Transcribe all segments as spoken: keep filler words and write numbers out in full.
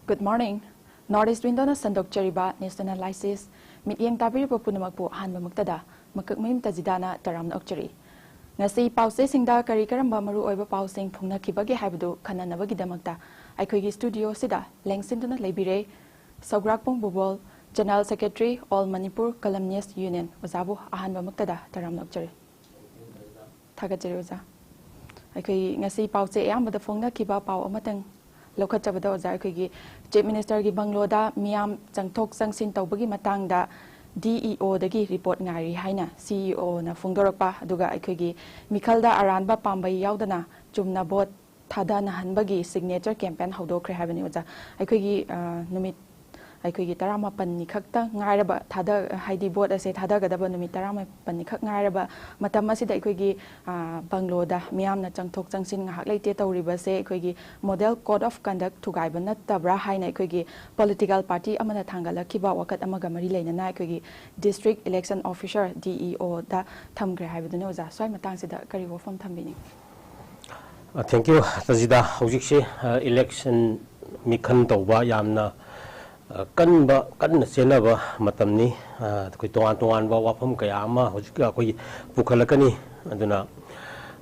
Good morning. North East Window-ꯅ ꯁꯟꯗꯣꯛꯆꯔꯤꯕ News Analysis, ꯃꯤꯠꯌꯦꯡ ꯇꯥꯕꯤꯔꯤꯕ ꯄꯨꯝꯅꯃꯛꯄꯨ ꯑꯍꯥꯟꯕꯃꯛꯇꯗ ꯃꯀꯛ ꯃꯌꯨꯝ ꯇꯖꯤꯗꯥꯅ ꯇꯔꯥꯝꯅ ꯑꯣꯛꯆꯔꯤ꯫ ꯉꯁꯤ ꯄꯥꯎꯆꯦꯁꯤꯡꯗ ꯀꯔꯤ ꯀꯔꯝꯕ ꯃꯔꯨꯑꯣꯏꯕ ꯄꯥꯎꯁꯤꯡ ꯐꯣꯡꯅꯈꯤꯕꯒꯦ ꯍꯥꯏꯕꯗꯨ ꯈꯟꯅꯅꯕꯒꯤꯗꯃꯛꯇ ꯑꯩꯈꯣꯏꯒꯤ studio-ꯁꯤꯗ ꯂꯦꯡꯁꯤꯟꯗꯨꯅ ꯂꯩꯕꯤꯔꯦ ꯁꯧꯒ꯭ꯔꯥꯛꯄꯣꯡ ꯕꯨꯕꯣꯜ, General Secretary, All Manipur Columnist Union꯫ ꯑꯣꯖꯥꯕꯨ ꯑꯍꯥꯟꯕꯃꯛꯇꯗ ꯇꯔꯥꯝꯅ ꯑꯣꯛꯆꯔꯤ꯫ ꯊꯥꯒꯠꯆꯔꯤ ꯑꯣꯖꯥ꯫ ꯑꯩꯈꯣꯏ ꯉꯁꯤ ꯄꯥꯎꯆꯦ ꯑꯌꯥꯝꯕꯗ ꯐꯣꯡꯅꯈꯤꯕ ꯄꯥꯎ ꯑꯃꯇꯪ ꯂꯧꯈꯠꯆꯕꯗ ꯑꯣꯖꯥ, ꯑꯩꯈꯣꯏꯒꯤ Chief Minister-ꯒꯤ ꯕꯪꯒ꯭ꯂꯣꯗ ꯃꯤꯌꯥꯝ ꯆꯪꯊꯣꯛ ꯆꯪꯁꯤꯟ ꯇꯧꯕꯒꯤ ꯃꯇꯥꯡꯗ D E O-ꯗꯒꯤ report ꯉꯥꯏꯔꯤ ꯍꯥꯏꯅ C E O-ꯅ ꯐꯣꯡꯗꯣꯔꯛꯄ, ꯑꯗꯨꯒ ꯑꯩꯈꯣꯏꯒꯤ ꯃꯤꯈꯜꯗ ꯑꯔꯥꯟꯕ ꯄꯥꯝꯕꯩ ꯌꯥꯎꯗꯅ ꯆꯨꯝꯅ vote ꯊꯥꯗꯅꯍꯟꯕꯒꯤ signature campaign ꯍꯧꯗꯣꯛꯈ꯭ꯔꯦ ꯍꯥꯏꯕꯅꯤ ꯑꯣꯖꯥ꯫ ꯑꯩꯈꯣꯏꯒꯤ, ꯑ, ꯅꯨꯃꯤꯠ, ꯑꯩꯈꯣꯏꯒꯤ ꯇꯔꯥꯃꯥꯄꯟꯅꯤ ꯈꯛꯇ ꯉꯥꯏꯔꯕ ꯊꯥꯗ-, ꯍꯥꯏꯗꯤ vote ꯑꯁꯦ ꯊꯥꯗꯒꯗꯕ ꯅꯨꯃꯤꯠ ꯇꯔꯥꯃꯥꯄꯟꯅꯤ ꯈꯛ ꯉꯥꯏꯔꯕ ꯃꯇꯝ ꯑꯁꯤꯗ ꯑꯩꯈꯣꯏꯒꯤ, ꯑ, ꯕꯪꯒ꯭ꯂꯣꯗ ꯃꯤꯌꯥꯝꯅ ꯆꯪꯊꯣꯛ ꯆꯪꯁꯤꯟ ꯉꯥꯏꯍꯥꯛ ꯂꯩꯇꯦ ꯇꯧꯔꯤꯕꯁꯦ ꯑꯩꯈꯣꯏꯒꯤ Model Code of Conduct ꯊꯨꯒꯥꯏꯕ ꯅꯠꯇꯕ꯭ꯔꯥ ꯍꯥꯏꯅ ꯑꯩꯈꯣꯏꯒꯤ political party ꯑꯃꯅ ꯊꯥꯡꯒꯠꯂꯛꯈꯤꯕ ꯋꯥꯀꯠ ꯑꯃꯒ ꯃꯔꯤ ꯂꯩꯅꯅ ꯑꯩꯈꯣꯏꯒꯤ District Election Officer, D E O-ꯗ ꯊꯝꯈ꯭ꯔꯦ ꯍꯥꯏꯕꯗꯨꯅꯤ ꯑꯣꯖꯥ꯫ ꯁ꯭ꯋꯥꯏ ꯃꯇꯥꯡꯁꯤꯗ ꯀꯔꯤ ꯋꯥꯐꯝ ꯊꯝꯕꯤꯅꯤꯡꯏ? ꯑ, thank you, ꯇꯖꯤꯗꯥ꯫ ꯍꯧꯖꯤꯛꯁꯦ, ꯑ, election ꯃꯤꯈꯜ ꯇꯧꯕ ꯌꯥꯝꯅ, ꯑ, ꯀꯟꯕ, ꯀꯟꯅ ꯆꯦꯟꯅꯕ ꯃꯇꯝꯅꯤ꯫ ꯑ, ꯑꯩꯈꯣꯏ ꯇꯣꯉꯥꯟ ꯇꯣꯉꯥꯟꯕ ꯋꯥꯐꯝ ꯀꯌꯥ ꯑꯃ ꯍꯧꯖꯤꯛ ꯑꯩꯈꯣꯏ ꯄꯨꯈꯠꯂꯛꯀꯅꯤ꯫ ꯑꯗꯨꯅ,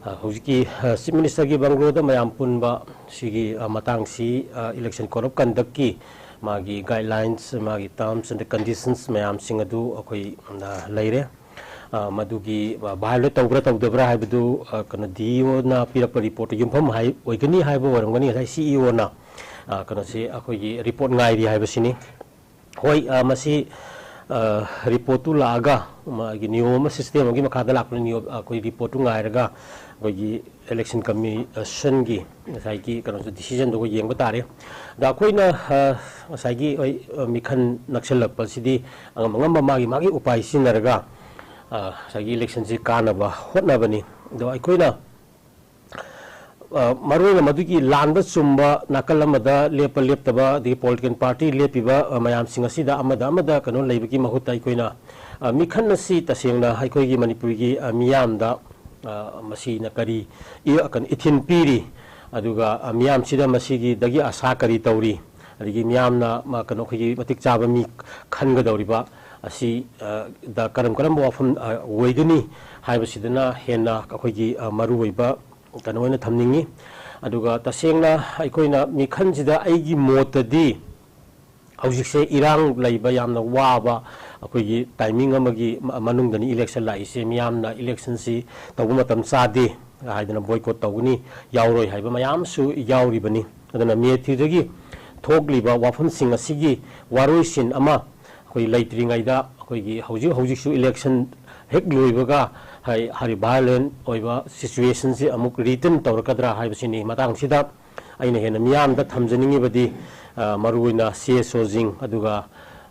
ꯑ, ꯍꯧꯖꯤꯛꯀꯤ, ꯑ, Chief Minister-ꯒꯤ ꯕꯪꯒ꯭ꯂꯣꯗ ꯃꯌꯥꯝ ꯄꯨꯟꯕ ꯁꯤꯒꯤ, ꯑ, ꯃꯇꯥꯡꯁꯤ, ꯑ, Election Code of Conduct-ꯀꯤ ꯃꯥꯒꯤ guidelines, ꯃꯥꯒꯤ terms and conditions ꯃꯌꯥꯝꯁꯤꯡ ꯑꯗꯨ ꯑꯩꯈꯣꯏ, ꯑ, ꯂꯩꯔꯦ꯫ ꯑ, ꯃꯗꯨꯒꯤ, ꯑ, violate ꯇꯧꯕ꯭ꯔꯥ ꯇꯧꯗꯕ꯭ꯔꯥ ꯍꯥꯏꯕꯗꯨ, ꯑ, ꯀꯩꯅꯣ, D E O-ꯅ ꯄꯤꯔꯛꯄ report-ꯇ ꯌꯨꯝꯐꯝ ꯍꯥꯏ-, ꯑꯣꯏꯒꯅꯤ ꯍꯥꯏꯕ ꯑꯣꯏꯔꯝꯒꯅꯤ꯫ ꯉꯁꯥꯏ C E O-ꯅ, ꯑ, ꯀꯩꯅꯣꯁꯤ ꯑꯩꯈꯣꯏꯒꯤ report ꯉꯥꯏꯔꯤ ꯍꯥꯏꯕꯁꯤꯅꯤ꯫ ꯍꯣꯏ, ꯑ, ꯃꯁꯤ, ꯑ, report-ꯇꯨ ꯂꯥꯛꯑꯒ ꯃꯥꯒꯤ ꯅꯤꯌꯣꯝ ꯑꯃ, system ꯑꯃꯒꯤ ꯃꯈꯥꯗ ꯂꯥꯛꯄꯅ ꯅꯤꯌꯣꯝ, ꯑꯩꯈꯣꯏ report-ꯇꯨ ꯉꯥꯏꯔꯒ ꯑꯩꯈꯣꯏꯒꯤ Election Commission-ꯒꯤ ꯉꯁꯥꯏꯒꯤ ꯀꯩꯅꯣꯁꯨ decision-ꯗꯨ ꯑꯩꯈꯣꯏ ꯌꯦꯡꯕ ꯇꯥꯔꯦ꯫ ꯑꯗ ꯑꯩꯈꯣꯏꯅ, ꯑ, ꯉꯁꯥꯏꯒꯤ, ꯍꯣꯏ, ꯑ, ꯃꯤꯈꯜ ꯅꯛꯁꯜꯂꯛꯄꯁꯤꯗꯤ ꯑꯉꯝ ꯑꯉꯝꯕ ꯃꯥꯒꯤ ꯃꯥꯒꯤ ꯎꯄꯥꯏ ꯁꯤꯖꯤꯟꯅꯔꯒ, ꯑ, ꯉꯁꯥꯏꯒꯤ election-ꯁꯤ ꯀꯥꯟꯅꯕ ꯍꯣꯠꯅꯕꯅꯤ꯫ ꯑꯗꯣ ꯑꯩꯈꯣꯏꯅ, ꯑ, ꯃꯔꯨꯑꯣꯏꯅ ꯃꯗꯨꯒꯤ ꯂꯥꯟꯕ ꯆꯨꯝꯕ ꯅꯥꯀꯜ ꯑꯃꯗ ꯂꯦꯞꯄ ꯂꯦꯞꯇꯕ, ꯑꯗꯒꯤ political party ꯂꯦꯞꯄꯤꯕ, ꯑ, ꯃꯌꯥꯝꯁꯤꯡ ꯑꯁꯤꯗ ꯑꯃꯗ ꯑꯃꯗ ꯀꯩꯅꯣ ꯂꯩꯕꯒꯤ ꯃꯍꯨꯠꯇ ꯑꯩꯈꯣꯏꯅ, ꯑ, ꯃꯤꯈꯜ ꯑꯁꯤ ꯇꯁꯦꯡꯅ ꯑꯩꯈꯣꯏꯒꯤ ꯃꯅꯤꯄꯨꯔꯒꯤ, ꯑ, ꯃꯤꯌꯥꯝꯗ, ꯑ, ꯃꯁꯤꯅ ꯀꯔꯤ ꯏ-, ꯀꯩꯅꯣ, ꯏꯊꯤꯜ ꯄꯤꯔꯤ, ꯑꯗꯨꯒ, ꯑ, ꯃꯤꯌꯥꯝꯁꯤꯗ ꯃꯁꯤꯒꯤꯗꯒꯤ ꯑꯁꯥ ꯀꯔꯤ ꯇꯧꯔꯤ, ꯑꯗꯒꯤ ꯃꯤꯌꯥꯝꯅ ꯃ-, ꯀꯩꯅꯣ, ꯑꯩꯈꯣꯏꯒꯤ ꯃꯇꯤꯛ ꯆꯥꯕ ꯃꯤ ꯈꯟꯒꯗꯧꯔꯤꯕ ꯑꯁꯤ, ꯑ, ꯗ ꯀꯔꯝ ꯀꯔꯝꯕ ꯋꯥꯐꯝ, ꯑ, ꯑꯣꯏꯒꯅꯤ ꯍꯥꯏꯕꯁꯤꯗꯅ ꯍꯦꯟꯅ ꯑꯩꯈꯣꯏꯒꯤ, ꯑ, ꯃꯔꯨꯑꯣꯏꯕ ꯀꯩꯅꯣ ꯑꯣꯏꯅ ꯊꯝꯅꯤꯡꯉꯤ꯫ ꯑꯗꯨꯒ ꯇꯁꯦꯡꯅ ꯑꯩꯈꯣꯏꯅ ꯃꯤꯈꯜꯁꯤꯗ ꯑꯩꯒꯤ ꯃꯣꯠꯇꯗꯤ ꯍꯧꯖꯤꯛꯁꯦ ꯏꯔꯥꯡ ꯂꯩꯕ, ꯌꯥꯝꯅ ꯋꯥꯕ ꯑꯩꯈꯣꯏꯒꯤ timing ꯑꯃꯒꯤ ꯃ-, ꯃꯅꯨꯡꯗꯅꯤ election ꯂꯥꯛꯏꯁꯦ꯫ ꯃꯤꯌꯥꯝꯅ electionꯁꯤ ꯇꯧꯕ ꯃꯇꯝ ꯆꯥꯗꯦ ꯍꯥꯏꯗꯅ boycott ꯇꯧꯒꯅꯤ, ꯌꯥꯎꯔꯣꯏ ꯍꯥꯏꯕ ꯃꯌꯥꯝꯁꯨ ꯌꯥꯎꯔꯤꯕꯅꯤ꯫ ꯑꯗꯨꯅ ꯃꯦ ꯊ꯭ꯔꯤꯗꯒꯤ ꯊꯣꯛꯂꯤꯕ ꯋꯥꯐꯝꯁꯤꯡ ꯑꯁꯤꯒꯤ ꯋꯥꯔꯣꯏꯁꯤꯟ ꯑꯃ ꯑꯩꯈꯣꯏ ꯂꯩꯇ꯭ꯔꯤꯉꯩꯗ, ꯑꯩꯈꯣꯏꯒꯤ ꯍꯧꯖꯤꯛ ꯍꯧꯖꯤꯛꯁꯨ election ꯍꯦꯛ ꯂꯣꯏꯕꯒ ꯍꯥꯏ-, ꯍꯥꯏꯔꯤꯕ violent ꯑꯣꯏꯕ situationꯁꯤ ꯑꯃꯨꯛ return ꯇꯧꯔꯛꯀꯗ꯭ꯔꯥ ꯍꯥꯏꯕꯁꯤꯅꯤ꯫ ꯃꯇꯥꯡꯁꯤꯗ ꯑꯩꯅ ꯍꯦꯟꯅ ꯃꯤꯌꯥꯝꯗ ꯊꯝꯖꯅꯤꯡꯉꯤꯕꯗꯤ, ꯑ, ꯃꯔꯨꯑꯣꯏꯅ C S Oꯁꯤꯡ, ꯑꯗꯨꯒ,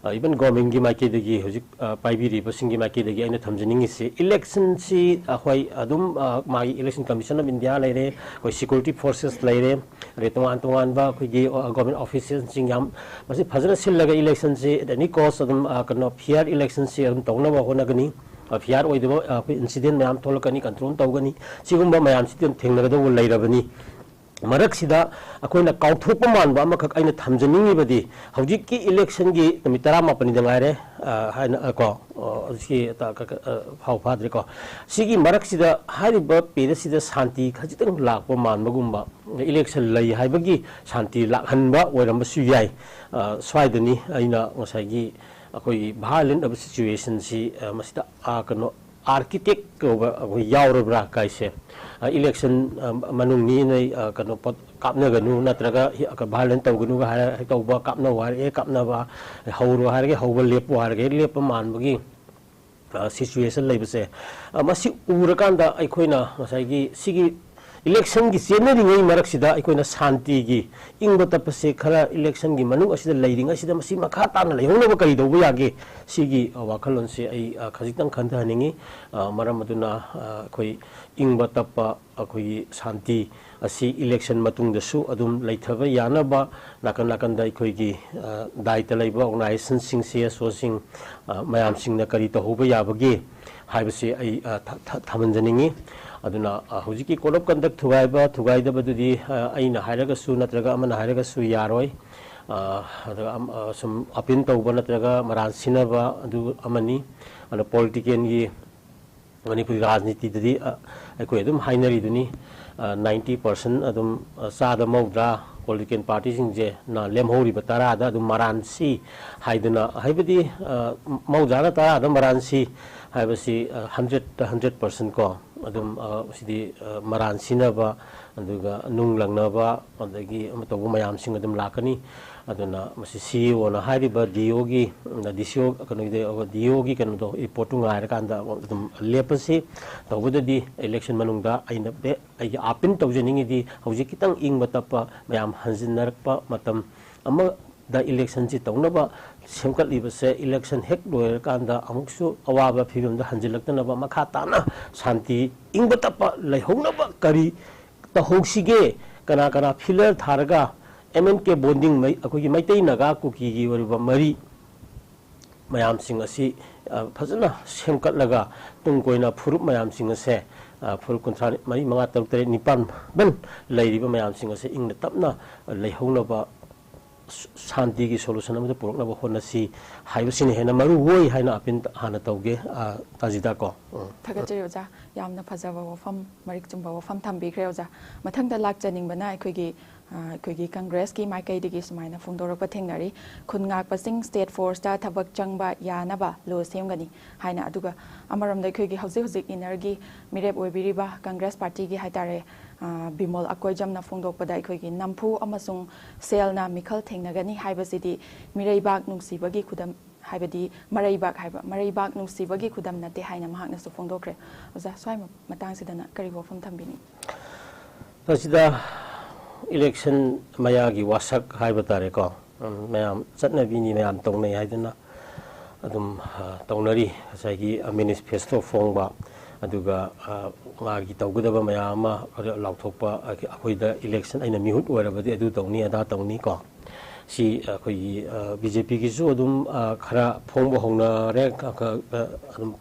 ꯑ, even governmentꯀꯤ ꯃꯥꯏꯀꯩꯗꯒꯤ ꯍꯧꯖꯤꯛ, ꯑ, ꯄꯥꯏꯕꯤꯔꯤꯕꯁꯤꯡꯒꯤ ꯃꯥꯏꯀꯩꯗꯒꯤ ꯑꯩꯅ ꯊꯝꯖꯅꯤꯡꯉꯤꯁꯤ, electionꯁꯤ, ꯑ, ꯍꯣꯏ, ꯑꯗꯨꯝ, ꯑ, ꯃꯥꯒꯤ Election Commission of India ꯂꯩꯔꯦ, ꯑꯩꯈꯣꯏ security forces ꯂꯩꯔꯦ, ꯑꯗꯩ ꯇꯣꯉꯥꯟ ꯇꯣꯉꯥꯟꯕ ꯑꯩꯈꯣꯏꯒꯤ, ꯑ, government officialꯁꯤꯡ ꯌꯥꯝ ꯃꯁꯤ ꯐꯖꯅ ꯁꯤꯜꯂꯒ electionꯁꯤ at any cost ꯑꯗꯨꯝ, ꯑ, ꯀꯩꯅꯣ, fair electionꯁꯤ ꯑꯗꯨꯝ ꯇꯧꯅꯕ ꯍꯣꯠꯅꯒꯅꯤ꯫ ꯑ, fair ꯑꯣꯏꯗꯕ, ꯑ, ꯑꯩꯈꯣꯏ incident ꯃꯌꯥꯝ ꯊꯣꯛꯂꯛꯀꯅꯤ, control ꯇꯧꯒꯅꯤ꯫ ꯁꯤꯒꯨꯝꯕ ꯃꯌꯥꯝꯁꯤꯗꯤ ꯑꯗꯨꯝ ꯊꯦꯡꯅꯒꯗꯧꯕ ꯂꯩꯔꯕꯅꯤ꯫ ꯃꯔꯛꯁꯤꯗ ꯑꯩꯈꯣꯏꯅ ꯀꯥꯎꯊꯣꯛꯄ ꯃꯥꯟꯕ ꯑꯃꯈꯛ ꯑꯩꯅ ꯊꯝꯖꯅꯤꯡꯉꯤꯕꯗꯤ, ꯍꯧꯖꯤꯛꯀꯤ electionꯒꯤ ꯅꯨꯃꯤꯠ ꯇꯔꯥꯃꯥꯄꯜꯅꯤꯗ ꯉꯥꯏꯔꯦ, ꯑ, ꯍꯥꯏꯅ, ꯑ, ꯀꯣ, ꯑ, ꯁꯤ ꯇ-, ꯀ-, ꯀ-, ꯑ, ꯐꯥꯎ ꯐꯥꯗ꯭ꯔꯤꯀꯣ꯫ ꯁꯤꯒꯤ ꯃꯔꯛꯁꯤꯗ ꯍꯥꯏꯔꯤꯕ periodꯁꯤꯗ ꯁꯥꯟꯇꯤ ꯈꯖꯤꯛꯇꯪ ꯂꯥꯛꯄ ꯃꯥꯟꯕꯒꯨꯝꯕ, election ꯂꯩ ꯍꯥꯏꯕꯒꯤ ꯁꯥꯟꯇꯤ ꯂꯥꯛꯍꯟꯕ ꯑꯣꯏꯔꯝꯕꯁꯨ ꯌꯥꯏ꯫ ꯑ, ꯁ꯭ꯋꯥꯏꯗꯅꯤ ꯑꯩꯅ ꯉꯁꯥꯏꯒꯤ ꯑꯩꯈꯣꯏꯒꯤ violent ꯑꯣꯏꯕ situationꯁꯤ, ꯑ, ꯃꯁꯤꯗ, ꯑ, ꯀꯩꯅꯣ, architect ꯀꯧꯕ ꯑꯩꯈꯣꯏ ꯌꯥꯎꯔꯕ꯭ꯔꯥ ꯀꯥꯏꯁꯦ, ꯑ, election, ꯑ, ꯃꯅꯨꯡꯅꯤ ꯅꯣꯏ, ꯑ, ꯀꯩꯅꯣ, ꯄꯣꯠ ꯀꯥꯞꯅꯒꯅꯨ, ꯅꯠꯇ꯭ꯔꯒ ꯍꯤ-, ꯑ, violent ꯇꯧꯒꯅꯨꯒ ꯍꯥꯏꯔ-, ꯍꯦꯛ ꯇꯧꯕ, ꯀꯥꯞꯅꯧ ꯍꯥꯏꯔꯒ ꯍꯦꯛ ꯀꯥꯞꯅꯕ, ꯍꯧꯔꯣ ꯍꯥꯏꯔꯒ ꯍꯧꯕ, ꯂꯦꯞꯄꯣ ꯍꯥꯏꯔꯒ ꯍꯦꯛ ꯂꯦꯞꯄ ꯃꯥꯟꯕꯒꯤ, ꯑ, situation ꯂꯩꯕꯁꯦ, ꯑ, ꯃꯁꯤ ꯎꯔꯀꯥꯟꯗ ꯑꯩꯈꯣꯏꯅ ꯉꯁꯥꯏꯒꯤ ꯁꯤꯒꯤ electionꯒꯤ ꯆꯦꯟꯅꯔꯤꯉꯩ ꯃꯔꯛꯁꯤꯗ ꯑꯩꯈꯣꯏꯅ ꯁꯥꯟꯇꯤꯒꯤ ꯏꯪꯕ ꯇꯞꯄꯁꯦ ꯈꯔ electionꯒꯤ ꯃꯅꯨꯡ ꯑꯁꯤꯗ ꯂꯩꯔꯤꯉꯩꯁꯤꯗ ꯃꯁꯤ ꯃꯈꯥ ꯇꯥꯅ ꯂꯩꯍꯧꯅꯕ ꯀꯔꯤ ꯇꯧꯕ ꯌꯥꯒꯦ? ꯁꯤꯒꯤ, ꯑ, ꯋꯥꯈꯜꯂꯣꯟꯁꯦ ꯑꯩ, ꯑ, ꯈꯖꯤꯛꯇꯪ ꯈꯟꯊꯍꯟꯅꯤꯡꯉꯤ꯫ ꯑ, ꯃꯔꯝ ꯑꯗꯨꯅ, ꯑ, ꯑꯩꯈꯣꯏ ꯏꯪꯕ ꯇꯞꯄ ꯑꯩꯈꯣꯏꯒꯤ ꯁꯥꯟꯇꯤ ꯑꯁꯤ election ꯃꯇꯨꯡꯗꯁꯨ ꯑꯗꯨꯝ ꯂꯩꯊꯕ ꯌꯥꯅꯕ ꯅꯥꯀꯟ ꯅꯥꯀꯟꯗ ꯑꯩꯈꯣꯏꯒꯤ, ꯑ, ꯗꯥꯏꯇ ꯂꯩꯕ organizationꯁꯤꯡ, C S Oꯁꯤꯡ, ꯑ, ꯃꯌꯥꯝꯁꯤꯡꯅ ꯀꯔꯤ ꯇꯧꯍꯧꯕ ꯌꯥꯕꯒꯦ ꯍꯥꯏꯕꯁꯤ ꯑꯩ, ꯑ, ꯊ-, ꯊ-, ꯊꯝꯍꯟꯖꯅꯤꯡꯉꯤ꯫ ꯑꯗꯨꯅ, ꯑ, ꯍꯧꯖꯤꯛꯀꯤ code of conduct ꯊꯨꯒꯥꯏꯕ, ꯊꯨꯒꯥꯏꯗꯕꯗꯨꯗꯤ, ꯑ, ꯑꯩꯅ ꯍꯥꯏꯔꯒꯁꯨ ꯅꯠꯇ꯭ꯔꯒ ꯑꯃꯅ ꯍꯥꯏꯔꯒꯁꯨ ꯌꯥꯔꯣꯏ꯫ ꯑ, ꯑꯗꯨꯒ ꯑꯝ-, ꯑ, ꯁꯨꯝ ꯑꯄꯤꯜ ꯇꯧꯕ ꯅꯠꯇ꯭ꯔꯒ ꯃꯔꯥꯟ ꯁꯤꯟꯅꯕ ꯑꯗꯨ ꯑꯃꯅꯤ꯫ ꯑꯗꯣ ꯄꯣꯂꯤꯇꯤꯀꯦꯜꯒꯤ, ꯃꯅꯤꯄꯨꯔꯤ ꯔꯥꯖꯅꯤꯇꯤꯗꯗꯤ, ꯑ, ꯑꯩꯈꯣꯏ ꯑꯗꯨꯝ ꯍꯥꯏꯅꯔꯤꯗꯨꯅꯤ, ꯑ, ninety percent ꯑꯗꯨꯝ, ꯑ, ꯆꯥꯗ ꯃꯧꯗ꯭ꯔꯥ ꯄꯣꯂꯤꯇꯤꯀꯦꯜ ꯄꯥꯔꯇꯤꯁꯤꯡꯁꯦ ꯅ ꯂꯦꯝꯍꯧꯔꯤꯕ ꯇꯔꯥꯗ ꯑꯗꯨꯝ ꯃꯔꯥꯟ ꯁꯤ ꯍꯥꯏꯗꯨꯅ, ꯍꯥꯏꯕꯗꯤ, ꯑ, ꯃꯧꯗ꯭ꯔꯥꯅ ꯇꯔꯥꯗ ꯃꯔꯥꯟ ꯁꯤ ꯍꯥꯏꯕꯁꯤ, ꯑ, hundredꯇ hundred percent ꯀꯣ, ꯑꯗꯨꯝ, ꯑ, ꯁꯤꯗꯤ, ꯑ, ꯃꯔꯥꯟ ꯁꯤꯟꯅꯕ, ꯑꯗꯨꯒ ꯅꯨꯡ ꯂꯪꯅꯕ, ꯑꯗꯒꯤ ꯑꯃ ꯇꯧꯕ ꯃꯌꯥꯝꯁꯤꯡ ꯑꯗꯨꯝ ꯂꯥꯛꯀꯅꯤ꯫ ꯑꯗꯨꯅ ꯃꯁꯤ ꯁꯤ ꯏ ꯑꯣꯅ ꯍꯥꯏꯔꯤꯕ ꯗꯤ ꯏ ꯑꯣꯒꯤ, ꯗꯤ ꯁꯤ ꯑꯣ ꯀꯩꯅꯣꯒꯤꯗꯤ, ꯗꯤ ꯏ ꯑꯣꯒꯤ ꯀꯩꯅꯣꯗꯣ, ꯔꯤꯄꯣꯔꯠꯇꯨ ꯉꯥꯏꯔꯀꯥꯟꯗ ꯑꯗꯨꯝ ꯂꯦꯞꯄꯁꯤ꯫ ꯇꯧꯕꯗꯗꯤ ꯏꯂꯦꯛꯁꯟ ꯃꯅꯨꯡꯗ ꯑꯩꯅ ꯕꯦ-, ꯑꯩꯒꯤ ꯑꯥꯄꯤꯜ ꯇꯧꯖꯅꯤꯡꯉꯤꯗꯤ ꯍꯧꯖꯤꯛ ꯈꯤꯇꯪ ꯏꯪꯕ ꯇꯞꯄ ꯃꯌꯥꯝ ꯍꯟꯖꯤꯟꯅꯔꯛꯄ ꯃꯇꯝ ꯑꯃꯗ ꯏꯂꯦꯛꯁꯟꯁꯤ ꯇꯧꯅꯕ ꯁꯦꯝꯒꯠꯂꯤꯕꯁꯦ, ꯏꯂꯦꯛꯁꯟ ꯍꯦꯛ ꯂꯣꯏꯔꯀꯥꯟꯗ ꯑꯃꯨꯛꯁꯨ ꯑꯋꯥꯕ ꯐꯤꯕꯝꯗ ꯍꯟꯖꯤꯜꯂꯛꯇꯅꯕ, ꯃꯈꯥ ꯇꯥꯅ ꯁꯥꯟꯇꯤ ꯏꯪꯕ ꯇꯞꯄ ꯂꯩꯍꯧꯅꯕ ꯀꯔꯤ ꯇꯧꯍꯧꯁꯤꯒꯦ? ꯀꯅꯥ ꯀꯅꯥ ꯐꯤꯂꯔ ꯊꯥꯔꯒ ꯑꯦꯝ ꯑꯦꯟ ꯀꯦ ꯕꯣꯟꯗꯤꯡ ꯃꯩ-, ꯑꯩꯈꯣꯏꯒꯤ ꯃꯩꯇꯩ ꯅꯥꯒꯥ ꯀꯨꯀꯤꯒꯤ ꯑꯣꯏꯔꯤꯕ ꯃꯔꯤ ꯃꯌꯥꯝꯁꯤꯡ ꯑꯁꯤ, ꯑ, ꯐꯖꯅ ꯁꯦꯝꯒꯠꯂꯒ ꯇꯨꯡ ꯀꯣꯏꯅ ꯐꯨꯔꯨꯞ ꯃꯌꯥꯝꯁꯤꯡ ꯑꯁꯦ, ꯑ, ꯐꯨꯔꯨꯞ ꯀꯨꯟꯊ꯭ꯔꯥ ꯃꯔꯤ, ꯃꯉꯥ, ꯇꯔꯨꯛ, ꯇꯔꯦꯠ, ꯅꯤꯄꯥꯟ ꯂꯩꯔꯤꯕ ꯃꯌꯥꯝꯁꯤꯡ ꯑꯁꯦ ꯏꯪꯅ ꯇꯞꯅ ꯂꯩꯍꯧꯅꯕ, ꯁ-, ꯁꯥꯟꯇꯤꯒꯤ ꯁꯣꯂꯨꯁꯟ ꯑꯃꯗ ꯄꯨꯔꯛꯅꯕ ꯍꯣꯠꯅꯁꯤ ꯍꯥꯏꯕꯁꯤꯅ ꯍꯦꯟꯅ ꯃꯔꯨ ꯑꯣꯏ ꯍꯥꯏꯅ ꯑꯄꯤꯜ ꯍꯥꯟꯅ ꯇꯧꯒꯦ, ꯑ, ꯇꯥꯖꯤꯗꯥ ꯀꯣ꯫ ꯎꯝ꯫ ꯊꯥꯒꯠꯆꯔꯤ ꯑꯣꯖꯥ, ꯌꯥꯝꯅ ꯐꯖꯕ ꯋꯥꯐꯝ, ꯃꯔꯤꯛ ꯆꯨꯝꯕ ꯋꯥꯐꯝ ꯊꯝꯕꯤꯈ꯭ꯔꯦ ꯑꯣꯖꯥ꯫ ꯃꯊꯪꯗ ꯂꯥꯛꯆꯅꯤꯡꯕꯅ ꯑꯩꯈꯣꯏꯒꯤ, ꯑ, ꯑꯩꯈꯣꯏꯒꯤ ꯀꯪꯒ꯭ꯔꯦꯁꯀꯤ ꯃꯥꯏꯀꯩꯗꯒꯤ ꯁꯨꯃꯥꯏꯅ ꯐꯣꯡꯗꯣꯔꯛꯄ ꯊꯦꯡꯅꯔꯤ, ꯈꯨꯟ ꯉꯥꯛꯄꯁꯤꯡ ꯁ꯭ꯇꯦꯠ ꯐꯣꯔꯁꯇ ꯊꯕꯛ ꯆꯪꯕ ꯌꯥꯅꯕ ꯂꯣ ꯁꯦꯝꯒꯅꯤ ꯍꯥꯏꯅ꯫ ꯑꯗꯨꯒ ꯑꯃꯔꯣꯝꯗ ꯑꯩꯈꯣꯏꯒꯤ ꯍꯧꯖꯤꯛ ꯍꯧꯖꯤꯛ ꯏꯟꯅꯔꯒꯤ ꯃꯤꯔꯦꯞ ꯑꯣꯏꯕꯤꯔꯤꯕ ꯀꯪꯒ꯭ꯔꯦꯁ ꯄꯥꯔꯇꯤꯒꯤ ꯍꯥꯏꯇꯥꯔꯦ, ꯑ, ꯕꯤꯃꯣꯜ ꯑꯀꯣꯏꯖꯝꯅ ꯐꯣꯡꯗꯣꯛꯄꯗ ꯑꯩꯈꯣꯏꯒꯤ ꯅꯝꯐꯨ ꯑꯃꯁꯨꯡ ꯁꯦꯜꯅ ꯃꯤꯈꯜ ꯊꯦꯡꯅꯒꯅꯤ ꯍꯥꯏꯕꯁꯤꯗꯤ ꯃꯤꯔꯩꯕꯥꯛ ꯅꯨꯡꯁꯤꯕꯒꯤ ꯈꯨꯗꯝ, ꯍꯥꯏꯕꯗꯤ ꯃꯔꯩꯕꯥꯛ ꯍꯥꯏꯕ, ꯃꯔꯩꯕꯥꯛ ꯅꯨꯡꯁꯤꯕꯒꯤ ꯈꯨꯗꯝ ꯅꯠꯇꯦ ꯍꯥꯏꯅ ꯃꯍꯥꯛꯅꯁꯨ ꯐꯣꯡꯗꯣꯛꯈ꯭ꯔꯦ꯫ ꯑꯣꯖꯥ, ꯁ꯭ꯋꯥꯏ ꯃ-, ꯃꯇꯥꯡꯁꯤꯗꯅ ꯀꯔꯤ ꯋꯥꯐꯝ ꯊꯝꯕꯤꯅꯤ? ꯃꯁꯤꯗ ꯏꯂꯦꯛꯁꯟ ꯃꯌꯥꯒꯤ ꯋꯥꯁꯛ ꯍꯥꯏꯕ ꯇꯥꯔꯦꯀꯣ, ꯎꯝ, ꯃꯌꯥꯝ ꯆꯠꯅꯕꯤꯅꯤ, ꯃꯌꯥꯝ ꯇꯧꯅꯩ ꯍꯥꯏꯗꯅ ꯑꯗꯨꯝ, ꯑ, ꯇꯧꯅꯔꯤ꯫ ꯉꯁꯥꯏꯒꯤ, ꯑ, ꯃꯦꯅꯤꯐꯦꯁꯇꯣ ꯐꯣꯡꯕ, ꯑꯗꯨꯒ, ꯑ, ꯃꯥꯒꯤ ꯇꯧꯒꯗꯕ ꯃꯌꯥꯝ ꯑꯃ ꯂꯥꯎꯊꯣꯛꯄ, ꯑ, ꯑꯩꯈꯣꯏꯗ ꯏꯂꯦꯛꯁꯟ, ꯑꯩꯅ ꯃꯤꯍꯨꯠ ꯑꯣꯏꯔꯕꯗꯤ ꯑꯗꯨ ꯇꯧꯅꯤ, ꯑꯗꯥ ꯇꯧꯅꯤ ꯀꯣ꯫ ꯁꯤ ꯑꯩꯈꯣꯏꯒꯤ, ꯑ, ꯕꯤ ꯖꯦ ꯄꯤꯒꯤꯁꯨ ꯑꯗꯨꯝ, ꯑ, ꯈꯔ ꯐꯣꯡꯕ ꯍꯧꯅꯔꯦ, ꯈ-, ꯈ-, ꯑ, ꯑꯗꯨꯝ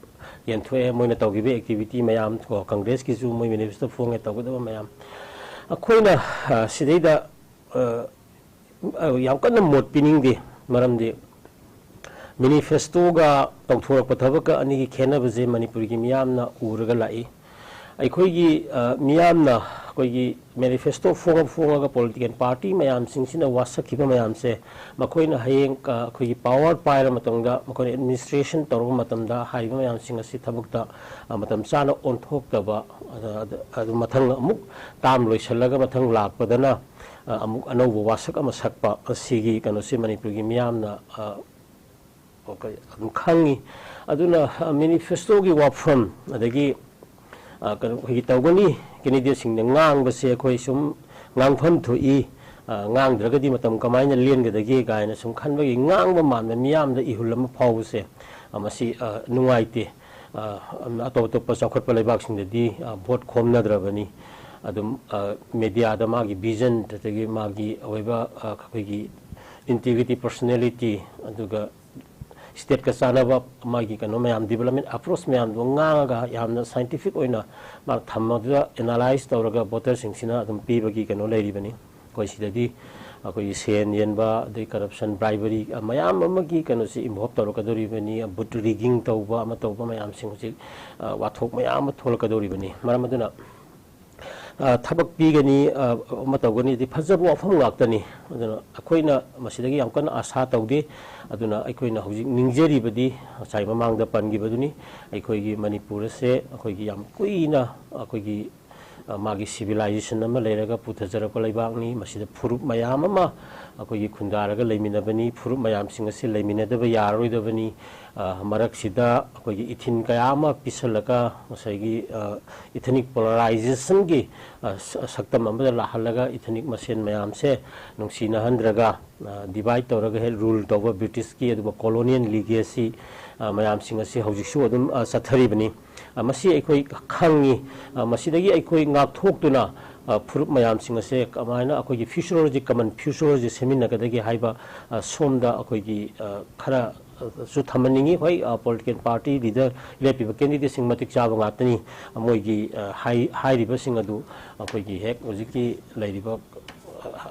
ꯌꯦꯟꯊꯣꯛꯑꯦ ꯃꯣꯏꯅ ꯇꯧꯈꯤꯕ ꯑꯦꯛꯇꯤꯚꯤꯇꯤ ꯃꯌꯥꯝ ꯀꯣ, ꯀꯪꯒ꯭ꯔꯦꯁꯀꯤꯁꯨ ꯃꯣꯏ ꯃꯦꯅꯤꯐꯦꯁꯇꯣ ꯐꯣꯡꯉꯦ ꯇꯧꯒꯗꯕ ꯃꯌꯥꯝ꯫ ꯑꯩꯈꯣꯏꯅ, ꯑ, ꯁꯤꯗꯩꯗ, ꯑ, ꯑ, ꯌꯥꯝ ꯀꯟꯅ ꯃꯣꯠ ꯄꯤꯅꯤꯡꯗꯦ꯫ ꯃꯔꯝꯗꯤ ꯃꯦꯅꯤꯐꯦꯁꯇꯣꯒ ꯇꯧꯊꯣꯔꯛꯄ ꯊꯕꯛꯀ ꯑꯅꯤꯒꯤ ꯈꯦꯠꯅꯕꯁꯦ ꯃꯅꯤꯄꯨꯔꯒꯤ ꯃꯤꯌꯥꯝꯅ ꯎꯔꯒ ꯂꯥꯛꯏ꯫ ꯑꯩꯈꯣꯏꯒꯤ, ꯑ, ꯃꯤꯌꯥꯝꯅ ꯑꯩꯈꯣꯏꯒꯤ ꯃꯦꯅꯤꯐꯦꯁꯇꯣ ꯐꯣꯡꯉ ꯐꯣꯡꯉꯒ ꯄꯣꯂꯤꯇꯤꯀꯦꯜ ꯄꯥꯔꯇꯤ ꯃꯌꯥꯝꯁꯤꯡꯁꯤꯅ ꯋꯥꯁꯛꯈꯤꯕ ꯃꯌꯥꯝꯁꯦ, ꯃꯈꯣꯏꯅ ꯍꯌꯦꯡ, ꯑ, ꯑꯩꯈꯣꯏꯒꯤ ꯄꯥꯋꯔ ꯄꯥꯏꯔ ꯃꯇꯨꯡꯗ, ꯃꯈꯣꯏꯅ ꯑꯦꯗꯃꯤꯅꯤꯁꯇ꯭ꯔꯦꯁꯟ ꯇꯧꯔꯕ ꯃꯇꯝꯗ ꯍꯥꯏꯔꯤꯕ ꯃꯌꯥꯝꯁꯤꯡ ꯑꯁꯤ ꯊꯕꯛꯇ, ꯑ, ꯃꯇꯝ ꯆꯥꯅ ꯑꯣꯟꯊꯣꯛꯇꯕ, ꯑ, ꯑꯗꯨ ꯃꯊꯪ ꯑꯃꯨꯛ ꯇꯥꯝ ꯂꯣꯏꯁꯤꯜꯂꯒ ꯃꯊꯪ ꯂꯥꯛꯄꯗꯅ, ꯑ, ꯑꯃꯨꯛ ꯑꯅꯧꯕ ꯋꯥꯁꯛ ꯑꯃ ꯁꯛꯄ ꯑꯁꯤꯒꯤ ꯀꯩꯅꯣꯁꯤ ꯃꯅꯤꯄꯨꯔꯒꯤ ꯃꯤꯌꯥꯝꯅ, ꯑ, ꯑꯩꯈꯣꯏ ꯑꯗꯨꯝ ꯈꯪꯉꯤ꯫ ꯑꯗꯨꯅ, ꯑ, ꯃꯦꯅꯤꯐꯦꯁꯇꯣꯒꯤ ꯋꯥꯐꯝ, ꯑꯗꯒꯤ, ꯑ, ꯀꯩꯅꯣ, ꯑꯩꯈꯣꯏꯒꯤ ꯇꯧꯒꯅꯤ, ꯀꯦꯟꯗꯤꯗꯦꯠꯁꯤꯡꯅ ꯉꯥꯡꯕꯁꯦ ꯑꯩꯈꯣꯏ ꯁꯨꯝ ꯉꯥꯡꯐꯝ ꯊꯣꯛꯏ, ꯑ, ꯉꯥꯡꯗ꯭ꯔꯒꯗꯤ ꯃꯇꯝ ꯀꯃꯥꯏꯅ ꯂꯦꯟꯒꯗꯒꯦ ꯀꯥꯏꯅ ꯁꯨꯝ ꯈꯟꯕꯒꯤ ꯉꯥꯡꯕ ꯃꯥꯟꯕ ꯃꯤꯌꯥꯝꯗ ꯏꯍꯨꯜ ꯑꯃ ꯐꯥꯎꯕꯁꯦ, ꯑ, ꯃꯁꯤ, ꯑ, ꯅꯨꯡꯉꯥꯏꯇꯦ꯫ ꯑ, ꯑꯇꯣꯞ ꯑꯇꯣꯞꯄ ꯆꯥꯎꯈꯠꯄ ꯂꯩꯕꯥꯛꯁꯤꯡꯗꯗꯤ, ꯑ, ꯚꯣꯠ ꯈꯣꯝꯅꯗ꯭ꯔꯕꯅꯤ꯫ ꯑꯗꯨꯝ, ꯑ, ꯃꯦꯗꯤꯌꯥꯗ ꯃꯥꯒꯤ ꯚꯤꯖꯟ, ꯑꯗꯒꯤ ꯃꯥꯒꯤ ꯑꯣꯏꯕ, ꯑ, ꯑꯩꯈꯣꯏꯒꯤ ꯏꯟꯇꯤꯒ꯭ꯔꯤꯇꯤ, ꯄꯔꯁꯣꯅꯦꯂꯤꯇꯤ, ꯑꯗꯨꯒ ꯁ꯭ꯇꯦꯠꯀ ꯆꯥꯟꯅꯕ ꯃꯥꯒꯤ ꯀꯩꯅꯣ ꯃꯌꯥꯝ, ꯗꯤꯕꯂꯞꯃꯦꯟ ꯑꯦꯄ꯭ꯔꯣꯆ ꯃꯌꯥꯝꯗꯣ ꯉꯥꯡꯉꯒ ꯌꯥꯝꯅ ꯁꯥꯏꯟꯇꯤꯐꯤꯛ ꯑꯣꯏꯅ ꯃꯥ ꯊꯝꯃꯒ ꯑꯦꯅꯥꯂꯥꯏꯁ ꯇꯧꯔꯒ ꯚꯣꯇꯔꯁꯤꯡꯁꯤꯅ ꯑꯗꯨꯝ ꯄꯤꯕꯒꯤ ꯀꯩꯅꯣ ꯂꯩꯔꯤꯕꯅꯤ꯫ ꯑꯩꯈꯣꯏ ꯁꯤꯗꯗꯤ ꯑꯩꯈꯣꯏꯒꯤ ꯁꯦꯟ ꯌꯦꯟꯕ, ꯑꯗꯩ ꯀꯔꯞꯁꯟ, ꯕ꯭ꯔꯥꯏꯕꯔꯤ ꯃꯌꯥꯝ ꯑꯃꯒꯤ ꯀꯩꯅꯣꯁꯤ ꯏꯟꯚꯣꯜꯕ ꯇꯧꯔꯛꯀꯗꯧꯔꯤꯕꯅꯤ, ꯚꯣꯠ ꯔꯤꯒꯤꯡ ꯇꯧꯕ, ꯑꯃ ꯇꯧꯕ ꯃꯌꯥꯝꯁꯤꯡ ꯍꯧꯖꯤꯛ, ꯑ, ꯋꯥꯊꯣꯛ ꯃꯌꯥꯝ ꯑꯃ ꯊꯣꯛꯂꯛꯀꯗꯧꯔꯤꯕꯅꯤ꯫ ꯃꯔꯝ ꯑꯗꯨꯅ, ꯑ, ꯊꯕꯛ ꯄꯤꯒꯅꯤ, ꯑ, ꯑꯃ ꯇꯧꯒꯅꯤꯗꯤ ꯐꯖꯕ ꯋꯥꯐꯝ ꯉꯥꯛꯇꯅꯤ꯫ ꯑꯗꯨꯅ ꯑꯩꯈꯣꯏꯅ ꯃꯁꯤꯗꯒꯤ ꯌꯥꯝ ꯀꯟꯅ ꯑꯥꯁꯥ ꯇꯧꯗꯦ꯫ ꯑꯗꯨꯅ ꯑꯩꯈꯣꯏꯅ ꯍꯧꯖꯤꯛ ꯅꯤꯡꯖꯔꯤꯕꯗꯤ ꯉꯁꯥꯏ ꯃꯃꯥꯡꯗ ꯄꯟꯈꯤꯕꯗꯨꯅꯤ, ꯑꯩꯈꯣꯏꯒꯤ ꯃꯅꯤꯄꯨꯔ ꯑꯁꯦ ꯑꯩꯈꯣꯏꯒꯤ ꯌꯥꯝ ꯀꯨꯏꯅ ꯑꯩꯈꯣꯏꯒꯤ, ꯑ, ꯃꯥꯒꯤ ꯁꯤꯚꯤꯂꯥꯏꯖꯦꯁꯟ ꯑꯃ ꯂꯩꯔꯒ ꯄꯨꯊꯖꯔꯛꯄ ꯂꯩꯕꯥꯛꯅꯤ꯫ ꯃꯁꯤꯗ ꯐꯨꯔꯨꯞ ꯃꯌꯥꯝ ꯑꯃ ꯑꯩꯈꯣꯏꯒꯤ ꯈꯨꯟꯗꯥꯔꯒ ꯂꯩꯃꯤꯟꯅꯕꯅꯤ꯫ ꯐꯨꯔꯨꯞ ꯃꯌꯥꯝꯁꯤꯡ ꯑꯁꯤ ꯂꯩꯃꯤꯟꯅꯗꯕ ꯌꯥꯔꯔꯣꯏꯗꯕꯅꯤ꯫ ꯑ, ꯃꯔꯛꯁꯤꯗ ꯑꯩꯈꯣꯏꯒꯤ ꯏꯊꯤꯟ ꯀꯌꯥ ꯑꯃ ꯄꯤꯁꯜꯂꯒ ꯉꯁꯥꯏꯒꯤ, ꯑ, ꯏꯊꯅꯤꯛ ꯄꯣꯂꯔꯥꯏꯖꯦꯁꯟꯒꯤ, ꯑ, ꯁ-, ꯁꯛꯇꯝ ꯑꯃꯗ ꯂꯥꯛꯍꯜꯂꯒ ꯏꯊꯅꯤꯛ ꯃꯁꯦꯟ ꯃꯌꯥꯝꯁꯦ ꯅꯨꯡꯁꯤꯅꯍꯟꯗ꯭ꯔꯒ, ꯑ, ꯗꯤꯚꯥꯏꯠ ꯇꯧꯔꯒ ꯍꯦꯛ ꯔꯨꯜ ꯇꯧꯕ ꯕ꯭ꯔꯤꯇꯤꯁꯀꯤ ꯑꯗꯨꯒ ꯀꯣꯂꯣꯅꯤꯌꯦꯜ ꯂꯤꯒꯦꯁꯤ, ꯑ, ꯃꯌꯥꯝꯁꯤꯡ ꯑꯁꯤ ꯍꯧꯖꯤꯛꯁꯨ ꯑꯗꯨꯝ, ꯑ, ꯆꯠꯊꯔꯤꯕꯅꯤ꯫ ꯑ, ꯃꯁꯤ ꯑꯩꯈꯣꯏ ꯈꯪꯉꯤ꯫ ꯑ, ꯃꯁꯤꯗꯒꯤ ꯑꯩꯈꯣꯏ ꯉꯥꯛꯊꯣꯛꯇꯨꯅ, ꯑ, ꯐꯨꯔꯨꯞ ꯃꯌꯥꯝꯁꯤꯡ ꯑꯁꯦ ꯀꯃꯥꯏꯅ ꯑꯩꯈꯣꯏꯒꯤ ꯐ꯭ꯌꯨꯆꯔꯁꯤ, ꯀꯃꯟ ꯐ꯭ꯌꯨꯆꯔꯁꯤ ꯁꯦꯝꯃꯤꯟꯅꯒꯗꯒꯦ ꯍꯥꯏꯕ, ꯑ, ꯁꯣꯝꯗ ꯑꯩꯈꯣꯏꯒꯤ, ꯑ, ꯈꯔ, ꯑ, ꯁꯨ ꯊꯝꯍꯟꯅꯤꯡꯉꯤ꯫ ꯍꯣꯏ, ꯑ, ꯄꯣꯂꯤꯇꯤꯀꯦꯜ ꯄꯥꯔꯇꯤ ꯂꯤꯗꯔ ꯂꯦꯞꯄꯤꯕ ꯀꯦꯟꯗꯤꯗꯦꯠꯁꯤꯡ ꯃꯇꯤꯛ ꯆꯥꯕ ꯉꯥꯛꯇꯅꯤ꯫ ꯑ, ꯃꯣꯏꯒꯤ, ꯑ, ꯍꯥꯏ-, ꯍꯥꯏꯔꯤꯕꯁꯤꯡ ꯑꯗꯨ ꯑꯩꯈꯣꯏꯒꯤ ꯍꯦꯛ ꯍꯧꯖꯤꯛꯀꯤ ꯂꯩꯔꯤꯕ, ꯑ,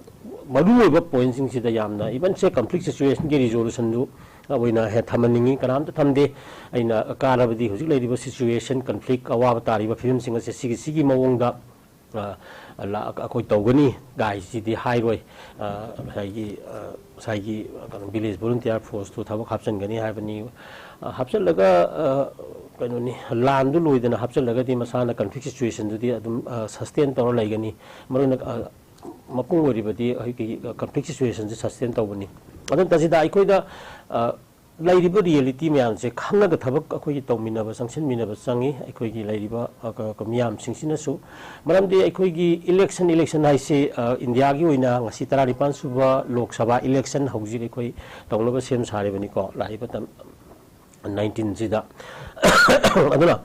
ꯃꯔꯨꯑꯣꯏꯕ ꯄꯣꯏꯟꯁꯤꯡꯁꯤꯗ ꯌꯥꯝꯅ, ꯏꯚꯟ ꯁꯦ ꯀꯟꯐ꯭ꯂꯤꯛ ꯁꯤꯆꯨꯋꯦꯁꯟꯒꯤ ꯔꯤꯖꯣꯂꯨꯁꯟꯗꯨ ꯑꯣꯏꯅ ꯍꯦꯛ ꯊꯝꯍꯟꯅꯤꯡꯉꯤ꯫ ꯀꯅꯥꯝꯇ ꯊꯝꯗꯦ꯫ ꯑꯩꯅ ꯀꯥꯔꯕꯗꯤ ꯍꯧꯖꯤꯛ ꯂꯩꯔꯤꯕ ꯁꯤꯆꯨꯋꯦꯁꯟ, ꯀꯟꯐ꯭ꯂꯤꯛ, ꯑꯋꯥꯕ ꯇꯥꯔꯤꯕ ꯐꯤꯕꯝꯁꯤꯡ ꯑꯁꯦ ꯁꯤꯒꯤ, ꯁꯤꯒꯤ ꯃꯑꯣꯡꯗ, ꯑ, ꯂꯥ-, ꯑꯩꯈꯣꯏ ꯇꯧꯒꯅꯤ ꯀꯥꯏꯁꯤꯗꯤ ꯍꯥꯏꯔꯣꯏ꯫ ꯑ, ꯉꯁꯥꯏꯒꯤ, ꯑ, ꯉꯁꯥꯏꯒꯤ, ꯑ, ꯀꯩꯅꯣ, ꯚꯤꯂꯦꯖ ꯚꯣꯂꯨꯟꯇꯤꯌꯥꯔ ꯐꯣꯔꯁꯇꯨ ꯊꯕꯛ ꯍꯥꯞꯆꯤꯟꯒꯅꯤ ꯍꯥꯏꯕꯅꯤ꯫ ꯑ, ꯍꯥꯞꯆꯤꯜꯂꯒ, ꯑ, ꯀꯩꯅꯣꯅꯤ, ꯂꯥꯟꯗꯨ ꯂꯣꯏꯗꯅ ꯍꯥꯞꯆꯤꯜꯂꯒꯗꯤ ꯃꯁꯥꯅ ꯀꯟꯐ꯭ꯂꯤꯛ ꯁꯤꯆꯨꯋꯦꯁꯟꯗꯨꯗꯤ ꯑꯗꯨꯝ, ꯑ, ꯁꯁꯇꯦꯟ ꯇꯧꯔ ꯂꯩꯒꯅꯤ꯫ ꯃꯔꯨ ꯑꯣꯏꯅ, ꯑ, ꯃꯄꯨꯡ ꯑꯣꯏꯔꯤꯕꯗꯤ ꯑꯩꯈꯣꯏꯒꯤ ꯀꯟꯐ꯭ꯂꯤꯛ ꯁꯤꯆꯨꯋꯦꯁꯟꯁꯦ ꯁꯁꯇꯦꯟ ꯇꯧꯕꯅꯤ꯫ ꯑꯗꯨ ꯅꯠꯇꯕꯁꯤꯗ ꯑꯩꯈꯣꯏꯗ, ꯑ, ꯂꯩꯔꯤꯕ ꯔꯤꯌꯦꯂꯤꯇꯤ ꯃꯌꯥꯝꯁꯦ ꯈꯪꯉꯒ ꯊꯕꯛ ꯑꯩꯈꯣꯏꯒꯤ ꯇꯧꯃꯤꯟꯅꯕ, ꯆꯪꯁꯤꯟꯃꯤꯟꯅꯕ ꯆꯪꯉꯤ꯫ ꯑꯩꯈꯣꯏꯒꯤ ꯂꯩꯔꯤꯕ, ꯑ, ꯀ-, ꯀ-, ꯃꯤꯌꯥꯝꯁꯤꯡꯁꯤꯅꯁꯨ, ꯃꯔꯝꯗꯤ ꯑꯩꯈꯣꯏꯒꯤ ꯏꯂꯦꯛꯁꯟ, ꯏꯂꯦꯛꯁꯟ ꯍꯥꯏꯁꯤ, ꯑ, ꯏꯟꯗꯤꯌꯥꯒꯤ ꯑꯣꯏꯅ ꯉꯁꯤ ꯇꯔꯥꯅꯤꯄꯥꯟ ꯁꯨꯕ ꯂꯣꯛ ꯁꯚꯥ ꯏꯂꯦꯛꯁꯟ ꯍꯧꯖꯤꯛ ꯑꯩꯈꯣꯏ ꯇꯧꯅꯕ ꯁꯦꯝ ꯁꯥꯔꯤꯕꯅꯤꯀꯣ꯫ ꯂꯥꯛꯏꯕ ꯇꯝ-, ꯅꯥꯏꯟꯇꯤꯟꯁꯤꯗ꯫ ꯑꯗꯨꯅ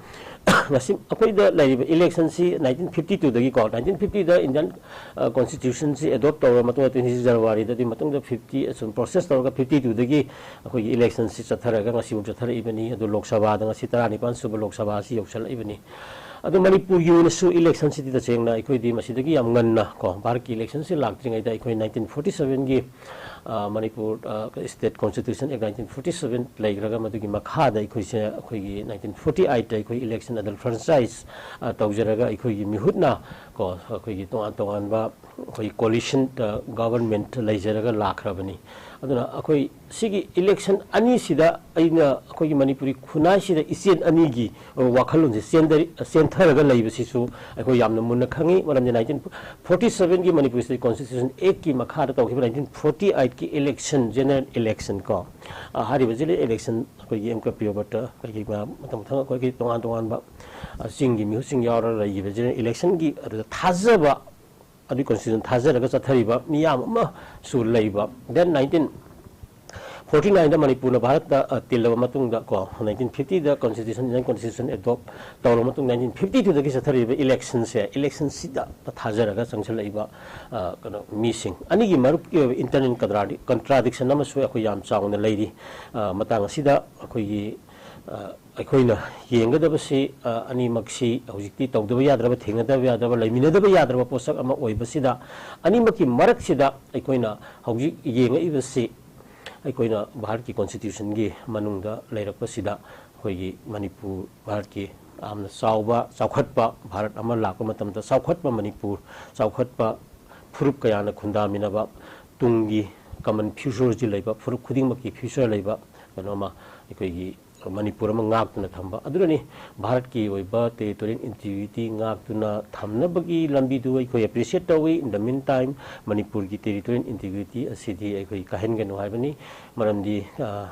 ꯉꯁꯤ ꯑꯩꯈꯣꯏꯗ ꯂꯩꯔꯤꯕ ꯏꯂꯦꯛꯁꯟꯁꯤ ꯅꯥꯏꯟꯇꯤꯟ ꯐꯤꯐꯇꯤ ꯇꯨꯗꯒꯤꯀꯣ, ꯅꯥꯏꯟꯇꯤꯟ ꯐꯤꯐꯇꯤꯗ ꯏꯟꯗꯤꯌꯥꯟ, ꯑ, ꯀꯣꯟꯁꯇꯤꯇ꯭ꯌꯨꯁꯟꯁꯤ ꯑꯦꯗꯣꯞ ꯇꯧꯔꯕ ꯃꯇꯨꯡꯗ, ꯇ꯭ꯋꯦꯟꯇꯤ ꯁꯤꯛꯁ ꯖꯅꯋꯥꯔꯤꯗ, ꯑꯗꯨꯒꯤ ꯃꯇꯨꯡꯗ ꯐꯤꯐꯇꯤ ꯑꯁꯨꯝ ꯄ꯭ꯔꯣꯁꯦꯁ ꯇꯧꯔꯒ ꯐꯤꯐꯇꯤ ꯇꯨꯗꯒꯤ ꯑꯩꯈꯣꯏꯒꯤ ꯏꯂꯦꯛꯁꯟꯁꯤ ꯆꯠꯊꯔꯒ ꯉꯁꯤꯐꯥꯎ ꯆꯠꯊꯔꯛꯏꯕꯅꯤ꯫ ꯑꯗꯨ ꯂꯣꯛ ꯁꯚꯥꯗ ꯉꯁꯤ ꯇꯔꯥꯅꯤꯄꯥꯟ ꯁꯨꯕ ꯂꯣꯛ ꯁꯚꯥ ꯑꯁꯤ ꯌꯧꯁꯤꯜꯂꯛꯏꯕꯅꯤ꯫ ꯑꯗꯨ ꯃꯅꯤꯄꯨꯔꯒꯤ ꯑꯣꯏꯅꯁꯨ ꯏꯂꯦꯛꯁꯟꯁꯤꯗꯤ ꯇꯁꯦꯡꯅ ꯑꯩꯈꯣꯏꯗꯤ ꯃꯁꯤꯗꯒꯤ ꯌꯥꯝ ꯉꯟꯅ ꯀꯣ, ꯚꯥꯔꯠꯀꯤ ꯏꯂꯦꯛꯁꯟꯁꯤ ꯂꯥꯛꯇ꯭ꯔꯤꯉꯩꯗ ꯑꯩꯈꯣꯏ ꯅꯥꯏꯟꯇꯤꯟ ꯐꯣꯔꯇꯤ ꯁꯚꯦꯟꯒꯤ, ꯑ, ꯃꯅꯤꯄꯨꯔ, ꯑ, ꯁ꯭ꯇꯦꯠ ꯀꯣꯟꯁꯇꯤꯇ꯭ꯌꯨꯁꯟ ꯑꯦꯛ ꯅꯥꯏꯟꯇꯤꯟ ꯐꯣꯔꯇꯤ ꯁꯚꯦꯟ ꯂꯩꯈ꯭ꯔꯒ, ꯃꯗꯨꯒꯤ ꯃꯈꯥꯗ ꯑꯩꯈꯣꯏꯁꯦ, ꯑꯩꯈꯣꯏꯒꯤ ꯅꯥꯏꯟꯇꯤꯟ ꯐꯣꯔꯇꯤ ꯑꯩꯠꯇ ꯑꯩꯈꯣꯏ ꯏꯂꯦꯛꯁꯟ ꯑꯗꯨ ꯐ꯭ꯔꯦꯟꯆꯥꯏꯁ, ꯑ, ꯇꯧꯖꯔꯒ ꯑꯩꯈꯣꯏꯒꯤ ꯃꯤꯍꯨꯠꯅ ꯀꯣ, ꯑꯩꯈꯣꯏꯒꯤ ꯇꯣꯉꯥꯟ ꯇꯣꯉꯥꯟꯕ ꯑꯩꯈꯣꯏ ꯀꯣꯂꯤꯁꯟ, ꯑ, ꯒꯚꯔꯟꯃꯦꯟꯠ ꯂꯩꯖꯔꯒ ꯂꯥꯛꯈ꯭ꯔꯕꯅꯤ꯫ ꯑꯗꯨꯅ ꯑꯩꯈꯣꯏ ꯁꯤꯒꯤ ꯏꯂꯦꯛꯁꯟ ꯑꯅꯤꯁꯤꯗ ꯑꯩꯅ ꯑꯩꯈꯣꯏꯒꯤ ꯃꯅꯤꯄꯨꯔꯤ ꯈꯨꯟꯅꯥꯏꯁꯤꯗ ꯏꯆꯦꯜ ꯑꯅꯤꯒꯤ, ꯑ, ꯋꯥꯈꯜꯂꯣꯟꯁꯦ ꯆꯦꯟꯗꯔꯤ-, ꯆꯦꯟꯊꯔꯒ ꯂꯩꯕꯁꯤꯁꯨ ꯑꯩꯈꯣꯏ ꯌꯥꯝꯅ ꯃꯨꯟꯅ ꯈꯪꯉꯤ꯫ ꯃꯔꯝꯗꯤ ꯅꯥꯏꯟꯇꯤꯟ ꯐꯣꯔꯇꯤ ꯁꯚꯦꯟꯒꯤ ꯃꯅꯤꯄꯨꯔ ꯁ꯭ꯇꯦꯠ ꯀꯣꯟꯁꯇꯤꯇ꯭ꯌꯨꯁꯟ ꯑꯦꯛꯀꯤ ꯃꯈꯥꯗ ꯇꯧꯈꯤꯕ ꯅꯥꯏꯟꯇꯤꯟ ꯐꯣꯔꯇꯤ ꯑꯩꯠꯀꯤ ꯏꯂꯦꯛꯁꯟ, ꯖꯦꯅꯔꯦꯜ ꯏꯂꯦꯛꯁꯟ ꯀꯣ, ꯑ, ꯍꯥꯏꯔꯤꯕ ꯖꯦꯅꯔꯦꯜ ꯏꯂꯦꯛꯁꯟ ꯑꯩꯈꯣꯏꯒꯤ ꯑꯦꯝ ꯀꯦ ꯄ꯭ꯔꯤꯌꯣꯕ꯭ꯔꯇ, ꯑꯩꯈꯣꯏꯒꯤ ꯃꯌꯥꯝ ꯃꯊꯪ ꯃꯊꯪ ꯑꯩꯈꯣꯏꯒꯤ ꯇꯣꯉꯥꯟ ꯇꯣꯉꯥꯟꯕ, ꯑ, ꯆꯤꯡꯒꯤ ꯃꯤꯍꯨꯠꯁꯤꯡ ꯌꯥꯎꯔꯒ ꯂꯩꯈꯤꯕ ꯖꯦꯅꯔꯦꯜ ꯏꯂꯦꯛꯁꯟꯒꯤ ꯑꯗꯨꯗ ꯊꯥꯖꯕ, ꯑꯗꯨꯒꯤ ꯀꯣꯟꯁꯇꯤꯇ꯭ꯌꯨꯁꯟ ꯊꯥꯖꯔꯒ ꯆꯠꯊꯔꯤꯕ ꯃꯤꯌꯥꯝ ꯑꯃꯁꯨ ꯂꯩꯕ꯫ ꯗꯦꯟ ꯅꯥꯏꯟꯇꯤꯟ ꯐꯣꯔꯇꯤ ꯅꯥꯏꯟꯗ ꯃꯅꯤꯄꯨꯔꯅ ꯚꯥꯔꯠꯇ, ꯑ, ꯇꯤꯜꯂꯕ ꯃꯇꯨꯡꯗ ꯀꯣ, ꯅꯥꯏꯟꯇꯤꯟ ꯐꯤꯐꯇꯤꯗ ꯀꯣꯟꯁꯇꯤꯇ꯭ꯌꯨꯁꯟ, ꯏꯟꯗꯤꯌꯟ ꯀꯣꯟꯁꯇꯤꯇ꯭ꯌꯨꯁꯟ ꯑꯦꯗꯣꯞ ꯇꯧꯔꯕ ꯃꯇꯨꯡ, ꯅꯥꯏꯟꯇꯤꯟ ꯐꯤꯐꯇꯤ ꯇꯨꯗꯒꯤ ꯆꯠꯊꯔꯤꯕ ꯏꯂꯦꯛꯁꯟꯁꯦ, ꯏꯂꯦꯛꯁꯟꯁꯤꯗ ꯊꯥꯖꯔꯒ ꯆꯪꯁꯤꯜꯂꯛꯏꯕ, ꯑ, ꯀꯩꯅꯣ, ꯃꯤꯁꯤꯡ ꯑꯅꯤꯒꯤ ꯃꯔꯛꯀꯤ ꯑꯣꯏꯕ ꯏꯟꯇꯔꯅꯦꯜ ꯀꯟꯇ꯭ꯔꯥꯗꯤ-, ꯀꯟꯇ꯭ꯔꯥꯗꯤꯛꯁꯟ ꯑꯃꯁꯨ ꯑꯩꯈꯣꯏ ꯌꯥꯝ ꯆꯥꯎꯅ ꯂꯩꯔꯤ꯫ ꯑ, ꯃꯇꯥꯡ ꯑꯁꯤꯗ ꯑꯩꯈꯣꯏꯒꯤ ꯑ, ꯑꯩꯈꯣꯏꯅ ꯌꯦꯡꯒꯗꯕꯁꯤ, ꯑ, ꯑꯅꯤꯃꯛꯁꯤ ꯍꯧꯖꯤꯛꯇꯤ ꯇꯧꯗꯕ ꯌꯥꯗ꯭ꯔꯕ, ꯊꯦꯡꯅꯗꯕ ꯌꯥꯗ꯭ꯔꯕ, ꯂꯩꯃꯤꯟꯅꯗꯕ ꯌꯥꯗ꯭ꯔꯕ ꯄꯣꯠꯁꯛ ꯑꯃ ꯑꯣꯏꯕꯁꯤꯗ, ꯑꯅꯤꯃꯛꯀꯤ ꯃꯔꯛꯁꯤꯗ ꯑꯩꯈꯣꯏꯅ ꯍꯧꯖꯤꯛ ꯌꯦꯡꯉꯛꯏꯕꯁꯤ, ꯑꯩꯈꯣꯏꯅ ꯚꯥꯔꯠꯀꯤ ꯀꯣꯟꯁꯇꯤꯇ꯭ꯌꯨꯁꯟꯒꯤ ꯃꯅꯨꯡꯗ ꯂꯩꯔꯛꯄꯁꯤꯗ, ꯑꯩꯈꯣꯏꯒꯤ ꯃꯅꯤꯄꯨꯔ ꯚꯥꯔꯠꯀꯤ ꯌꯥꯝꯅ ꯆꯥꯎꯕ, ꯆꯥꯎꯈꯠꯄ, ꯚꯥꯔꯠ ꯑꯃ ꯂꯥꯛꯄ ꯃꯇꯝꯗ ꯆꯥꯎꯈꯠꯄ ꯃꯅꯤꯄꯨꯔ, ꯆꯥꯎꯈꯠꯄ ꯐꯨꯔꯨꯞ ꯀꯌꯥꯅ ꯈꯨꯟꯗꯥꯃꯤꯟꯅꯕ, ꯇꯨꯡꯒꯤ ꯀꯃꯟ ꯐ꯭ꯌꯨꯆꯔꯁꯤ ꯂꯩꯕ, ꯐꯨꯔꯨꯞ ꯈꯨꯗꯤꯡꯃꯛꯀꯤ ꯐ꯭ꯌꯨꯆꯔ ꯂꯩꯕ ꯀꯩꯅꯣꯃ ꯑꯩꯈꯣꯏꯒꯤ ꯃꯅꯤꯄꯨꯔ ꯑꯃ ꯉꯥꯛꯇꯨꯅ ꯊꯝꯕ ꯑꯗꯨꯅꯅꯤ꯫ ꯚꯥꯔꯠꯀꯤ ꯑꯣꯏꯕ ꯇꯦꯔꯤꯇꯣꯔꯤꯌꯦꯜ ꯏꯟꯇꯤꯒ꯭ꯔꯤꯇꯤ ꯉꯥꯛꯇꯨꯅ ꯊꯝꯅꯕꯒꯤ ꯂꯝꯕꯤꯗꯨ ꯑꯩꯈꯣꯏ ꯑꯦꯄ꯭ꯔꯤꯁꯤꯌꯦꯠ ꯇꯧꯏ꯫ In the meantime, ꯃꯅꯤꯄꯨꯔꯒꯤ ꯇꯦꯔꯤꯇꯣꯔꯤꯌꯦꯜ ꯏꯟꯇꯤꯒ꯭ꯔꯤꯇꯤ ꯑꯁꯤꯗꯤ ꯑꯩꯈꯣꯏ ꯀꯥꯏꯍꯟꯒꯅꯨ ꯍꯥꯏꯕꯅꯤ꯫ ꯃꯔꯝꯗꯤ, ꯑ,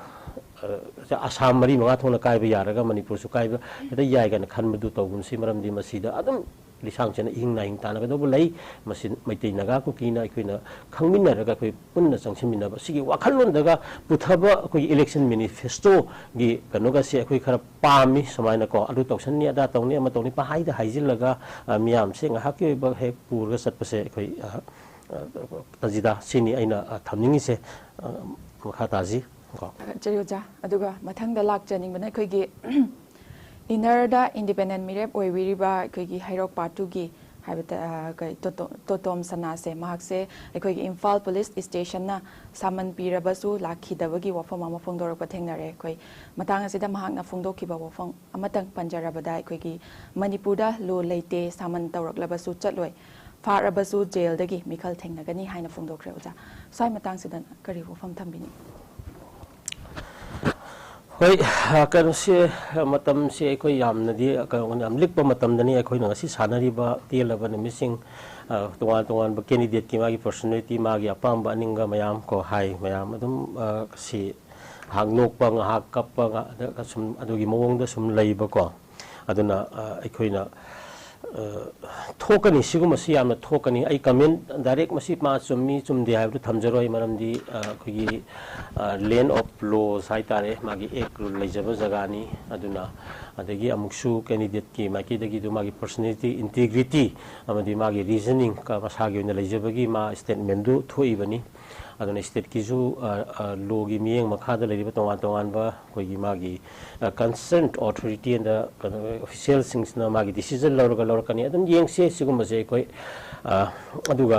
ꯑ, ꯑꯁꯥꯝ ꯃꯔꯤ ꯃꯉꯥ ꯊꯣꯛꯅ ꯀꯥꯏꯕ ꯌꯥꯔꯒ ꯃꯅꯤꯄꯨꯔꯁꯨ ꯀꯥꯏꯕ ꯍꯦꯛꯇ ꯌꯥꯏ ꯀꯥꯏꯅ ꯈꯟꯕꯗꯨ ꯇꯧꯒꯨꯝꯁꯤ꯫ ꯃꯔꯝꯗꯤ ꯃꯁꯤꯗ ꯑꯗꯨꯝ ꯂꯤꯁꯥꯡ ꯆꯦꯠꯅ ꯏꯍꯤꯡ ꯅꯥꯍꯤꯡ ꯇꯥꯟꯅꯒꯗꯧꯕ ꯂꯩ꯫ ꯃꯁꯤ ꯃꯩꯇꯩ ꯅꯥꯒꯥ ꯀꯨꯀꯤꯅ ꯑꯩꯈꯣꯏꯅ ꯈꯪꯃꯤꯟꯅꯔꯒ ꯑꯩꯈꯣꯏ ꯄꯨꯟꯅ ꯆꯪꯁꯤꯟꯃꯤꯟꯅꯕ ꯁꯤꯒꯤ ꯋꯥꯈꯜꯂꯣꯟꯗꯒ ꯄꯨꯊꯕ ꯑꯩꯈꯣꯏꯒꯤ ꯏꯂꯦꯛꯁꯟ ꯃꯦꯅꯤꯐꯦꯁꯇꯣꯒꯤ ꯀꯩꯅꯣꯒꯁꯦ ꯑꯩꯈꯣꯏ ꯈꯔ ꯄꯥꯝꯃꯤ꯫ ꯁꯨꯃꯥꯏꯅꯀꯣ, ꯑꯗꯨ ꯇꯧꯁꯟꯅꯤ, ꯑꯗꯥ ꯇꯧꯅꯤ, ꯑꯃ ꯇꯧꯅꯤ, ꯄꯪꯍꯥꯏꯗ ꯍꯥꯏꯖꯤꯜꯂꯒ, ꯑ, ꯃꯤꯌꯥꯝꯁꯦ ꯉꯥꯏꯍꯥꯛꯀꯤ ꯑꯣꯏꯕ ꯍꯦꯛ ꯄꯨꯔꯒ ꯆꯠꯄꯁꯦ ꯑꯩꯈꯣꯏ, ꯑ, ꯑ, ꯇꯟꯖꯤꯗꯥ, ꯁꯤꯅꯤ ꯑꯩꯅ, ꯑ, ꯊꯝꯅꯤꯡꯉꯤꯁꯦ꯫ ꯑ, ꯃꯈꯥ ꯇꯥꯁꯤ ꯀꯣ꯫ ꯊꯥꯒꯠꯆꯔꯤ ꯑꯣꯖꯥ꯫ ꯑꯗꯨꯒ ꯃꯊꯪꯗ ꯂꯥꯛꯆꯅꯤꯡꯕꯅ ꯑꯩꯈꯣꯏꯒꯤ ꯏꯅꯔꯗ ꯏꯟꯗꯤꯄꯦꯟꯗꯦꯟ ꯃꯤꯔꯦꯞ ꯑꯣꯏꯕꯤꯔꯤꯕ ꯑꯩꯈꯣꯏꯒꯤ ꯍꯩꯔꯣꯛ ꯄꯥꯔꯠ ꯇꯨꯒꯤ ꯍꯥꯏꯕ ꯇ-, ꯑ, ꯀꯩ, ꯇꯣꯇꯣ-, ꯇꯣꯇꯣꯝ ꯁꯅꯥꯁꯦ, ꯃꯍꯥꯛꯁꯦ ꯑꯩꯈꯣꯏꯒꯤ ꯏꯝꯐꯥꯜ ꯄꯨꯂꯤꯁ ꯁ꯭ꯇꯦꯁꯟꯅ ꯁꯥꯃꯟ ꯄꯤꯔꯕꯁꯨ ꯂꯥꯛꯈꯤꯗꯕꯒꯤ ꯋꯥꯐꯝ ꯑꯃ ꯐꯣꯡꯗꯣꯔꯛꯄ ꯊꯦꯡꯅꯔꯦ꯫ ꯑꯩꯈꯣꯏ ꯃꯇꯥꯡ ꯑꯁꯤꯗ ꯃꯍꯥꯛꯅ ꯐꯣꯡꯗꯣꯛꯈꯤꯕ ꯋꯥꯐꯝ ꯑꯃꯇꯪ ꯄꯟꯖꯔꯕꯗ, ꯑꯩꯈꯣꯏꯒꯤ ꯃꯅꯤꯄꯨꯔꯗ ꯂꯣ ꯂꯩꯇꯦ, ꯁꯥꯃꯟ ꯇꯧꯔꯛꯂꯕꯁꯨ ꯆꯠꯂꯣꯏ, ꯐꯥꯔꯕꯁꯨ ꯖꯦꯜꯗꯒꯤ ꯃꯤꯈꯜ ꯊꯦꯡꯅꯒꯅꯤ ꯍꯥꯏꯅ ꯐꯣꯡꯗꯣꯛꯈ꯭ꯔꯦ꯫ ꯑꯣꯖꯥ, ꯁ꯭ꯋꯥꯏ ꯃꯇꯥꯡꯁꯤꯗ ꯀꯔꯤ ꯋꯥꯐꯝ ꯊꯝꯕꯤꯅꯤ? ꯍꯣꯏ, ꯑ, ꯀꯩꯅꯣꯁꯦ, ꯑ, ꯃꯇꯝꯁꯦ ꯑꯩꯈꯣꯏ ꯌꯥꯝꯅꯗꯤ, ꯑ, ꯀꯩꯅꯣ, ꯌꯥꯝ ꯂꯤꯛꯄ ꯃꯇꯝꯗꯅꯤ ꯑꯩꯈꯣꯏꯅ ꯉꯁꯤ ꯁꯥꯟꯅꯔꯤꯕ꯫ ꯇꯦꯜꯂꯕ ꯅꯨꯃꯤꯠꯁꯤꯡ, ꯑ, ꯇꯣꯉꯥꯟ ꯇꯣꯉꯥꯟꯕ ꯀꯦꯟꯗꯤꯗꯦꯠꯀꯤ ꯃꯥꯒꯤ ꯄꯔꯁꯣꯅꯦꯂꯤꯇꯤ, ꯃꯥꯒꯤ ꯑꯄꯥꯝꯕ ꯑꯅꯤꯡꯕ ꯃꯌꯥꯝ ꯀꯣ ꯍꯥꯏ, ꯃꯌꯥꯝ ꯑꯗꯨꯝ, ꯑ, ꯁꯤ ꯉꯥꯏꯍꯥꯛ ꯅꯣꯛꯄ, ꯉꯥꯏꯍꯥꯛ ꯀꯞꯄ, ꯉꯥꯏꯍꯥꯛ, ꯑꯗ ꯁꯨꯝ ꯑꯗꯨꯒꯤ ꯃꯑꯣꯡꯗ ꯁꯨꯝ ꯂꯩꯕꯀꯣ꯫ ꯑꯗꯨꯅ, ꯑ, ꯑꯩꯈꯣꯏꯅ, ꯑ, ꯊꯣꯛꯀꯅꯤ, ꯁꯤꯒꯨꯝꯕꯁꯤ ꯌꯥꯝꯅ ꯊꯣꯛꯀꯅꯤ꯫ ꯑꯩ ꯀꯃꯦꯟ ꯗꯥꯏꯔꯦꯛ ꯃꯁꯤ ꯃꯥ ꯆꯨꯝꯃꯤ ꯆꯨꯝꯗꯦ ꯍꯥꯏꯕꯗꯨ ꯊꯝꯖꯔꯣꯏ, ꯃꯔꯝꯗꯤ, ꯑ, ꯑꯩꯈꯣꯏꯒꯤ, ꯑ, ꯂꯦꯟ ꯑꯣꯐ ꯂꯣꯁ ꯍꯥꯏꯇꯥꯔꯦ, ꯃꯥꯒꯤ ꯑꯦꯛ ꯔꯨꯜ ꯂꯩꯖꯕ ꯖꯒꯥꯅꯤ꯫ ꯑꯗꯨꯅ, ꯑꯗꯒꯤ ꯑꯃꯨꯛꯁꯨ ꯀꯦꯟꯗꯤꯗꯦꯠꯀꯤ ꯃꯥꯏꯀꯩꯗꯒꯤꯗꯨ ꯃꯥꯒꯤ ꯄꯔꯁꯣꯅꯦꯂꯤꯇꯤ, ꯏꯟꯇꯤꯒ꯭ꯔꯤꯇꯤ ꯑꯃꯗꯤ ꯃꯥꯒꯤ ꯔꯤꯖꯅꯤꯡ ꯃꯁꯥꯒꯤ ꯑꯣꯏꯅ ꯂꯩꯖꯕꯒꯤ ꯃꯥ ꯁ꯭ꯇꯦꯠꯃꯦꯟꯗꯨ ꯊꯣꯛꯏꯕꯅꯤ꯫ ꯑꯗꯨꯅ ꯁ꯭ꯇꯦꯠꯀꯤꯁꯨ ꯂꯣꯒꯤ ꯃꯤꯠꯌꯦꯡ ꯃꯈꯥꯗ ꯂꯩꯔꯤꯕ ꯇꯣꯉꯥꯟ ꯇꯣꯉꯥꯟꯕ ꯑꯩꯈꯣꯏꯒꯤ ꯃꯥꯒꯤ ꯀꯟꯁꯔꯟ ꯑꯣꯊꯣꯔꯤꯇꯤ ꯑꯦꯟꯗ ꯀꯩꯅꯣ ꯑꯣꯐꯤꯁꯤꯌꯦꯜꯁꯤꯡꯁꯤꯅ ꯃꯥꯒꯤ ꯗꯤꯁꯤꯖꯟ ꯂꯧꯔꯒ ꯂꯧꯔꯛꯀꯅꯤ꯫ ꯑꯗꯨꯝ ꯌꯦꯡꯁꯦ ꯁꯤꯒꯨꯝꯕꯁꯦ ꯑꯩꯈꯣꯏ꯫ ꯑꯗꯨꯒ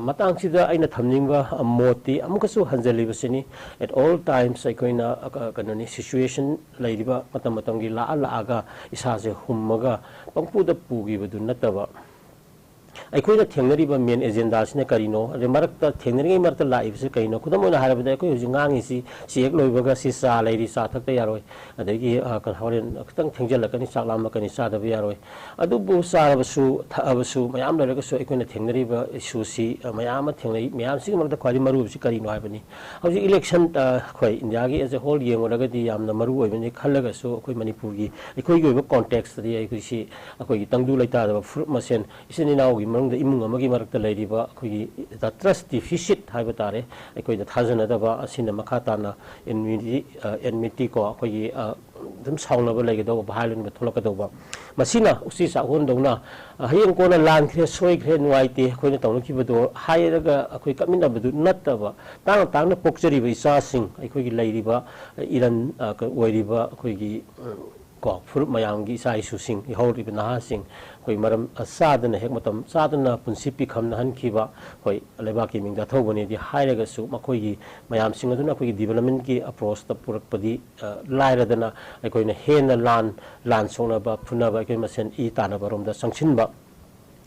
ꯃꯇꯥꯡꯁꯤꯗ ꯑꯩꯅ ꯊꯝꯅꯤꯡꯕ ꯃꯣꯠꯇꯤ ꯑꯃꯨꯛꯀꯁꯨ ꯍꯟꯖꯜꯂꯤꯕꯁꯤꯅꯤ, at all times ꯑꯩꯈꯣꯏꯅ ꯀꯩꯅꯣꯅꯤ, ꯁꯤꯆꯨꯋꯦꯁꯟ ꯂꯩꯔꯤꯕ ꯃꯇꯝ ꯃꯇꯝꯒꯤ ꯂꯥꯛꯑ ꯂꯥꯛꯑꯒ ꯏꯁꯥꯁꯦ ꯍꯨꯝꯃꯒ ꯄꯪꯄꯨꯗ ꯄꯨꯈꯤꯕꯗꯨ ꯅꯠꯇꯕ, ꯑꯩꯈꯣꯏꯅ ꯊꯦꯡꯅꯔꯤꯕ ꯃꯦꯟ ꯑꯦꯖꯦꯟꯗꯥꯁꯤꯅ ꯀꯔꯤꯅꯣ, ꯑꯗꯩ ꯃꯔꯛꯇ ꯊꯦꯡꯅꯔꯤꯉꯩ ꯃꯔꯛꯇ ꯂꯥꯛꯏꯕꯁꯤ ꯀꯔꯤꯅꯣ? ꯈꯨꯗꯝ ꯑꯣꯏꯅ ꯍꯥꯏꯔꯕꯗ ꯑꯩꯈꯣꯏ ꯍꯧꯖꯤꯛ ꯉꯥꯡꯉꯤꯁꯤ, ꯁꯤ ꯍꯦꯛ ꯂꯣꯏꯕꯒ ꯁꯤ ꯆꯥ ꯂꯩꯔꯤ, ꯆꯥ ꯊꯛꯇ ꯌꯥꯔꯣꯏ, ꯑꯗꯒꯤ ꯍꯣꯔꯦꯟ ꯈꯤꯇꯪ ꯊꯦꯡꯖꯤꯜꯂꯛꯀꯅꯤ, ꯆꯥꯛ ꯂꯥꯝꯂꯛꯀꯅꯤ, ꯆꯥꯗꯕ ꯌꯥꯔꯣꯏ꯫ ꯑꯗꯨꯕꯨ ꯆꯥꯔꯕꯁꯨ ꯊꯛꯑꯕꯁꯨ ꯃꯌꯥꯝ ꯂꯩꯔꯒꯁꯨ ꯑꯩꯈꯣꯏꯅ ꯊꯦꯡꯅꯔꯤꯕ ꯏꯁꯨꯁꯤ ꯃꯌꯥꯝ ꯑꯃ ꯊꯦꯡꯅꯩ꯫ ꯃꯌꯥꯝꯁꯤꯒꯤ ꯃꯔꯛꯇ ꯈ꯭ꯋꯥꯏꯗꯒꯤ ꯃꯔꯨꯑꯣꯏꯕꯁꯤ ꯀꯔꯤꯅꯣ ꯍꯥꯏꯕꯅꯤ꯫ ꯍꯧꯖꯤꯛ ꯏꯂꯦꯛꯁꯟ ꯑꯩꯈꯣꯏ ꯏꯟꯗꯤꯌꯥꯒꯤ ꯑꯦꯖ ꯑꯦ ꯍꯣꯜ ꯌꯦꯡꯉꯨꯔꯒꯗꯤ ꯌꯥꯝꯅ ꯃꯔꯨ ꯑꯣꯏꯕꯅꯤ ꯈꯜꯂꯒꯁꯨ ꯑꯩꯈꯣꯏ ꯃꯅꯤꯄꯨꯔꯒꯤ ꯑꯩꯈꯣꯏꯒꯤ ꯑꯣꯏꯕ ꯀꯣꯟꯇꯦꯛꯁꯇꯗꯤ ꯑꯩꯈꯣꯏꯁꯤ ꯑꯩꯈꯣꯏꯒꯤ ꯇꯪꯗꯨ ꯂꯩꯇꯥꯗꯕ ꯐꯨꯔꯨꯞ ꯃꯁꯦꯟ ꯏꯆꯤꯟ ꯏꯅꯥꯎꯒꯤ ꯃꯅꯨꯡꯗ ꯏꯃꯨꯡ ꯑꯃꯒꯤ ꯃꯔꯛꯇ ꯂꯩꯔꯤꯕ ꯑꯩꯈꯣꯏꯒꯤ ꯗ ꯇ꯭ꯔꯁ ꯗꯤꯐꯤꯁꯤꯠ ꯍꯥꯏꯕ ꯇꯥꯔꯦ, ꯑꯩꯈꯣꯏꯗ ꯊꯥꯖꯅꯗꯕ ꯑꯁꯤꯅ ꯃꯈꯥ ꯇꯥꯅ ꯑꯦꯟꯃꯤꯇꯤ, ꯑꯦꯟꯃꯤꯇꯤ ꯀꯣ ꯑꯩꯈꯣꯏꯒꯤ ꯑꯗꯨꯝ ꯁꯥꯎꯅꯕ ꯂꯩꯒꯗꯧꯕ, ꯚꯥꯏꯑꯣꯂꯦꯟꯕ ꯊꯣꯛꯂꯛꯀꯗꯧꯕ꯫ ꯃꯁꯤꯅ ꯎꯆꯤ ꯆꯥꯛꯍꯣꯟꯗꯧꯅ ꯍꯌꯦꯡ ꯀꯣꯟꯅ ꯂꯥꯟꯈ꯭ꯔꯦ, ꯁꯣꯏꯈ꯭ꯔꯦ, ꯅꯨꯡꯉꯥꯏꯇꯦ, ꯑꯩꯈꯣꯏꯅ ꯇꯧꯅꯈꯤꯕꯗꯣ ꯍꯥꯏꯔꯒ ꯑꯩꯈꯣꯏ ꯀꯞꯃꯤꯟꯅꯕꯗꯨ ꯅꯠꯇꯕ, ꯇꯥꯡꯅ ꯇꯥꯡꯅ ꯄꯣꯛꯆꯔꯤꯕ ꯏꯆꯥꯁꯤꯡ, ꯑꯩꯈꯣꯏꯒꯤ ꯂꯩꯔꯤꯕ ꯏꯔꯟ ꯑꯣꯏꯔꯤꯕ ꯑꯩꯈꯣꯏꯒꯤ ꯀꯣ ꯐꯨꯔꯨꯞ ꯃꯌꯥꯝꯒꯤ ꯏꯆꯥ ꯏꯁꯨꯁꯤꯡ, ꯏꯍꯧꯔꯤꯕ ꯅꯍꯥꯁꯤꯡ, ꯑꯩꯈꯣꯏ ꯃꯔꯝ ꯆꯥꯗꯅ ꯍꯦꯛ ꯃꯇꯝ ꯆꯥꯗꯅ ꯄꯨꯟꯁꯤ ꯄꯤꯈꯝꯅꯍꯟꯈꯤꯕ, ꯍꯣꯏ, ꯂꯩꯕꯥꯛꯀꯤ ꯃꯤꯡꯗ ꯑꯊꯧꯕꯅꯦꯗꯤ ꯍꯥꯏꯔꯒꯁꯨ ꯃꯈꯣꯏꯒꯤ ꯃꯌꯥꯝꯁꯤꯡ ꯑꯗꯨꯅ ꯑꯩꯈꯣꯏꯒꯤ ꯗꯤꯕꯂꯞꯃꯦꯟꯒꯤ ꯑꯦꯄ꯭ꯔꯣꯁꯇ ꯄꯨꯔꯛꯄꯗꯤ ꯂꯥꯏꯔꯗꯅ ꯑꯩꯈꯣꯏꯅ ꯍꯦꯟꯅ ꯂꯥꯟ, ꯂꯥꯟ ꯁꯣꯛꯅꯕ, ꯐꯨꯅꯕ, ꯑꯩꯈꯣꯏ ꯃꯁꯦꯟ ꯏ ꯇꯥꯟꯅꯕꯔꯣꯝꯗ ꯆꯪꯁꯤꯟꯕ꯫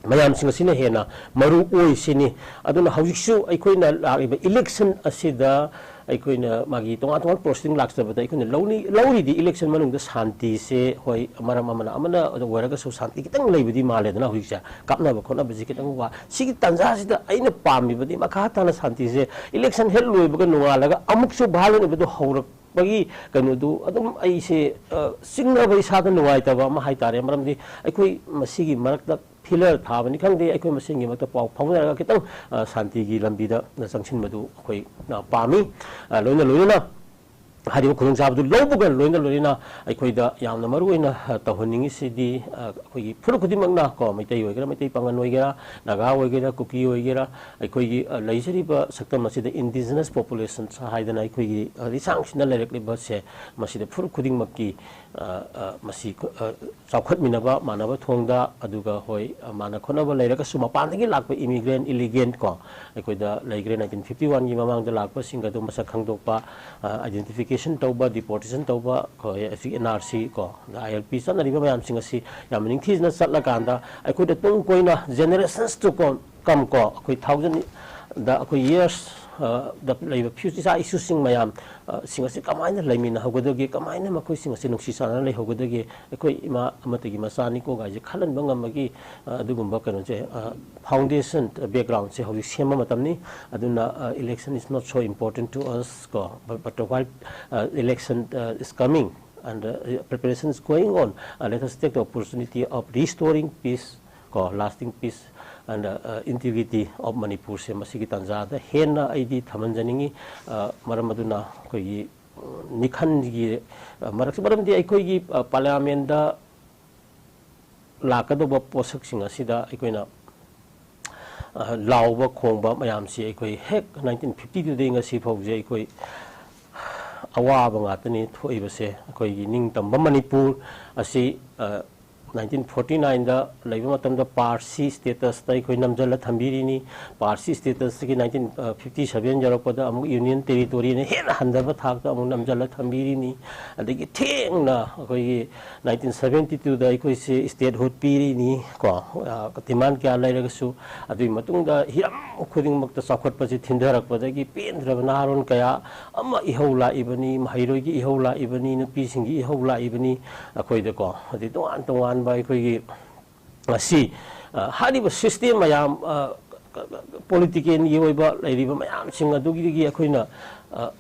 ꯃꯌꯥꯝꯁꯤꯡ ꯑꯁꯤꯅ ꯍꯦꯟꯅ ꯃꯔꯨ ꯑꯣꯏ ꯁꯤꯅꯤ꯫ ꯑꯗꯨꯅ ꯍꯧꯖꯤꯛꯁꯨ ꯑꯩꯈꯣꯏꯅ ꯂꯥꯛꯂꯤꯕ ꯏꯂꯦꯛꯁꯟ ꯑꯁꯤꯗ ꯑꯩꯈꯣꯏꯅ ꯃꯥꯒꯤ ꯇꯣꯉꯥꯟ ꯇꯣꯉꯥꯟꯕ ꯄ꯭ꯔꯣꯁꯦꯁꯤꯡ ꯂꯥꯛꯆꯕꯗ ꯑꯩꯈꯣꯏꯅ ꯂꯧꯅꯤ-, ꯂꯧꯔꯤꯗꯤ ꯏꯂꯦꯛꯁꯟ ꯃꯅꯨꯡꯗ ꯁꯥꯟꯇꯤꯁꯦ, ꯍꯣꯏ, ꯃꯔꯝ ꯑꯃꯅ ꯑꯃꯅ ꯑꯣꯏꯔꯒꯁꯨ ꯁꯥꯟꯇꯤ ꯈꯤꯇꯪ ꯂꯩꯕꯗꯤ ꯃꯥꯜꯂꯦꯗꯅ ꯍꯧꯖꯤꯛꯁꯦ꯫ ꯀꯥꯞꯅꯕ ꯈꯣꯠꯅꯕꯁꯤ ꯈꯤꯇꯪ ꯋꯥ-, ꯁꯤꯒꯤ ꯇꯥꯟꯖꯥꯁꯤꯗ ꯑꯩꯅ ꯄꯥꯝꯃꯤꯕꯗꯤ ꯃꯈꯥ ꯇꯥꯅ ꯁꯥꯟꯇꯤꯁꯦ ꯏꯂꯦꯛꯁꯟ ꯍꯦꯛ ꯂꯣꯏꯕꯒ ꯅꯣꯡꯉꯥꯜꯂꯒ ꯑꯃꯨꯛꯁꯨ ꯚꯥꯏꯑꯣꯂꯦꯟ ꯑꯣꯏꯕꯗꯣ ꯍꯧꯔꯛꯄꯒꯤ ꯀꯩꯅꯣꯗꯨ ꯑꯗꯨꯝ ꯑꯩꯁꯦ, ꯑ, ꯆꯤꯡꯅꯕ ꯏꯁꯥꯗ ꯅꯨꯡꯉꯥꯏꯇꯕ ꯑꯃ ꯍꯥꯏꯇꯥꯔꯦ꯫ ꯃꯔꯝꯗꯤ ꯑꯩꯈꯣꯏ ꯃꯁꯤꯒꯤ ꯃꯔꯛꯇ ꯐꯤꯂꯔ ꯊꯥꯕꯅꯤ ꯈꯪꯗꯦ, ꯑꯩꯈꯣꯏ ꯃꯁꯦꯟꯒꯤ ꯃꯔꯛꯇ ꯄꯥꯎ ꯐꯥꯎꯅꯔꯒ ꯈꯤꯇꯪ, ꯑ, ꯁꯥꯟꯇꯤꯒꯤ ꯂꯝꯕꯤꯗ ꯆꯪꯁꯤꯟꯕꯗꯨ ꯑꯩꯈꯣꯏ, ꯑ, ꯄꯥꯝꯃꯤ꯫ ꯑ, ꯂꯣꯏꯅ ꯂꯣꯏꯅꯅ ꯍꯥꯏꯔꯤꯕ ꯈꯨꯗꯣꯡꯆꯥꯕꯗꯨ ꯂꯧꯕꯒ ꯂꯣꯏꯅ ꯂꯣꯏꯅꯅ ꯑꯩꯈꯣꯏꯗ ꯌꯥꯝꯅ ꯃꯔꯨ ꯑꯣꯏꯅ, ꯑ, ꯇꯧꯍꯟꯅꯤꯡꯉꯤꯁꯤꯗꯤ, ꯑ, ꯑꯩꯈꯣꯏꯒꯤ ꯐꯨꯔꯨꯞ ꯈꯨꯗꯤꯡꯃꯛꯅ ꯀꯣ, ꯃꯩꯇꯩ ꯑꯣꯏꯒꯦꯔꯥ, ꯃꯩꯇꯩ ꯄꯥꯉꯟ ꯑꯣꯏꯒꯦꯔꯥ, ꯅꯥꯒꯥ ꯑꯣꯏꯒꯦꯔꯥ, ꯀꯨꯀꯤ ꯑꯣꯏꯒꯦꯔꯥ, ꯑꯩꯈꯣꯏꯒꯤ, ꯑ, ꯂꯩꯖꯔꯤꯕ ꯁꯛꯇꯝ ꯑꯁꯤꯗ indigenous populations ꯍꯥꯏꯗꯅ ꯑꯩꯈꯣꯏꯒꯤ, ꯑ, ꯂꯤꯁꯥꯡ ꯁꯤꯠꯅ ꯂꯩꯔꯛꯂꯤꯕꯁꯦ, ꯃꯁꯤꯗ ꯐꯨꯔꯨꯞ ꯈꯨꯗꯤꯡꯃꯛꯀꯤ, ꯑ, ꯑ, ꯃꯁꯤ, ꯑ, ꯆꯥꯎꯈꯠꯃꯤꯟꯅꯕ, ꯃꯥꯟꯅꯕ ꯊꯣꯡꯗ, ꯑꯗꯨꯒ ꯍꯣꯏ, ꯑ, ꯃꯥꯟꯅ ꯈꯣꯠꯅꯕ ꯂꯩꯔꯒꯁꯨ ꯃꯄꯥꯟꯗꯒꯤ ꯂꯥꯛꯄ immigrant, illegal ꯀꯣ, ꯑꯩꯈꯣꯏꯗ ꯂꯩꯈ꯭ꯔꯦ, nineteen fifty one ꯒꯤ ꯃꯃꯥꯡꯗ ꯂꯥꯛꯄꯁꯤꯡ ꯑꯗꯨ ꯃꯁꯛ ꯈꯪꯗꯣꯛꯄ, ꯑ, identification ꯇꯧꯕ, deportation ꯇꯧꯕ, ꯑꯩꯈꯣꯏ ꯍꯧꯖꯤꯛ N R C ꯀꯣ, ꯑꯗ I L P ꯆꯠꯅꯔꯤꯕ ꯃꯌꯥꯝꯁꯤꯡ ꯑꯁꯤ ꯌꯥꯝꯅ ꯅꯤꯡꯊꯤꯖꯅ ꯆꯠꯂꯀꯥꯟꯗ ꯑꯩꯈꯣꯏꯗ ꯇꯨꯡ ꯀꯣꯏꯅ generations to come, come ꯀꯣ, ꯑꯩꯈꯣꯏ thousand ꯗ ꯑꯩꯈꯣꯏ years, ꯑ, ꯗ ꯂꯩꯕ future ꯏꯆꯥ ꯏꯁꯨꯁꯤꯡ ꯃꯌꯥꯝ, ꯑ, ꯁꯤꯡ ꯑꯁꯤ ꯀꯃꯥꯏꯅ ꯂꯩꯃꯤꯟꯅꯍꯧꯒꯗꯒꯦ, ꯀꯃꯥꯏꯅ ꯃꯈꯣꯏꯁꯤꯡ ꯑꯁꯤ ꯅꯨꯡꯁꯤ ꯆꯥꯟꯅꯅ ꯂꯩꯍꯧꯒꯗꯒꯦ, ꯑꯩꯈꯣꯏ ꯏꯃꯥ ꯑꯃꯠꯇꯒꯤ ꯃꯆꯥꯅꯤꯀꯣ ꯒꯥꯏꯁꯦ ꯈꯜꯍꯟꯕ ꯉꯝꯕꯒꯤ, ꯑ, ꯑꯗꯨꯒꯨꯝꯕ ꯀꯩꯅꯣꯁꯦ, ꯑ, foundation, ꯑ, background ꯁꯦ ꯍꯧꯖꯤꯛ ꯁꯦꯝꯕ ꯃꯇꯝꯅꯤ꯫ ꯑꯗꯨꯅ, ꯑ, election is not so important to us ꯀꯣ, but, but while, uh, election, uh, is coming and, uh, preparation is going on, uh, let us take the opportunity of restoring peace ꯀꯣ, lasting peace and, uh, uh, integrity of Manipur ꯁꯦ ꯃꯁꯤꯒꯤ ꯇꯥꯟꯖꯥꯗ ꯍꯦꯟꯅ ꯑꯩꯗꯤ ꯊꯝꯍꯟꯖꯅꯤꯡꯉꯤ꯫ ꯑ, ꯃꯔꯝ ꯑꯗꯨꯅ ꯑꯩꯈꯣꯏꯒꯤ, ꯎꯝ, ꯃꯤꯈꯜꯒꯤ, ꯑ, ꯃꯔꯛꯁꯤ, ꯃꯔꯝꯗꯤ ꯑꯩꯈꯣꯏꯒꯤ, ꯑ, parliament ꯇ ꯂꯥꯛꯀꯗꯧꯕ ꯄꯣꯠꯁꯛꯁꯤꯡ ꯑꯁꯤꯗ ꯑꯩꯈꯣꯏꯅ, ꯑ, ꯂꯥꯎꯕ ꯈꯣꯡꯕ ꯃꯌꯥꯝꯁꯤ ꯑꯩꯈꯣꯏ ꯍꯦꯛ nineteen fifty two ꯗꯒꯤ ꯉꯁꯤ ꯐꯥꯎꯁꯦ ꯑꯩꯈꯣꯏ ꯑꯋꯥꯕ ꯉꯥꯛꯇꯅꯤ ꯊꯣꯛꯏꯕꯁꯦ꯫ ꯑꯩꯈꯣꯏꯒꯤ ꯅꯤꯡꯇꯝꯕ ꯃꯅꯤꯄꯨꯔ ꯑꯁꯤ, ꯑ, nineteen forty nine ꯗ ꯂꯩꯕ ꯃꯇꯝꯗ ꯄꯥꯔꯁꯤ status ꯇ ꯑꯩꯈꯣꯏ ꯅꯝꯖꯜꯂ ꯊꯝꯕꯤꯔꯤꯅꯤ꯫ ꯄꯥꯔꯁꯤ status ꯇꯒꯤ nineteen fifty seven ꯌꯧꯔꯛꯄꯗ ꯑꯃꯨꯛ union territory ꯅ ꯍꯦꯟꯅ ꯍꯟꯊꯕ ꯊꯥꯛꯇ ꯑꯃꯨꯛ ꯅꯝꯖꯜꯂ ꯊꯝꯕꯤꯔꯤꯅꯤ꯫ ꯑꯗꯒꯤ ꯊꯦꯡꯅ ꯑꯩꯈꯣꯏꯒꯤ nineteen seventy two ꯗ ꯑꯩꯈꯣꯏꯁꯦ statehood ꯄꯤꯔꯤꯅꯤ ꯀꯣ, ꯑ, demand ꯀꯌꯥ ꯂꯩꯔꯒꯁꯨ꯫ ꯑꯗꯨꯒꯤ ꯃꯇꯨꯡꯗ ꯍꯤꯔꯝ ꯈꯨꯗꯤꯡꯃꯛꯇ ꯆꯥꯎꯈꯠꯄꯁꯤ ꯊꯤꯟꯊꯔꯛꯄꯗꯒꯤ ꯄꯦꯟꯗ꯭ꯔꯕ ꯅꯍꯥꯔꯣꯜ ꯀꯌꯥ ꯑꯃ ꯏꯍꯧ ꯂꯥꯛꯏꯕꯅꯤ, ꯃꯍꯩꯔꯣꯏꯒꯤ ꯏꯍꯧ ꯂꯥꯛꯏꯕꯅꯤ, ꯅꯨꯄꯤꯁꯤꯡꯒꯤ ꯏꯍꯧ ꯂꯥꯛꯏꯕꯅꯤ꯫ ꯑꯩꯈꯣꯏꯗꯀꯣ, ꯑꯗꯩ ꯇꯣꯉꯥꯟ ꯇꯣꯉꯥꯟꯕ ꯑꯩꯈꯣꯏꯒꯤ ꯉꯁꯤ, ꯑ, ꯍꯥꯏꯔꯤꯕ system ꯃꯌꯥꯝ, ꯑ, political ꯒꯤ ꯑꯣꯏꯕ ꯂꯩꯔꯤꯕ ꯃꯌꯥꯝꯁꯤꯡ ꯑꯗꯨꯒꯤꯗꯒꯤ ꯑꯩꯈꯣꯏꯅ, ꯑ,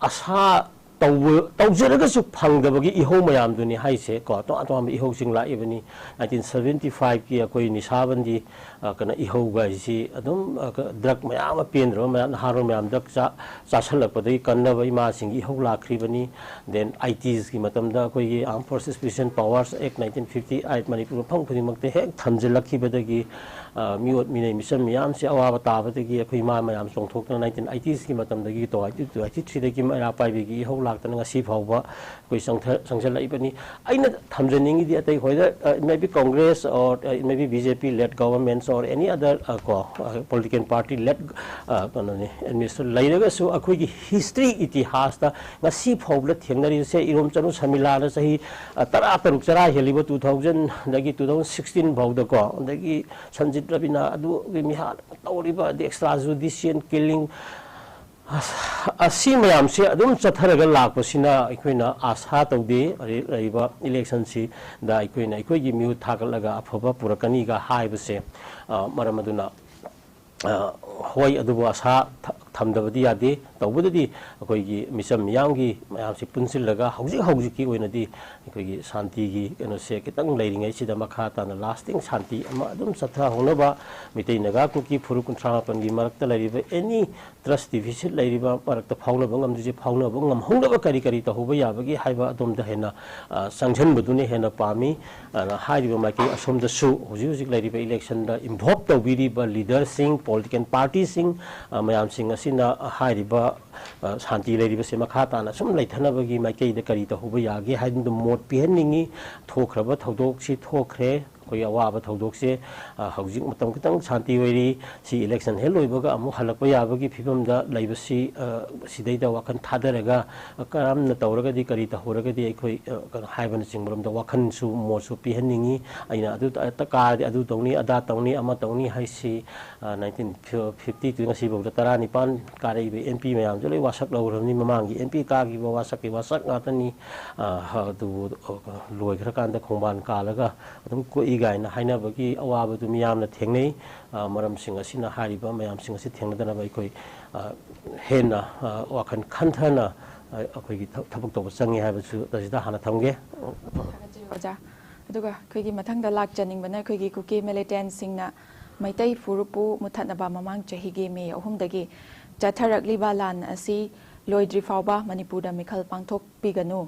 ꯑꯁꯥ ꯇꯧꯕ ꯇꯧꯖꯔꯒꯁꯨ ꯐꯪꯗꯕꯒꯤ ꯏꯍꯧ ꯃꯌꯥꯝꯗꯨꯅꯤ ꯍꯥꯏꯁꯦ ꯀꯣ꯫ ꯇꯣꯉꯥꯟ ꯇꯣꯉꯥꯟꯕ ꯏꯍꯧꯁꯤꯡ ꯂꯥꯛꯏꯕꯅꯤ꯫ ꯅꯥꯏꯟꯇꯤꯟ ꯁꯕꯦꯟꯇꯤ ꯐꯥꯏꯚꯀꯤ ꯑꯩꯈꯣꯏ ꯅꯤꯁꯥꯕꯟꯗꯤ, ꯑ, ꯀꯩꯅꯣ, ꯏꯍꯧꯒ ꯍꯥꯏꯁꯤ ꯑꯗꯨꯝ, ꯑ, ꯀ-, ꯗ꯭ꯔꯒ ꯃꯌꯥꯝ ꯑꯃ, ꯄꯦꯟꯗ꯭ꯔꯕ ꯃꯌꯥꯝ, ꯅꯍꯥꯔꯣꯜ ꯃꯌꯥꯝ ꯗ꯭ꯔꯒ ꯆꯥ-, ꯆꯥꯁꯜꯂꯛꯄꯗꯒꯤ ꯀꯟꯅꯕ ꯏꯃꯥꯁꯤꯡꯒꯤ ꯏꯍꯧ ꯂꯥꯛꯈ꯭ꯔꯤꯕꯅꯤ꯫ ꯗꯦꯟ ꯑꯥꯏꯇꯤꯁꯀꯤ ꯃꯇꯝꯗ ꯑꯩꯈꯣꯏꯒꯤ Armed Forces Special Powers Act nineteen fifty eight Manipur ꯃꯐꯝ ꯈꯨꯗꯤꯡꯃꯛꯇ ꯍꯦꯛ ꯊꯝꯖꯤꯜꯂꯛꯈꯤꯕꯗꯒꯤ, ꯑ, ꯃꯤꯑꯣꯠ ꯃꯤꯅꯩ ꯃꯤꯆꯝ ꯃꯤꯌꯥꯝꯁꯦ ꯑꯋꯥꯕ ꯇꯥꯕꯗꯒꯤ ꯑꯩꯈꯣꯏ ꯏꯃꯥ ꯃꯌꯥꯝ ꯆꯣꯡꯊꯣꯛꯇꯅ ꯅꯥꯏꯟꯇꯤꯟ ꯑꯥꯏꯇꯤꯁꯀꯤ ꯃꯇꯝꯗꯒꯤ ꯇꯨ ꯑꯥꯏꯇꯤ ꯇꯨ ꯑꯥꯏꯇꯤ ꯊ꯭ꯔꯤꯗꯒꯤ ꯃꯩꯔꯥ ꯄꯥꯏꯕꯤꯒꯤ ꯏꯍꯧ ꯂꯥꯛꯇꯅ ꯉꯁꯤ ꯐꯥꯎꯕ ꯑꯩꯈꯣꯏ ꯆꯪꯊ-, ꯆꯪꯁꯤꯜꯂꯛꯏꯕꯅꯤ꯫ ꯑꯩꯅ ꯊꯝꯖꯅꯤꯡꯉꯤꯗꯤ ꯑꯇꯩ ꯍꯣꯏꯗ, uh, it may be Congress or, uh, it may be B J P led governments or any other, uh, ꯀꯣ, uh, political party led, uh, ꯀꯩꯅꯣꯅꯤ, administration ꯂꯩꯔꯒꯁꯨ ꯑꯩꯈꯣꯏꯒꯤ history, ꯏꯇꯤꯍꯥꯁꯇ ꯉꯁꯤ ꯐꯥꯎꯕꯗ ꯊꯦꯡꯅꯔꯤꯕꯁꯦ, ꯏꯔꯣꯝ ꯆꯅꯨ ꯁꯃꯤꯂꯥꯅ ꯆꯍꯤ, uh, ꯇꯔꯥ ꯇꯔꯨꯛ ꯆꯔꯥ ꯍꯦꯜꯂꯤꯕ two thousand ꯗꯒꯤ two thousand sixteen ꯐꯥꯎꯗꯀꯣ, ꯑꯗꯒꯤ ꯁꯟꯖꯤꯠ ꯔꯕꯤꯅꯥ ꯑꯗꯨꯒꯤ ꯃꯤꯍꯥꯠ ꯇꯧꯔꯤꯕ, ꯑꯗꯩ extra judicial killing, ꯑꯁ, ꯑꯁꯤ ꯃꯌꯥꯝꯁꯦ ꯑꯗꯨꯝ ꯆꯠꯊꯔꯒ ꯂꯥꯛꯄꯁꯤꯅ ꯑꯩꯈꯣꯏꯅ ꯑꯥꯁꯥ ꯇꯧꯗꯦ꯫ ꯂꯩꯔꯤꯕ ꯏꯂꯦꯛꯁꯟꯁꯤꯗ ꯑꯩꯈꯣꯏꯅ ꯑꯩꯈꯣꯏꯒꯤ ꯃꯤꯍꯨꯠ ꯊꯥꯒꯠꯂꯒ ꯑꯐꯕ ꯄꯨꯔꯛꯀꯅꯤꯒ ꯍꯥꯏꯕꯁꯦ, ꯑ, ꯃꯔꯝ ꯑꯗꯨꯅ, ꯑ, ꯍꯣꯏ, ꯑꯗꯨꯕꯨ ꯑꯥꯁꯥ ꯊ-, ꯊꯝꯗꯕꯗꯤ ꯌꯥꯗꯦ꯫ ꯇꯧꯕꯗꯗꯤ ꯑꯩꯈꯣꯏꯒꯤ ꯃꯤꯆꯝ ꯃꯤꯌꯥꯝꯒꯤ ꯃꯌꯥꯝꯁꯤ ꯄꯨꯟꯁꯤꯜꯂꯒ ꯍꯧꯖꯤꯛ ꯍꯧꯖꯤꯛꯀꯤ ꯑꯣꯏꯅꯗꯤ ꯑꯩꯈꯣꯏꯒꯤ ꯁꯥꯟꯇꯤꯒꯤ ꯀꯩꯅꯣꯁꯦ ꯈꯤꯇꯪ ꯂꯩꯔꯤꯉꯩꯁꯤꯗ ꯃꯈꯥ ꯇꯥꯅ lasting ꯁꯥꯟꯇꯤ ꯑꯃ ꯑꯗꯨꯝ ꯆꯠꯊꯍꯧꯅꯕ, ꯃꯩꯇꯩ ꯅꯥꯒꯥ ꯀꯨꯀꯤ ꯐꯨꯔꯨꯞ ꯀꯨꯟꯊ꯭ꯔꯥ ꯃꯥꯄꯟꯒꯤ ꯃꯔꯛꯇ ꯂꯩꯔꯤꯕ any trust deficit ꯂꯩꯔꯤꯕ ꯃꯔꯛꯇ ꯐꯥꯎꯅꯕ ꯉꯝꯗ꯭ꯔꯤꯁꯦ ꯐꯥꯎꯅꯕ ꯉꯝꯍꯧꯅꯕ ꯀꯔꯤ ꯀꯔꯤ ꯇꯧꯍꯧꯕ ꯌꯥꯕꯒꯦ ꯍꯥꯏꯕ ꯑꯗꯣꯝꯗ ꯍꯦꯟꯅ, ꯑ, ꯆꯪꯁꯤꯟꯕꯗꯨꯅ ꯍꯦꯟꯅ ꯄꯥꯝꯃꯤ꯫ ꯑꯗꯨꯅ ꯍꯥꯏꯔꯤꯕ ꯃꯥꯏꯀꯩ ꯑꯁꯣꯝꯗꯁꯨ ꯍꯧꯖꯤꯛ ꯍꯧꯖꯤꯛ ꯂꯩꯔꯤꯕ ꯏꯂꯦꯛꯁꯟꯗ involve ꯇꯧꯕꯤꯔꯤꯕ ꯂꯤꯗꯔꯁꯤꯡ, ꯄꯣꯂꯤꯇꯤꯀꯦꯜ ꯄꯥꯔꯇꯤꯁꯤꯡ, ꯑ, ꯃꯌꯥꯝꯁꯤꯡ ꯑꯁꯤꯅ ꯍꯥꯏꯔꯤꯕ, ꯑ, ꯁꯥꯟꯇꯤ ꯂꯩꯔꯤꯕꯁꯦ ꯃꯈꯥ ꯇꯥꯅ ꯁꯨꯝ ꯂꯩꯊꯅꯕꯒꯤ ꯃꯥꯏꯀꯩꯗ ꯀꯔꯤ ꯇꯧꯍꯧꯕ ꯌꯥꯒꯦ ꯍꯥꯏꯕꯗꯨ ꯃꯣꯠ ꯄꯤꯍꯟꯅꯤꯡꯉꯤ꯫ ꯊꯣꯛꯈ꯭ꯔꯕ ꯊꯧꯗꯣꯛꯁꯤ ꯊꯣꯛꯈ꯭ꯔꯦ꯫ ꯑꯩꯈꯣꯏꯒꯤ ꯑꯋꯥꯕ ꯊꯧꯗꯣꯛꯁꯦ, ꯑ, ꯍꯧꯖꯤꯛ ꯃꯇꯝ ꯈꯤꯇꯪ ꯁꯥꯟꯇꯤ ꯑꯣꯏꯔꯤ꯫ ꯁꯤ ꯏꯂꯦꯛꯁꯟ ꯍꯦꯛ ꯂꯣꯏꯕꯒ ꯑꯃꯨꯛ ꯍꯜꯂꯛꯄ ꯌꯥꯕꯒꯤ ꯐꯤꯕꯝꯗ ꯂꯩꯕꯁꯤ, ꯑ, ꯁꯤꯗꯩꯗ ꯋꯥꯈꯜ ꯊꯥꯗꯔꯒ, ꯑ, ꯀꯔꯝꯅ ꯇꯧꯔꯒꯗꯤ, ꯀꯔꯤ ꯇꯧꯍꯧꯔꯒꯗꯤ ꯑꯩꯈꯣꯏ, ꯑ, ꯀꯩꯅꯣ ꯍꯥꯏꯕꯅꯆꯤꯡꯕꯔꯣꯝꯗ ꯋꯥꯈꯜꯁꯨ ꯃꯣꯠꯁꯨ ꯄꯤꯍꯟꯅꯤꯡꯉꯤ꯫ ꯑꯩꯅ ꯑꯗꯨ ꯇ-, ꯀꯥꯔꯗꯤ ꯑꯗꯨ ꯇꯧꯅꯤ, ꯑꯗꯥ ꯇꯧꯅꯤ, ꯑꯃ ꯇꯧꯅꯤ ꯍꯥꯏꯁꯤ, ꯑ, ꯅꯥꯏꯟꯇꯤꯟ ꯐꯤꯐꯇꯤ ꯇꯨ ꯉꯁꯤꯐꯥꯎꯗ ꯇꯔꯥꯅꯤꯄꯥꯟ ꯀꯥꯔꯛꯏꯕ ꯑꯦꯝ ꯄꯤ ꯃꯌꯥꯝꯁꯨ ꯂꯣꯏ ꯋꯥꯁꯛ ꯂꯧꯈ꯭ꯔꯕꯅꯤ꯫ ꯃꯃꯥꯡꯒꯤ ꯑꯦꯝ ꯄꯤ ꯀꯥꯈꯤꯕ ꯋꯥꯁꯛꯀꯤ ꯋꯥꯁꯛ ꯉꯥꯛꯇꯅꯤ꯫ ꯑ, ꯑꯗꯨꯕꯨ, ꯑ, ꯂꯣꯏꯈ꯭ꯔꯀꯥꯟꯗ ꯈꯣꯡꯕꯥꯟ ꯀꯥꯜꯂꯒ ꯑꯗꯨꯝ ꯀꯣꯛꯏ꯫ ꯀꯥꯏꯅ ꯍꯥꯏꯅꯕꯒꯤ ꯑꯋꯥꯕꯗꯨ ꯃꯤꯌꯥꯝꯅ ꯊꯦꯡꯅꯩ꯫ ꯑ, ꯃꯔꯝꯁꯤꯡ ꯑꯁꯤꯅ ꯍꯥꯏꯔꯤꯕ ꯃꯌꯥꯝꯁꯤꯡ ꯑꯁꯤ ꯊꯦꯡꯅꯗꯅꯕ ꯑꯩꯈꯣꯏ, ꯑ, ꯍꯦꯟꯅ, ꯑ, ꯋꯥꯈꯜ ꯈꯟꯊꯅ, ꯑ, ꯑꯩꯈꯣꯏꯒꯤ ꯊ-, ꯊꯕꯛ ꯇꯧꯕ ꯆꯪꯉꯤ ꯍꯥꯏꯕꯁꯨ ꯇꯁꯤꯗ ꯍꯥꯟꯅ ꯊꯝꯒꯦ꯫ ꯊꯥꯒꯠꯆꯔꯤ ꯑꯣꯖꯥ꯫ ꯑꯗꯨꯒ ꯑꯩꯈꯣꯏꯒꯤ ꯃꯊꯪꯗ ꯂꯥꯛꯆꯅꯤꯡꯕꯅ ꯑꯩꯈꯣꯏꯒꯤ ꯀꯨꯀꯤ ꯃꯤꯂꯤꯇꯦꯟꯁꯤꯡꯅ ꯃꯩꯇꯩ ꯐꯨꯔꯨꯞꯄꯨ ꯃꯨꯊꯠꯅꯕ ꯃꯃꯥꯡ ꯆꯍꯤꯒꯤ ꯃꯦ ꯑꯍꯨꯝꯗꯒꯤ ꯆꯠꯊꯔꯛꯂꯤꯕ ꯂꯥꯟ ꯑꯁꯤ ꯂꯣꯏꯗ꯭ꯔꯤ ꯐꯥꯎꯕ ꯃꯅꯤꯄꯨꯔꯗ ꯃꯤꯈꯜ ꯄꯥꯡꯊꯣꯛꯄꯤꯒꯅꯨ,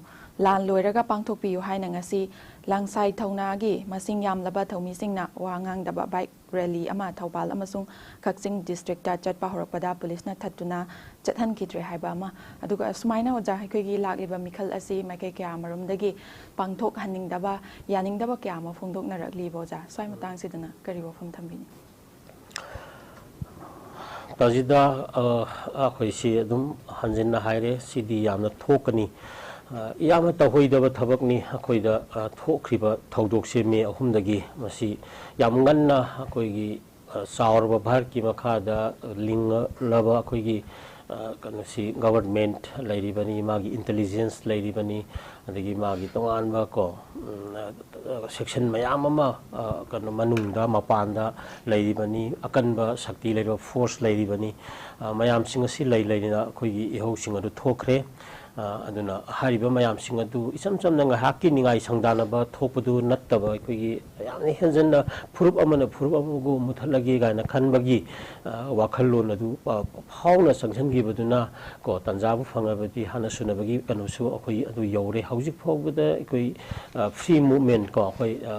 ꯂꯥꯟ ꯂꯣꯏꯔꯒ ꯄꯥꯡꯊꯣꯛꯄꯤꯌꯨ ꯍꯥꯏꯅ ꯉꯁꯤ ꯂꯥꯡꯁꯥꯏ ꯊꯧꯅꯥꯒꯤ ꯃꯁꯤꯡ ꯌꯥꯝꯂꯕ ꯊꯧꯃꯤꯁꯤꯡꯅ ꯋꯥ ꯉꯥꯡꯗꯕ ꯕꯥꯏꯛ ꯔꯦꯂꯤ ꯑꯃ ꯊꯧꯕꯥꯜ ꯑꯃꯁꯨꯡ ꯀꯛꯆꯤꯡ ꯗꯤꯁꯇ꯭ꯔꯤꯛꯇ ꯆꯠꯄ ꯍꯧꯔꯛꯄꯗ ꯄꯨꯂꯤꯁꯅ ꯊꯠꯇꯨꯅ ꯆꯠꯍꯟꯈꯤꯗ꯭ꯔꯦ ꯍꯥꯏꯕ ꯑꯃ, ꯑꯗꯨꯒ ꯑꯁꯨꯃꯥꯏꯅ ꯑꯣꯖꯥ ꯑꯩꯈꯣꯏꯒꯤ ꯂꯥꯛꯂꯤꯕ ꯃꯤꯈꯜ ꯑꯁꯤ ꯃꯥꯏꯀꯩ ꯀꯌꯥ ꯑꯃꯔꯣꯝꯗꯒꯤ ꯄꯥꯡꯊꯣꯛꯍꯟꯅꯤꯡꯗꯕ, ꯌꯥꯅꯤꯡꯗꯕ ꯀꯌꯥ ꯑꯃ ꯐꯣꯡꯗꯣꯛꯅꯔꯛꯂꯤꯕ ꯑꯣꯖꯥ, ꯁ꯭ꯋꯥꯏ ꯃꯇꯥꯡꯁꯤꯗꯅ ꯀꯔꯤ ꯋꯥꯐꯝ ꯊꯝꯕꯤꯅꯤ? ꯇꯥꯖꯤꯗ, ꯑ, ꯑꯩꯈꯣꯏꯁꯤ ꯑꯗꯨꯝ ꯍꯟꯖꯤꯟꯅ ꯍꯥꯏꯔꯦ, ꯁꯤꯗꯤ ꯌꯥꯝꯅ ꯊꯣꯛꯀꯅꯤ꯫ ꯑ, ꯌꯥꯝꯅ ꯇꯧꯍꯩꯗꯕ ꯊꯕꯛꯅꯤ꯫ ꯑꯩꯈꯣꯏꯗ, ꯑ, ꯊꯣꯛꯈ꯭ꯔꯤꯕ ꯊꯧꯗꯣꯛꯁꯦ ꯃꯦ ꯑꯍꯨꯝꯗꯒꯤ ꯃꯁꯤ ꯌꯥꯝ ꯉꯟꯅ ꯑꯩꯈꯣꯏꯒꯤ, ꯑ, ꯆꯥꯎꯔꯕ ꯚꯥꯔꯠꯀꯤ ꯃꯈꯥꯗ ꯂꯤꯡꯂꯕ ꯑꯩꯈꯣꯏꯒꯤ, ꯑ, ꯀꯩꯅꯣꯁꯤ, ꯒꯕꯔꯟꯃꯦꯟꯠ ꯂꯩꯔꯤꯕꯅꯤ, ꯃꯥꯒꯤ ꯏꯟꯇꯦꯂꯤꯖꯦꯟꯁ ꯂꯩꯔꯤꯕꯅꯤ, ꯑꯗꯒꯤ ꯃꯥꯒꯤ ꯇꯣꯉꯥꯟꯕ ꯀꯣ, ꯎꯝ, ꯑ, ꯁꯦꯛꯁꯟ ꯃꯌꯥꯝ ꯑꯃ, ꯑ, ꯀꯩꯅꯣ, ꯃꯅꯨꯡꯗ ꯃꯄꯥꯟꯗ ꯂꯩꯔꯤꯕꯅꯤ, ꯑꯀꯟꯕ ꯁꯛꯇꯤ ꯂꯩꯔꯤꯕ ꯐꯣꯔꯁ ꯂꯩꯔꯤꯕꯅꯤ꯫ ꯑ, ꯃꯌꯥꯝꯁꯤꯡ ꯑꯁꯤ ꯂꯩ ꯂꯩꯅ ꯑꯩꯈꯣꯏꯒꯤ ꯏꯍꯧꯁꯤꯡ ꯑꯗꯨ ꯊꯣꯛꯈ꯭ꯔꯦ꯫ ꯑ, ꯑꯗꯨꯅ ꯍꯥꯏꯔꯤꯕ ꯃꯌꯥꯝꯁꯤꯡ ꯑꯗꯨ ꯏꯆꯝ ꯆꯝꯅ ꯉꯥꯏꯍꯥꯛꯀꯤ ꯅꯤꯡꯉꯥꯏ ꯁꯪꯗꯥꯅꯕ ꯊꯣꯛꯄꯗꯨ ꯅꯠꯇꯕ, ꯑꯩꯈꯣꯏꯒꯤ ꯌꯥꯝꯅ ꯍꯦꯟꯖꯟꯅ ꯐꯨꯔꯨꯞ ꯑꯃꯅ ꯐꯨꯔꯨꯞ ꯑꯃꯕꯨ ꯃꯨꯊꯠꯂꯒꯦ ꯀꯥꯏꯅ ꯈꯟꯕꯒꯤ, ꯑ, ꯋꯥꯈꯜꯂꯣꯟ ꯑꯗꯨ, ꯑ, ꯐꯥꯎꯅ ꯆꯪꯁꯤꯟꯈꯤꯕꯗꯨꯅ ꯀꯣ, ꯇꯥꯟꯖꯥꯕꯨ ꯐꯪꯉꯕꯗꯤ ꯍꯥꯟꯅ ꯁꯨꯅꯕꯒꯤ ꯀꯩꯅꯣꯁꯨ ꯑꯩꯈꯣꯏ ꯑꯗꯨ ꯌꯧꯔꯦ꯫ ꯍꯧꯖꯤꯛ ꯐꯥꯎꯕꯗ ꯑꯩꯈꯣꯏ, ꯑ, ꯐ꯭ꯔꯤ ꯃꯨꯚꯃꯦꯟꯠ ꯀꯣ, ꯑꯩꯈꯣꯏ, ꯑ,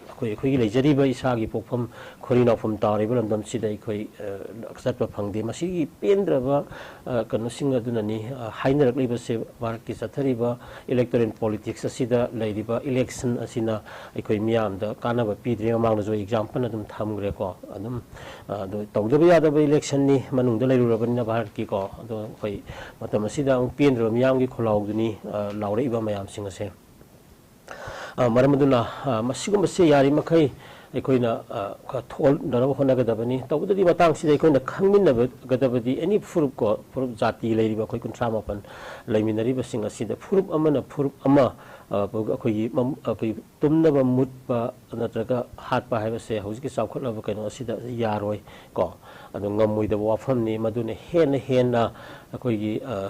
ꯑꯩꯈꯣꯏ, ꯑꯩꯈꯣꯏꯒꯤ ꯂꯩꯖꯔꯤꯕ ꯏꯁꯥꯒꯤ ꯄꯣꯛꯐꯝ ꯈꯣꯔꯤ ꯅꯥꯎꯐꯝ ꯇꯥꯔꯤꯕ ꯂꯝꯗꯝꯁꯤꯗ ꯑꯩꯈꯣꯏ, ꯑ, ꯆꯠꯄ ꯐꯪꯗꯦ꯫ ꯃꯁꯤꯒꯤ ꯄꯦꯟꯗ꯭ꯔꯕ, ꯑ, ꯀꯩꯅꯣꯁꯤꯡ ꯑꯗꯨꯅꯅꯤ, ꯑ, ꯍꯥꯏꯅꯔꯛꯂꯤꯕꯁꯦ ꯚꯥꯔꯠꯀꯤ ꯆꯠꯊꯔꯤꯕ ꯏꯂꯦꯛꯇꯣꯔꯦꯜ ꯄꯣꯂꯤꯇꯤꯛꯁ ꯑꯁꯤꯗ ꯂꯩꯔꯤꯕ ꯏꯂꯦꯛꯁꯟ ꯑꯁꯤꯅ ꯑꯩꯈꯣꯏ ꯃꯤꯌꯥꯝꯗ ꯀꯥꯟꯅꯕ ꯄꯤꯗ꯭ꯔꯦ꯫ ꯃꯃꯥꯡꯗꯁꯨ ꯑꯦꯛꯖꯥꯝꯄꯜ ꯑꯗꯨꯝ ꯊꯝꯈ꯭ꯔꯦꯀꯣ꯫ ꯑꯗꯨꯝ, ꯑ, ꯑꯗꯨ ꯇꯧꯗꯕ ꯌꯥꯗꯕ ꯏꯂꯦꯛꯁꯟꯅꯤ, ꯃꯅꯨꯡꯗ ꯂꯩꯔꯨꯔꯕꯅꯤꯅ ꯚꯥꯔꯠꯀꯤꯀꯣ꯫ ꯑꯗꯣ ꯑꯩꯈꯣꯏ ꯃꯇꯝ ꯑꯁꯤꯗ ꯑꯃꯨꯛ ꯄꯦꯟꯗ꯭ꯔꯕ ꯃꯤꯌꯥꯝꯒꯤ ꯈꯣꯜꯂꯥꯎꯗꯨꯅꯤ, ꯑ, ꯂꯥꯎꯔꯛꯏꯕ ꯃꯌꯥꯝꯁꯤꯡ ꯑꯁꯦ꯫ ꯑ, ꯃꯔꯝ ꯑꯗꯨꯅ, ꯑ, ꯃꯁꯤꯒꯨꯝꯕꯁꯦ ꯌꯥꯔꯤꯃꯈꯩ ꯑꯩꯈꯣꯏꯅ, ꯑ, ꯈꯔ ꯊꯣꯛꯍꯟꯗꯅꯕ ꯍꯣꯠꯅꯒꯗꯕꯅꯤ꯫ ꯇꯧꯕꯗꯗꯤ ꯃꯇꯥꯡꯁꯤꯗ ꯑꯩꯈꯣꯏꯅ ꯈꯪꯃꯤꯟꯅꯒꯗꯕꯗꯤ ꯑꯦꯅꯤ ꯐꯨꯔꯨꯞ ꯀꯣ, ꯐꯨꯔꯨꯞ ꯖꯥꯇꯤ ꯂꯩꯔꯤꯕ ꯑꯩꯈꯣꯏ ꯀꯨꯟꯊ꯭ꯔꯥ ꯃꯥꯄꯟ ꯂꯩꯃꯤꯟꯅꯔꯤꯕꯁꯤꯡ ꯑꯁꯤꯗ ꯐꯨꯔꯨꯞ ꯑꯃꯅ ꯐꯨꯔꯨꯞ ꯑꯃ, ꯑ, ꯑꯩꯈꯣꯏꯒꯤ ꯃꯝ-, ꯑꯩꯈꯣꯏ ꯇꯨꯝꯅꯕ ꯃꯨꯠꯄ ꯅꯠꯇ꯭ꯔꯒ ꯍꯥꯠꯄ ꯍꯥꯏꯕꯁꯦ ꯍꯧꯖꯤꯛꯀꯤ ꯆꯥꯎꯈꯠꯂꯕ ꯀꯩꯅꯣ ꯑꯁꯤꯗ ꯌꯥꯔꯣꯏ ꯀꯣ꯫ ꯑꯗꯨ ꯉꯝꯃꯣꯏꯗꯕ ꯋꯥꯐꯝꯅꯤ꯫ ꯃꯗꯨꯅ ꯍꯦꯟꯅ ꯍꯦꯟꯅ ꯑꯩꯈꯣꯏꯒꯤ, ꯑ,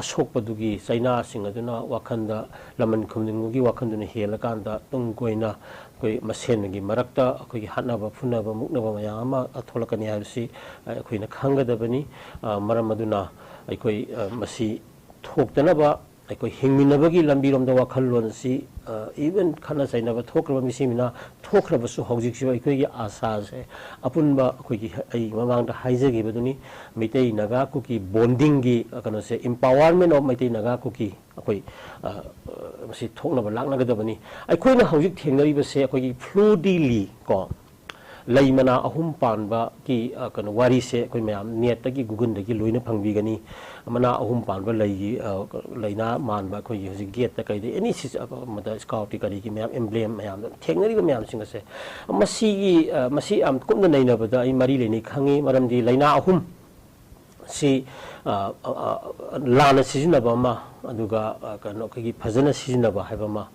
ꯑꯁꯣꯛꯄꯗꯨꯒꯤ ꯆꯩꯅꯥꯁꯤꯡ ꯑꯗꯨꯅ ꯋꯥꯈꯜꯗ ꯂꯃꯟ ꯈꯨꯝꯅꯤꯡꯕꯒꯤ ꯋꯥꯈꯜꯗꯨꯅ ꯍꯦꯜꯂꯀꯥꯟꯗ ꯇꯨꯡ ꯀꯣꯏꯅ ꯑꯩꯈꯣꯏ ꯃꯁꯦꯟꯒꯤ ꯃꯔꯛꯇ ꯑꯩꯈꯣꯏꯒꯤ ꯍꯥꯠꯅꯕ, ꯐꯨꯅꯕ, ꯃꯨꯛꯅꯕ ꯃꯌꯥꯝ ꯑꯃ ꯊꯣꯛꯂꯛꯀꯅꯤ ꯍꯥꯏꯕꯁꯤ ꯑꯩꯈꯣꯏꯅ ꯈꯪꯒꯗꯕꯅꯤ꯫ ꯑ, ꯃꯔꯝ ꯑꯗꯨꯅ ꯑꯩꯈꯣꯏ, ꯑ, ꯃꯁꯤ ꯊꯣꯛꯇꯅꯕ ꯑꯩꯈꯣꯏ ꯍꯤꯡꯃꯤꯟꯅꯕꯒꯤ ꯂꯝꯕꯤꯔꯣꯝꯗ ꯋꯥꯈꯜꯂꯣꯟ ꯑꯁꯤ, ꯑ, even ꯈꯠꯅ ꯆꯩꯅꯕ ꯊꯣꯛꯈ꯭ꯔꯕ ꯃꯤꯁꯤ ꯃꯤꯅ ꯊꯣꯛꯈ꯭ꯔꯕꯁꯨ ꯍꯧꯖꯤꯛꯁꯨ ꯑꯩꯈꯣꯏꯒꯤ ꯑꯥꯁꯥꯁꯦ ꯑꯄꯨꯟꯕ ꯑꯩꯈꯣꯏꯒꯤ ꯑꯩ ꯃꯃꯥꯡꯗ ꯍꯥꯏꯖꯈꯤꯕꯗꯨꯅꯤ, ꯃꯩꯇꯩ ꯅꯥꯒꯥ ꯀꯨꯀꯤ ꯕꯣꯟꯗꯤꯡꯒꯤ, ꯑ, ꯀꯩꯅꯣꯁꯦ, empowerment of ꯃꯩꯇꯩ ꯅꯥꯒꯥ ꯀꯨꯀꯤ ꯑꯩꯈꯣꯏ, ꯑ, ꯑ, ꯃꯁꯤ ꯊꯣꯛꯅꯕ ꯂꯥꯛꯅꯒꯗꯕꯅꯤ꯫ ꯑꯩꯈꯣꯏꯅ ꯍꯧꯖꯤꯛ ꯊꯦꯡꯅꯔꯤꯕꯁꯦ ꯑꯩꯈꯣꯏꯒꯤ fleur de lis ꯀꯣ, ꯂꯩ ꯃꯅꯥ ꯑꯍꯨꯝ ꯄꯥꯟꯕꯒꯤ, ꯑ, ꯀꯩꯅꯣ, ꯋꯥꯔꯤꯁꯦ ꯑꯩꯈꯣꯏ ꯃꯌꯥꯝ ꯅꯦꯠꯇꯒꯤ, Google-ꯗꯒꯤ ꯂꯣꯏꯅ ꯐꯪꯕꯤꯒꯅꯤ꯫ ꯃꯅꯥ ꯑꯍꯨꯝ ꯄꯥꯟꯕ ꯂꯩꯒꯤ, ꯑ, ꯂꯩꯅꯥ ꯃꯥꯟꯕ ꯑꯩꯈꯣꯏꯒꯤ ꯍꯧꯖꯤꯛ ꯒꯦꯠꯇ ꯀꯩꯗ ꯑꯦꯅꯤ ꯁꯤ-, ꯑ, ꯑꯃꯗ ꯁ꯭ꯀꯥꯎꯠꯀꯤ ꯀꯔꯤꯒꯤ ꯃꯌꯥꯝ ꯑꯦꯝꯕ꯭ꯂꯦꯝ ꯃꯌꯥꯝꯗ ꯊꯦꯡꯅꯔꯤꯕ ꯃꯌꯥꯝꯁꯤꯡ ꯑꯁꯦ, ꯃꯁꯤꯒꯤ, ꯑ, ꯃꯁꯤ ꯌꯥꯝ ꯀꯨꯞꯅ ꯅꯩꯅꯕꯗ ꯑꯩ ꯃꯔꯤ ꯂꯩꯅꯩ ꯈꯪꯉꯤ꯫ ꯃꯔꯝꯗꯤ ꯂꯩꯅꯥ ꯑꯍꯨꯝ ꯁꯤ, ꯑ, ꯑ, ꯑ, ꯂꯥꯟꯅ ꯁꯤꯖꯤꯟꯅꯕ ꯑꯃ, ꯑꯗꯨꯒ, ꯑ, ꯀꯩꯅꯣ, ꯑꯩꯈꯣꯏꯒꯤ ꯐꯖꯅ ꯁꯤꯖꯤꯟꯅꯕ ꯍꯥꯏꯕ ꯑꯃ꯫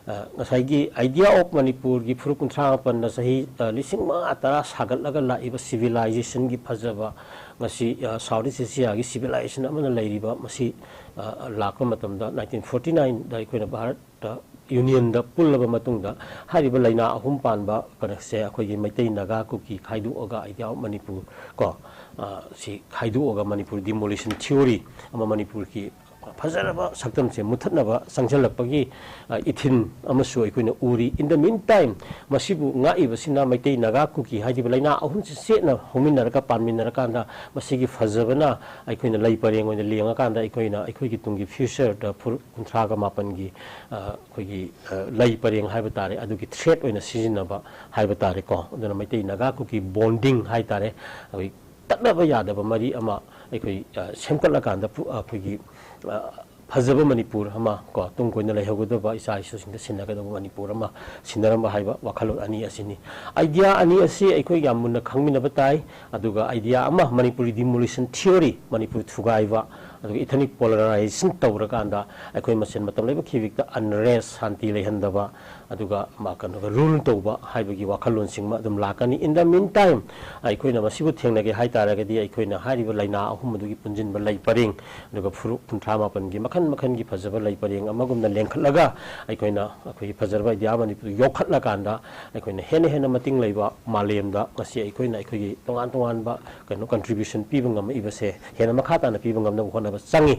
ꯑ, ꯉꯁꯥꯏꯒꯤ Idea of ꯃꯅꯤꯄꯨꯔꯒꯤ ꯐꯨꯔꯨꯞ ꯀꯨꯟꯊ꯭ꯔꯥ ꯃꯥꯄꯟꯅ ꯆꯍꯤ, ꯑ, ꯂꯤꯁꯤꯡ ꯃꯉꯥ ꯇꯔꯥ ꯁꯥꯒꯠꯂꯒ ꯂꯥꯛꯏꯕ civilization-ꯒꯤ ꯐꯖꯕ, ꯉꯁꯤ, ꯑ, South East Asia-ꯒꯤ civilization ꯑꯃꯅ ꯂꯩꯔꯤꯕ ꯃꯁꯤ, ꯑ, ꯂꯥꯛꯄ ꯃꯇꯝꯗ nineteen forty nine-ꯗ ꯑꯩꯈꯣꯏꯅ ꯚꯥꯔꯠ ꯇ ꯌꯨꯅꯤꯌꯟꯗ ꯄꯨꯜꯂꯕ ꯃꯇꯨꯡꯗ ꯍꯥꯏꯔꯤꯕ ꯂꯩꯅꯥ ꯑꯍꯨꯝ ꯄꯥꯟꯕ ꯀꯩꯅꯣꯁꯦ ꯑꯩꯈꯣꯏꯒꯤ ꯃꯩꯇꯩ ꯅꯥꯒꯥ ꯀꯨꯀꯤ ꯈꯥꯏꯗꯣꯛꯑꯒ Idea of ꯃꯅꯤꯄꯨꯔ ꯀꯣ, ꯑ, ꯁꯤ ꯈꯥꯏꯗꯣꯛꯑꯒ ꯃꯅꯤꯄꯨꯔ demolition theory ꯑꯃ ꯃꯅꯤꯄꯨꯔꯒꯤ ꯐꯖꯔꯕ ꯁꯛꯇꯝꯁꯦ ꯃꯨꯠꯊꯠꯅꯕ ꯆꯪꯁꯤꯜꯂꯛꯄꯒꯤ, ꯑ, ꯏꯊꯤꯟ ꯑꯃꯁꯨ ꯑꯩꯈꯣꯏꯅ ꯎꯔꯤ꯫ In the meantime, ꯃꯁꯤꯕꯨ ꯉꯥꯛꯏꯕꯁꯤꯅ ꯃꯩꯇꯩ ꯅꯥꯒꯥ ꯀꯨꯀꯤ ꯍꯥꯏꯔꯤꯕ ꯂꯩꯅꯥ ꯑꯍꯨꯝꯁꯤ ꯆꯦꯠꯅ ꯍꯧꯃꯤꯟꯅꯔꯒ ꯄꯥꯟꯃꯤꯟꯅꯔꯀꯥꯟꯗ ꯃꯁꯤꯒꯤ ꯐꯖꯕꯅ ꯑꯩꯈꯣꯏꯅ ꯂꯩ ꯄꯔꯦꯡ ꯑꯣꯏꯅ ꯂꯦꯡꯉꯀꯥꯟꯗ ꯑꯩꯈꯣꯏꯅ ꯑꯩꯈꯣꯏꯒꯤ ꯇꯨꯡꯒꯤ future-ꯗ ꯐꯨꯔꯨꯞ ꯀꯨꯟꯊ꯭ꯔꯥꯒ ꯃꯥꯄꯟꯒꯤ, ꯑ, ꯑꯩꯈꯣꯏꯒꯤ, ꯑ, ꯂꯩ ꯄꯔꯦꯡ ꯍꯥꯏꯕ ꯇꯥꯔꯦ, ꯑꯗꯨꯒꯤ threat ꯑꯣꯏꯅ ꯁꯤꯖꯤꯟꯅꯕ ꯍꯥꯏꯕ ꯇꯥꯔꯦꯀꯣ꯫ ꯑꯗꯨꯅ ꯃꯩꯇꯩ ꯅꯥꯒꯥ ꯀꯨꯀꯤ bonding ꯍꯥꯏ ꯇꯥꯔꯦ, ꯑꯩꯈꯣꯏ ꯇꯠꯅꯕ ꯌꯥꯗꯕ ꯃꯔꯤ ꯑꯃ ꯑꯩꯈꯣꯏ, ꯑ, ꯁꯦꯝꯒꯠꯂꯀꯥꯟꯗ ꯄꯨ-, ꯑꯩꯈꯣꯏꯒꯤ, ꯑ, ꯐꯖꯕ ꯃꯅꯤꯄꯨꯔ ꯑꯃ ꯀꯣ, ꯇꯨꯡ ꯀꯣꯏꯅ ꯂꯩꯍꯧꯒꯗꯕ ꯏꯆꯥ ꯏꯁꯨꯁꯤꯡꯗ ꯁꯤꯟꯅꯒꯗꯕ ꯃꯅꯤꯄꯨꯔ ꯑꯃ ꯁꯤꯟꯅꯔꯝꯕ ꯍꯥꯏꯕ ꯋꯥꯈꯜꯂꯣꯟ ꯑꯅꯤ ꯑꯁꯤꯅꯤ꯫ Idea ꯑꯅꯤ ꯑꯁꯤ ꯑꯩꯈꯣꯏ ꯌꯥꯝ ꯃꯨꯟꯅ ꯈꯪꯃꯤꯟꯅꯕ ꯇꯥꯏ꯫ ꯑꯗꯨꯒ idea ꯑꯃ, ꯃꯅꯤꯄꯨꯔꯤ demolition theory, ꯃꯅꯤꯄꯨꯔ ꯊꯨꯒꯥꯏꯕ, ꯑꯗꯨꯒ ꯏꯊꯅꯤꯛ ꯄꯣꯂꯔꯥꯏꯖꯦꯁꯟ ꯇꯧꯔꯀꯥꯟꯗ ꯑꯩꯈꯣꯏ ꯃꯁꯦꯟ ꯃꯇꯝ ꯂꯩꯕ ꯈꯤꯕꯤꯛꯇ ꯑꯟꯔꯦꯁ, ꯁꯥꯟꯇꯤ ꯂꯩꯍꯟꯗꯕ, ꯑꯗꯨꯒ ꯃꯥ ꯀꯩꯅꯣꯒ ꯔꯨꯜ ꯇꯧꯕ ꯍꯥꯏꯕꯒꯤ ꯋꯥꯈꯜꯂꯣꯟꯁꯤꯡ ꯑꯃ ꯑꯗꯨꯝ ꯂꯥꯛꯀꯅꯤ꯫ In the meantime, ꯑꯩꯈꯣꯏꯅ ꯃꯁꯤꯕꯨ ꯊꯦꯡꯅꯒꯦ ꯍꯥꯏ ꯇꯥꯔꯒꯗꯤ ꯑꯩꯈꯣꯏꯅ ꯍꯥꯏꯔꯤꯕ ꯂꯥꯏꯅꯥ ꯑꯍꯨꯝ ꯑꯗꯨꯒꯤ ꯄꯨꯟꯁꯤꯟꯕ ꯂꯩ ꯄꯔꯦꯡ, ꯑꯗꯨꯒ ꯐꯨꯔꯨꯞ ꯀꯨꯟꯊ꯭ꯔꯥ ꯃꯥꯄꯟꯒꯤ ꯃꯈꯜ ꯃꯈꯜꯒꯤ ꯐꯖꯕ ꯂꯩ ꯄꯔꯦꯡ ꯑꯃꯒꯨꯝꯅ ꯂꯦꯡꯈꯠꯂꯒ ꯑꯩꯈꯣꯏꯅ ꯑꯩꯈꯣꯏꯒꯤ ꯐꯖꯔꯕ ꯏꯟꯗꯤꯌꯥ ꯃꯅꯤꯄꯨꯔ ꯌꯣꯛꯈꯠꯂꯀꯥꯟꯗ ꯑꯩꯈꯣꯏꯅ ꯍꯦꯟꯅ ꯍꯦꯟꯅ ꯃꯇꯤꯡ ꯂꯩꯕ ꯃꯥꯂꯦꯝꯗ ꯉꯁꯤ ꯑꯩꯈꯣꯏꯅ ꯑꯩꯈꯣꯏꯒꯤ ꯇꯣꯉꯥꯟ ꯇꯣꯉꯥꯟꯕ ꯀꯩꯅꯣ ꯀꯟꯇ꯭ꯔꯤꯕ꯭ꯌꯨꯁꯟ ꯄꯤꯕ ꯉꯝꯃꯛꯏꯕꯁꯦ ꯍꯦꯟꯅ ꯃꯈꯥ ꯇꯥꯅ ꯄꯤꯕ ꯉꯝꯅꯕ ꯍꯣꯠꯅꯕ ꯆꯪꯉꯤ꯫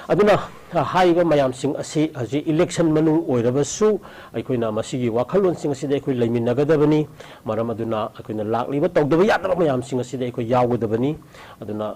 ꯑꯗꯨꯅ, ꯑ, ꯍꯥꯏꯔꯤꯕ ꯃꯌꯥꯝꯁꯤꯡ ꯑꯁꯤ ꯍꯧꯖꯤꯛ ꯏꯂꯦꯛꯁꯟ ꯃꯅꯨꯡ ꯑꯣꯏꯔꯕꯁꯨ ꯑꯩꯈꯣꯏꯅ ꯃꯁꯤꯒꯤ ꯋꯥꯈꯜꯂꯣꯟꯁꯤꯡ ꯑꯁꯤꯗ ꯑꯩꯈꯣꯏ ꯂꯩꯃꯤꯟꯅꯒꯗꯕꯅꯤ꯫ ꯃꯔꯝ ꯑꯗꯨꯅ ꯑꯩꯈꯣꯏꯅ ꯂꯥꯛꯂꯤꯕ ꯇꯧꯗꯕ ꯌꯥꯗꯕ ꯃꯌꯥꯝꯁꯤꯡ ꯑꯁꯤꯗ ꯑꯩꯈꯣꯏ ꯌꯥꯎꯒꯗꯕꯅꯤ꯫ ꯑꯗꯨꯅ,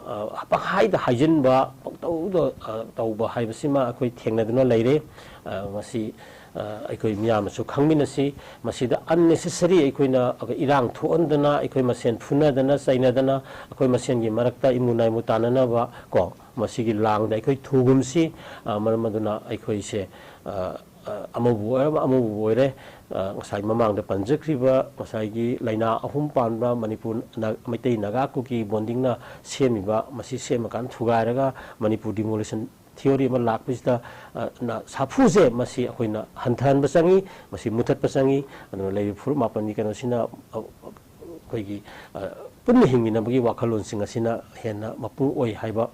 ꯑ, ꯄꯪꯍꯥꯏꯗ ꯍꯥꯏꯖꯤꯟꯕ, ꯄꯪꯇꯧꯗ, ꯑ, ꯇꯧꯕ ꯍꯥꯏꯕꯁꯤꯃ ꯑꯩꯈꯣꯏ ꯊꯦꯡꯅꯗꯨꯅ ꯂꯩꯔꯦ꯫ ꯑ, ꯃꯁꯤ, ꯑ, ꯑꯩꯈꯣꯏ ꯃꯤꯌꯥꯝꯅꯁꯨ ꯈꯪꯃꯤꯟꯅꯁꯤ꯫ ꯃꯁꯤꯗ unnecessary ꯑꯩꯈꯣꯏꯅ ꯏꯔꯥꯡ ꯊꯣꯛꯍꯟꯗꯅ, ꯑꯩꯈꯣꯏ ꯃꯁꯦꯟ ꯐꯨꯅꯗꯅ, ꯆꯩꯅꯗꯅ, ꯑꯩꯈꯣꯏ ꯃꯁꯦꯟꯒꯤ ꯃꯔꯛꯇ ꯏꯃꯨ ꯅꯥꯏꯃꯨ ꯇꯥꯅꯅꯕ ꯀꯣ, ꯃꯁꯤꯒꯤ ꯂꯥꯡꯗ ꯑꯩꯈꯣꯏ ꯊꯨꯒꯨꯝꯁꯤ꯫ ꯑ, ꯃꯔꯝ ꯑꯗꯨꯅ ꯑꯩꯈꯣꯏꯁꯦ, ꯑ, ꯑ, ꯑꯃꯕꯨ ꯑꯣꯏꯔ-, ꯑꯃꯕꯨ ꯑꯣꯏꯔꯦ, ꯑ, ꯉꯁꯥꯏ ꯃꯃꯥꯡꯗ ꯄꯟꯖꯈ꯭ꯔꯤꯕ ꯉꯁꯥꯏꯒꯤ ꯂꯥꯏꯅꯥ ꯑꯍꯨꯝ ꯄꯥꯟꯕ ꯃꯅꯤꯄꯨꯔ ꯅ-, ꯃꯩꯇꯩ ꯅꯥꯒꯥ ꯀꯨꯀꯤ ꯕꯣꯟꯗꯤꯡꯅ ꯁꯦꯝꯃꯤꯕ, ꯃꯁꯤ ꯁꯦꯝꯃꯀꯥꯟꯗ ꯊꯨꯒꯥꯏꯔꯒ ꯃꯅꯤꯄꯨꯔ demolition theory ꯑꯃ ꯂꯥꯛꯄꯁꯤꯗ, ꯑ, ꯅ-, ꯁꯥꯐꯨꯁꯦ ꯃꯁꯤ ꯑꯩꯈꯣꯏꯅ ꯍꯟꯊꯍꯟꯕ ꯆꯪꯉꯤ, ꯃꯁꯤ ꯃꯨꯊꯠꯄ ꯆꯪꯉꯤ꯫ ꯑꯗꯨꯅ ꯂꯩꯔꯤꯕ ꯐꯨꯔꯨꯞ ꯃꯥꯄꯟꯒꯤ ꯀꯩꯅꯣꯁꯤꯅ, ꯑ, ꯑꯩꯈꯣꯏꯒꯤ, ꯑ, ꯄꯨꯟꯅ ꯍꯤꯡꯃꯤꯟꯅꯕꯒꯤ ꯋꯥꯈꯜꯂꯣꯟꯁꯤꯡ ꯑꯁꯤꯅ ꯍꯦꯟꯅ ꯃꯄꯨꯡ ꯑꯣꯏ ꯍꯥꯏꯕ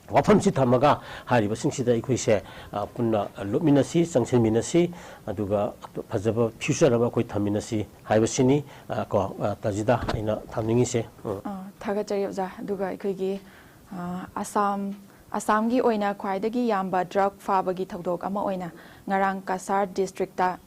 ꯋꯥꯐꯝꯁꯤ ꯊꯝꯃꯒ ꯍꯥꯏꯔꯤꯕꯁꯤꯡꯁꯤꯗ ꯑꯩꯈꯣꯏꯁꯦ, ꯑ, ꯄꯨꯟꯅ ꯂꯨꯞꯃꯤꯟꯅꯁꯤ, ꯆꯪꯁꯤꯟꯃꯤꯟꯅꯁꯤ, ꯑꯗꯨꯒ ꯐꯖꯕ future ꯑꯃ ꯑꯩꯈꯣꯏ ꯊꯝꯃꯤꯟꯅꯁꯤ ꯍꯥꯏꯕꯁꯤꯅꯤ꯫ ꯑ, ꯀꯣ, ꯑ, ꯇꯥꯖꯤꯗꯥ, ꯑꯩꯅ ꯊꯝꯅꯤꯡꯉꯤꯁꯦ꯫ ꯎꯝ꯫ ꯑ, ꯊꯥꯒꯠꯆꯔꯤ ꯑꯣꯖꯥ꯫ ꯑꯗꯨꯒ ꯑꯩꯈꯣꯏꯒꯤ, ꯑ, ꯑꯁꯥꯝ, ꯑꯁꯥꯝꯒꯤ ꯑꯣꯏꯅ ꯈ꯭ꯋꯥꯏꯗꯒꯤ ꯌꯥꯝꯕ drug ꯐꯥꯕꯒꯤ ꯊꯧꯗꯣꯛ ꯑꯃ ꯑꯣꯏꯅ ꯉꯔꯥꯡ ꯀꯁꯥꯔ district ꯇ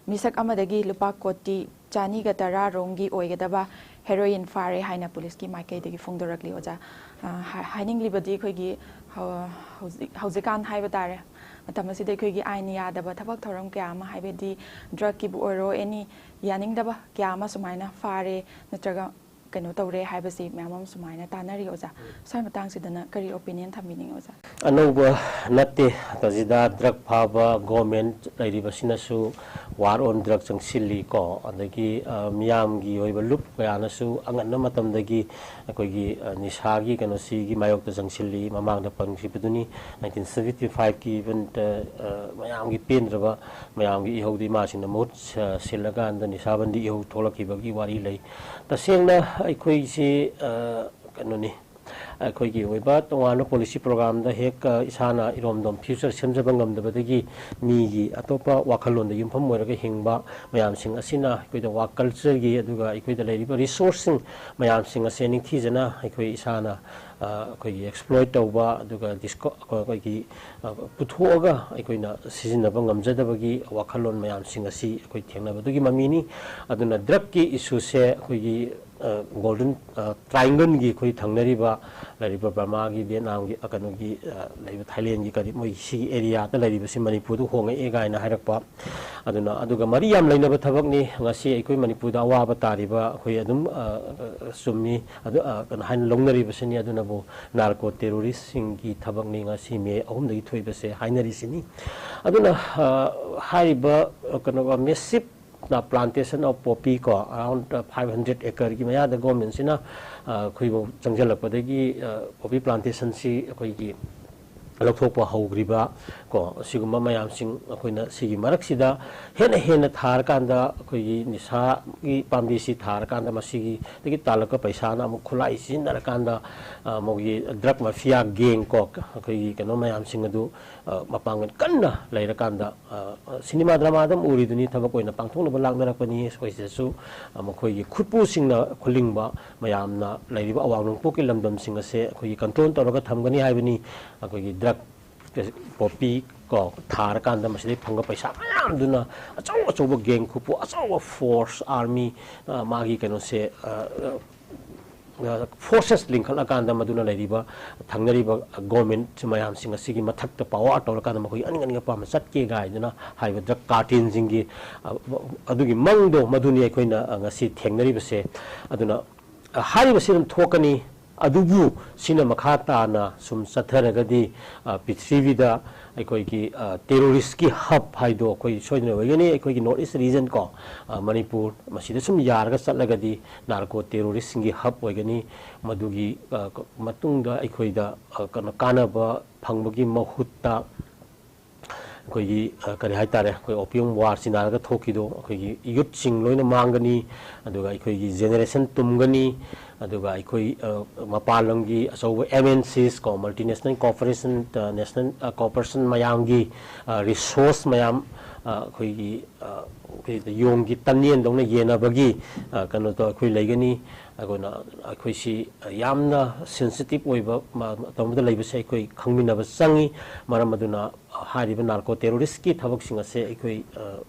ꯃꯤꯁꯛ ꯑꯃꯗꯒꯤ ꯂꯨꯄꯥ ꯀꯣꯇꯤ ꯆꯅꯤꯒ ꯇꯔꯥ ꯔꯣꯝꯒꯤ ꯑꯣꯏꯒꯗꯕ heroin ꯐꯥꯔꯦ ꯍꯥꯏꯅ ꯄꯨꯂꯤꯁꯀꯤ ꯃꯥꯏꯀꯩꯗꯒꯤ ꯐꯣꯡꯗꯣꯔꯛꯂꯤ ꯑꯣꯖꯥ꯫ ꯑ, ꯍꯥꯏ-, ꯍꯥꯏꯅꯤꯡꯂꯤꯕꯗꯤ ꯑꯩꯈꯣꯏꯒꯤ ꯍꯧ-, ꯍꯧꯖꯤꯛ, ꯍꯧꯖꯤꯛꯀꯥꯟ ꯍꯥꯏꯕ ꯇꯥꯔꯦ, ꯃꯇꯝ ꯑꯁꯤꯗ ꯑꯩꯈꯣꯏꯒꯤ ꯑꯥꯏꯟ ꯌꯥꯗꯕ ꯊꯕꯛ ꯊꯧꯔꯝ ꯀꯌꯥ ꯑꯃ, ꯍꯥꯏꯕꯗꯤ drug ꯀꯤꯕꯨ ꯑꯣꯏꯔꯣ, any ꯌꯥꯅꯤꯡꯗꯕ ꯀꯌꯥ ꯑꯃ ꯁꯨꯃꯥꯏꯅ ꯐꯥꯔꯦ ꯅꯠꯇ꯭ꯔꯒ ꯀꯩꯅꯣ ꯇꯧꯔꯦ ꯍꯥꯏꯕꯁꯤ ꯃꯌꯥꯝ ꯑꯃ ꯁꯨꯃꯥꯏꯅ ꯇꯥꯟꯅꯔꯤ ꯑꯣꯖꯥ꯫ ꯁ꯭ꯋꯥꯏ ꯃꯇꯥꯡꯁꯤꯗꯅ ꯀꯔꯤ opinion ꯊꯝꯕꯤꯅꯤꯡꯉꯤ ꯑꯣꯖꯥ? ꯑꯅꯧꯕ ꯅꯠꯇꯦ ꯇꯥꯖꯤꯗꯥ, drug ꯐꯥꯕ government ꯂꯩꯔꯤꯕꯁꯤꯅꯁꯨ War on Drug ꯆꯪꯁꯤꯜꯂꯤ ꯀꯣ, ꯑꯗꯒꯤ ꯃꯤꯌꯥꯝꯒꯤ ꯑꯣꯏꯕ ꯂꯨꯞ ꯀꯌꯥꯅꯁꯨ ꯑꯉꯟꯕ ꯃꯇꯝꯗꯒꯤ ꯑꯩꯈꯣꯏꯒꯤ ꯅꯤꯁꯥꯒꯤ ꯀꯩꯅꯣꯁꯤꯒꯤ ꯃꯥꯌꯣꯛꯇ ꯆꯪꯁꯤꯜꯂꯤ꯫ ꯃꯃꯥꯡꯗ ꯄꯟꯈꯤꯕꯗꯨꯅꯤ, ꯅꯥꯏꯟꯇꯤꯟ ꯁꯕꯦꯟꯇꯤ ꯐꯥꯏꯚꯀꯤ ꯏꯚꯦꯟꯇ ꯃꯌꯥꯝꯒꯤ ꯄꯦꯟꯗ꯭ꯔꯕ, ꯃꯌꯥꯝꯒꯤ ꯏꯍꯧꯗ ꯏꯃꯥꯁꯤꯡꯅ ꯃꯍꯨꯠ ꯁꯤꯜꯂꯀꯥꯟꯗ ꯅꯤꯁꯥꯕꯟꯗꯤ ꯏꯍꯧ ꯊꯣꯛꯂꯛꯈꯤꯕꯒꯤ ꯋꯥꯔꯤ ꯂꯩ꯫ ꯇꯁꯦꯡꯅ ꯑꯩꯈꯣꯏꯁꯤ ꯀꯩꯅꯣꯅꯤ, ꯑꯩꯈꯣꯏꯒꯤ ꯑꯣꯏꯕ ꯇꯣꯉꯥꯟꯕ ꯄꯣꯂꯤꯁꯤ ꯄ꯭ꯔꯣꯒ꯭ꯔꯥꯝꯗ ꯍꯦꯛ ꯏꯁꯥꯅ ꯏꯔꯣꯝꯗꯣꯝ ꯐ꯭ꯌꯨꯆꯔ ꯁꯦꯝꯖꯕ ꯉꯝꯗꯕꯗꯒꯤ ꯃꯤꯒꯤ ꯑꯇꯣꯞꯄ ꯋꯥꯈꯜꯂꯣꯟꯗ ꯌꯨꯝꯐꯝ ꯑꯣꯏꯔꯒ ꯍꯤꯡꯕ ꯃꯌꯥꯝꯁꯤꯡ ꯑꯁꯤꯅ ꯑꯩꯈꯣꯏꯗ ꯋꯥꯔꯛ ꯀꯜꯆꯔꯒꯤ, ꯑꯗꯨꯒ ꯑꯩꯈꯣꯏꯗ ꯂꯩꯔꯤꯕ ꯔꯤꯁꯣꯔꯁꯁꯤꯡ ꯃꯌꯥꯝꯁꯤꯡ ꯑꯁꯦ ꯅꯤꯡꯊꯤꯖꯅ ꯑꯩꯈꯣꯏ ꯏꯁꯥꯅ ꯑꯩꯈꯣꯏꯒꯤ ꯑꯦꯛꯁꯄ꯭ꯂꯣꯏꯠ ꯇꯧꯕ, ꯑꯗꯨꯒ ꯑꯩꯈꯣꯏꯒꯤ ꯄꯨꯊꯣꯛꯑꯒ ꯑꯩꯈꯣꯏꯅ ꯁꯤꯖꯤꯟꯅꯕ ꯉꯝꯖꯗꯕꯒꯤ ꯋꯥꯈꯜꯂꯣꯟ ꯃꯌꯥꯝꯁꯤꯡ ꯑꯁꯤ ꯑꯩꯈꯣꯏ ꯊꯦꯡꯅꯕꯗꯨꯒꯤ ꯃꯃꯤꯅꯤ꯫ ꯑꯗꯨꯅ ꯗ꯭ꯔꯛꯀꯤ ꯏꯁꯨꯁꯦ ꯑꯩꯈꯣꯏꯒꯤ ꯒꯣꯜꯗꯟ ꯇ꯭ꯔꯥꯏꯡꯒꯜꯒꯤ ꯑꯩꯈꯣꯏ ꯊꯪꯅꯔꯤꯕ ꯂꯩꯔꯤꯕ ꯕꯔꯃꯥꯒꯤ, ꯚꯤꯌꯦꯠꯅꯥꯝꯒꯤ, ꯀꯩꯅꯣꯒꯤ, ꯂꯩꯔꯤꯕ ꯊꯥꯏꯂꯦꯟꯒꯤ, ꯀꯔꯤ, ꯃꯣꯏ ꯁꯤꯒꯤ ꯑꯦꯔꯤꯌꯥꯗ ꯂꯩꯔꯤꯕꯁꯤ ꯃꯅꯤꯄꯨꯔꯗ ꯍꯣꯡꯉꯛꯑꯦ ꯀꯥꯏꯅ ꯍꯥꯏꯔꯛꯄ꯫ ꯑꯗꯨꯅ, ꯑꯗꯨꯒ ꯃꯔꯤ ꯌꯥꯝ ꯂꯩꯅꯕ ꯊꯕꯛꯅꯤ꯫ ꯉꯁꯤ ꯑꯩꯈꯣꯏ ꯃꯅꯤꯄꯨꯔꯗ ꯑꯋꯥꯕ ꯇꯥꯔꯤꯕ ꯑꯩꯈꯣꯏ ꯑꯗꯨꯝ ꯆꯨꯝꯃꯤ, ꯑꯗꯨ ꯀꯩꯅꯣ ꯍꯥꯏꯅ ꯂꯧꯅꯔꯤꯕꯁꯤꯅꯤ꯫ ꯑꯗꯨꯅꯕꯨ ꯅꯥꯔꯀꯣ ꯇꯦꯔꯣꯔꯤꯁꯁꯤꯡꯒꯤ ꯊꯕꯛꯅꯤ ꯉꯁꯤ ꯃꯦ ꯑꯍꯨꯝꯗꯒꯤ ꯊꯣꯛꯏꯕꯁꯦ ꯍꯥꯏꯅꯔꯤꯁꯤꯅꯤ꯫ ꯑꯗꯨꯅ ꯍꯥꯏꯔꯤꯕ ꯀꯩꯅꯣ ꯃꯦꯁꯤꯞ plantation of poppy ꯀꯣ, ꯑꯔꯥꯎꯟ ꯐꯥꯏꯚ ꯍꯟꯗ꯭ꯔꯦꯠ ꯑꯦꯀꯔꯒꯤ ꯃꯌꯥꯗ ꯒꯣꯔꯃꯦꯟꯁꯤꯅ ꯑꯩꯈꯣꯏꯕꯨ ꯆꯪꯁꯤꯜꯂꯛꯄꯗꯒꯤ ꯄꯣꯄꯤ ꯄ꯭ꯂꯥꯟꯇꯦꯁꯟꯁꯤ ꯑꯩꯈꯣꯏꯒꯤ ꯂꯧꯊꯣꯛꯄ ꯍꯧꯈ꯭ꯔꯤꯕ ꯀꯣ, ꯑꯁꯤꯒꯨꯝꯕ ꯃꯌꯥꯝꯁꯤꯡ ꯑꯩꯈꯣꯏꯅ ꯁꯤꯒꯤ ꯃꯔꯛꯁꯤꯗ ꯍꯦꯟꯅ ꯍꯦꯟꯅ ꯊꯥꯔꯀꯥꯟꯗ, ꯑꯩꯈꯣꯏꯒꯤ ꯅꯤꯁꯥꯒꯤ ꯄꯥꯝꯕꯤꯁꯤ ꯊꯥꯔꯀꯥꯟꯗ ꯃꯁꯤꯒꯤꯗꯒꯤ ꯇꯥꯜꯂꯛꯄ ꯄꯩꯁꯥꯅ ꯑꯃꯨꯛ ꯈꯨꯠꯂꯥꯏ ꯁꯤꯖꯤꯟꯅꯔꯀꯥꯟꯗ ꯃꯣꯏꯒꯤ ꯗ꯭ꯔꯒ ꯃꯥꯐꯤꯌꯥ ꯒꯦꯡ ꯀꯣ, ꯑꯩꯈꯣꯏꯒꯤ ꯀꯩꯅꯣ ꯃꯌꯥꯝꯁꯤꯡ ꯑꯗꯨ ꯃꯄꯥꯡꯒꯜ ꯀꯟꯅ ꯂꯩꯔꯀꯥꯟꯗ, ꯁꯤꯅꯦꯃꯥ ꯗ꯭ꯔꯃꯥꯗ ꯑꯃ ꯎꯔꯤꯗꯨꯅꯤ, ꯊꯕꯛ ꯑꯣꯏꯅ ꯄꯥꯡꯊꯣꯛꯅꯕ ꯂꯥꯛꯅꯔꯛꯄꯅꯤ꯫ ꯑꯩꯈꯣꯏ ꯁꯤꯗꯁꯨ ꯃꯈꯣꯏꯒꯤ ꯈꯨꯠꯄꯨꯁꯤꯡꯅ ꯈꯨꯂꯤꯡꯕ ꯃꯌꯥꯝꯅ ꯂꯩꯔꯤꯕ ꯑꯋꯥꯡ ꯅꯣꯡꯄꯣꯛꯀꯤ ꯂꯝꯗꯝꯁꯤꯡ ꯑꯁꯦ ꯑꯩꯈꯣꯏꯒꯤ ꯀꯟꯇ꯭ꯔꯣꯜ ꯇꯧꯔꯒ ꯊꯝꯒꯅꯤ ꯍꯥꯏꯕꯅꯤ꯫ ꯑꯩꯈꯣꯏꯒꯤ ꯗ꯭ꯔꯒ ꯄꯣꯄꯤ ꯀꯣ ꯊꯥꯔꯀꯥꯟꯗ ꯃꯁꯤꯗꯒꯤ ꯐꯪꯕ ꯄꯩꯁꯥ ꯃꯌꯥꯝꯗꯨꯅ ꯑꯆꯧ ꯑꯆꯧꯕ ꯒꯦꯡ ꯈꯨꯠꯄꯨ, ꯑꯆꯧꯕ ꯐꯣꯔꯁ, ꯑꯥꯔꯃꯤ, ꯃꯥꯒꯤ ꯀꯩꯅꯣꯁꯦ, ꯐꯣꯔꯁꯦꯁ ꯂꯤꯡꯈꯠꯂꯀꯥꯟꯗ ꯃꯗꯨꯅ ꯂꯩꯔꯤꯕ ꯊꯪꯅꯔꯤꯕ ꯒꯣꯔꯃꯦꯟ ꯃꯌꯥꯝꯁꯤꯡ ꯑꯁꯤꯒꯤ ꯃꯊꯛꯇ ꯄꯋꯥꯔ ꯇꯧꯔꯀꯥꯟꯗ ꯃꯈꯣꯏ ꯑꯅꯤꯡ ꯑꯅꯤꯡ ꯑꯄꯥꯝꯕ ꯆꯠꯀꯦ ꯀꯥꯏꯗꯨꯅ ꯍꯥꯏꯔꯤꯕ ꯗ꯭ꯔꯒ ꯀꯥꯔꯇꯦꯜꯁꯤꯡꯒꯤ ꯑꯗꯨꯒꯤ ꯃꯪꯗꯣ ꯃꯗꯨꯅꯤ ꯑꯩꯈꯣꯏꯅ ꯉꯁꯤ ꯊꯦꯡꯅꯔꯤꯕꯁꯦ꯫ ꯑꯗꯨꯅ ꯍꯥꯏꯔꯤꯕꯁꯤ ꯑꯗꯨꯝ ꯊꯣꯛꯀꯅꯤ꯫ ꯑꯗꯨꯕꯨ ꯁꯤꯅ ꯃꯈꯥ ꯇꯥꯅ ꯁꯨꯝ ꯆꯠꯊꯔꯒꯗꯤ, ꯑ, ꯄ꯭ꯔꯤꯊꯤꯕꯤꯗ ꯑꯩꯈꯣꯏꯒꯤ, ꯑ, terrorist ꯀꯤ hub ꯍꯥꯏꯗꯣ ꯑꯩꯈꯣꯏ ꯁꯣꯏꯗꯅ ꯑꯣꯏꯒꯅꯤ꯫ ꯑꯩꯈꯣꯏꯒꯤ North East region ꯀꯣ, ꯑ, ꯃꯅꯤꯄꯨꯔ, ꯃꯁꯤꯗ ꯁꯨꯝ ꯌꯥꯔꯒ ꯆꯠꯂꯒꯗꯤ narco terrorist ꯁꯤꯡꯒꯤ hub ꯑꯣꯏꯒꯅꯤ꯫ ꯃꯗꯨꯒꯤ, ꯑ, ꯃꯇꯨꯡꯗ ꯑꯩꯈꯣꯏꯗ, ꯑ, ꯀꯩꯅꯣ, ꯀꯥꯟꯅꯕ ꯐꯪꯕꯒꯤ ꯃꯍꯨꯠꯇ ꯑꯩꯈꯣꯏꯒꯤ, ꯑ, ꯀꯔꯤ ꯍꯥꯏꯇꯥꯔꯦ, ꯑꯩꯈꯣꯏ opium war ꯆꯤꯡꯅꯔꯒ ꯊꯣꯛꯈꯤꯗꯣ, ꯑꯩꯈꯣꯏꯒꯤ youth ꯁꯤꯡ ꯂꯣꯏꯅ ꯃꯥꯡꯒꯅꯤ, ꯑꯗꯨꯒ ꯑꯩꯈꯣꯏꯒꯤ generation ꯇꯨꯝꯒꯅꯤ, ꯑꯗꯨꯒ ꯑꯩꯈꯣꯏ, ꯑ, ꯃꯄꯥꯟ ꯂꯝꯒꯤ ꯑꯆꯧꯕ M N Cs ꯀꯣ, multinational corporation, ꯑ, national, ꯑ, corporation ꯃꯌꯥꯝꯒꯤ, ꯑ, resource ꯃꯌꯥꯝ, ꯑ, ꯑꯩꯈꯣꯏꯒꯤ, ꯑ, ꯑꯩꯈꯣꯏ ꯌꯣꯡꯒꯤ ꯇꯟꯌꯦꯟꯗꯧꯅ ꯌꯦꯟꯅꯕꯒꯤ, ꯑ, ꯀꯩꯅꯣꯗꯣ ꯑꯩꯈꯣꯏ ꯂꯩꯒꯅꯤ꯫ ꯑꯗꯨꯅ ꯑꯩꯈꯣꯏꯁꯤ ꯌꯥꯝꯅ sensitive ꯑꯣꯏꯕ ꯃ-, ꯃꯇꯝ ꯑꯃꯗ ꯂꯩꯕꯁꯦ ꯑꯩꯈꯣꯏ ꯈꯪꯃꯤꯟꯅꯕ ꯆꯪꯉꯤ꯫ ꯃꯔꯝ ꯑꯗꯨꯅ ꯍꯥꯏꯔꯤꯕ narco terrorist ꯀꯤ ꯊꯕꯛꯁꯤꯡ ꯑꯁꯦ ꯑꯩꯈꯣꯏ, ꯑ,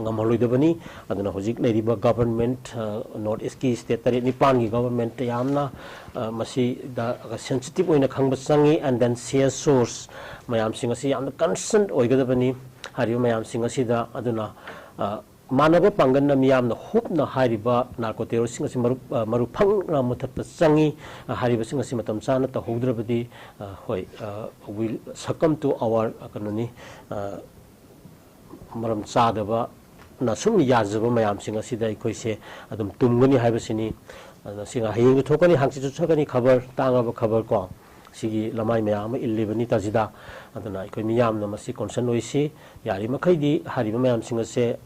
ꯉꯝꯍꯜꯂꯣꯏꯗꯕꯅꯤ꯫ ꯑꯗꯨꯅ ꯍꯧꯖꯤꯛ ꯂꯩꯔꯤꯕ government, ꯑ, North East ꯀꯤ state ꯇꯔꯦꯠ ꯅꯤꯄꯥꯟꯒꯤ government ꯌꯥꯝꯅ, ꯑ, ꯃꯁꯤꯗ sensitive ꯑꯣꯏꯅ ꯈꯪꯕ ꯆꯪꯉꯤ꯫ And then C S Os ꯃꯌꯥꯝꯁꯤꯡ ꯑꯁꯤ ꯌꯥꯝꯅ concerned ꯑꯣꯏꯒꯗꯕꯅꯤ ꯍꯥꯏꯔꯤꯕ ꯃꯌꯥꯝꯁꯤꯡ ꯑꯁꯤꯗ꯫ ꯑꯗꯨꯅ, ꯑ, ꯃꯥꯟꯅꯕ ꯄꯥꯡꯒꯜꯅ ꯃꯤꯌꯥꯝꯅ ꯍꯨꯞꯅ ꯍꯥꯏꯔꯤꯕ narco terrorist ꯁꯤꯡ ꯑꯁꯤ ꯃꯔꯨꯞ-, ꯑ, ꯃꯔꯨ ꯐꯪꯅ ꯃꯨꯊꯠꯄ ꯆꯪꯉꯤ꯫ ꯑ, ꯍꯥꯏꯔꯤꯕꯁꯤꯡ ꯑꯁꯤ ꯃꯇꯝ ꯆꯥꯅ ꯇꯧꯍꯧꯗ꯭ꯔꯕꯗꯤ, ꯑ, ꯍꯣꯏ, ꯑ, will succumb to our, ꯑ, ꯀꯩꯅꯣꯅꯤ, ꯑ, ꯃꯔꯝ ꯆꯥꯗꯕꯅ ꯁꯨꯝ ꯌꯥꯖꯕ ꯃꯌꯥꯝꯁꯤꯡ ꯑꯁꯤꯗ ꯑꯩꯈꯣꯏꯁꯦ ꯑꯗꯨꯝ ꯇꯨꯝꯒꯅꯤ ꯍꯥꯏꯕꯁꯤꯅꯤ꯫ ꯑꯗꯨꯅ ꯁꯤ ꯍꯌꯦꯡꯁꯨ ꯊꯣꯛꯀꯅꯤ, ꯍꯪꯆꯤꯠꯁꯨ ꯊꯣꯛꯀꯅꯤ, ꯈꯕꯔ, ꯇꯥꯡꯉꯕ ꯈꯕꯔ ꯀꯣ, ꯁꯤꯒꯤ ꯂꯃꯥꯏ ꯃꯌꯥꯝ ꯑꯃ ꯏꯜꯂꯤꯕꯅꯤ ꯇꯥꯖꯤꯗ꯫ ꯑꯗꯨꯅ ꯑꯩꯈꯣꯏ ꯃꯤꯌꯥꯝꯅ ꯃꯁꯤ concern ꯑꯣꯏꯁꯤ꯫ ꯌꯥꯔꯤꯃꯈꯩꯗꯤ ꯍꯥꯏꯔꯤꯕ ꯃꯌꯥꯝꯁꯤꯡ ꯑꯁꯦ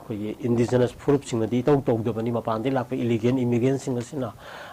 ꯑꯩꯈꯣꯏꯒꯤ indigenous ꯐꯨꯔꯨꯞꯁꯤꯡꯅꯗꯤ ꯏꯇꯧ ꯇꯧꯗꯕꯅꯤ꯫ ꯃꯄꯥꯟꯗꯒꯤ ꯂꯥꯛꯄ illegal immigrant ꯁꯤꯡ ꯑꯁꯤꯅ,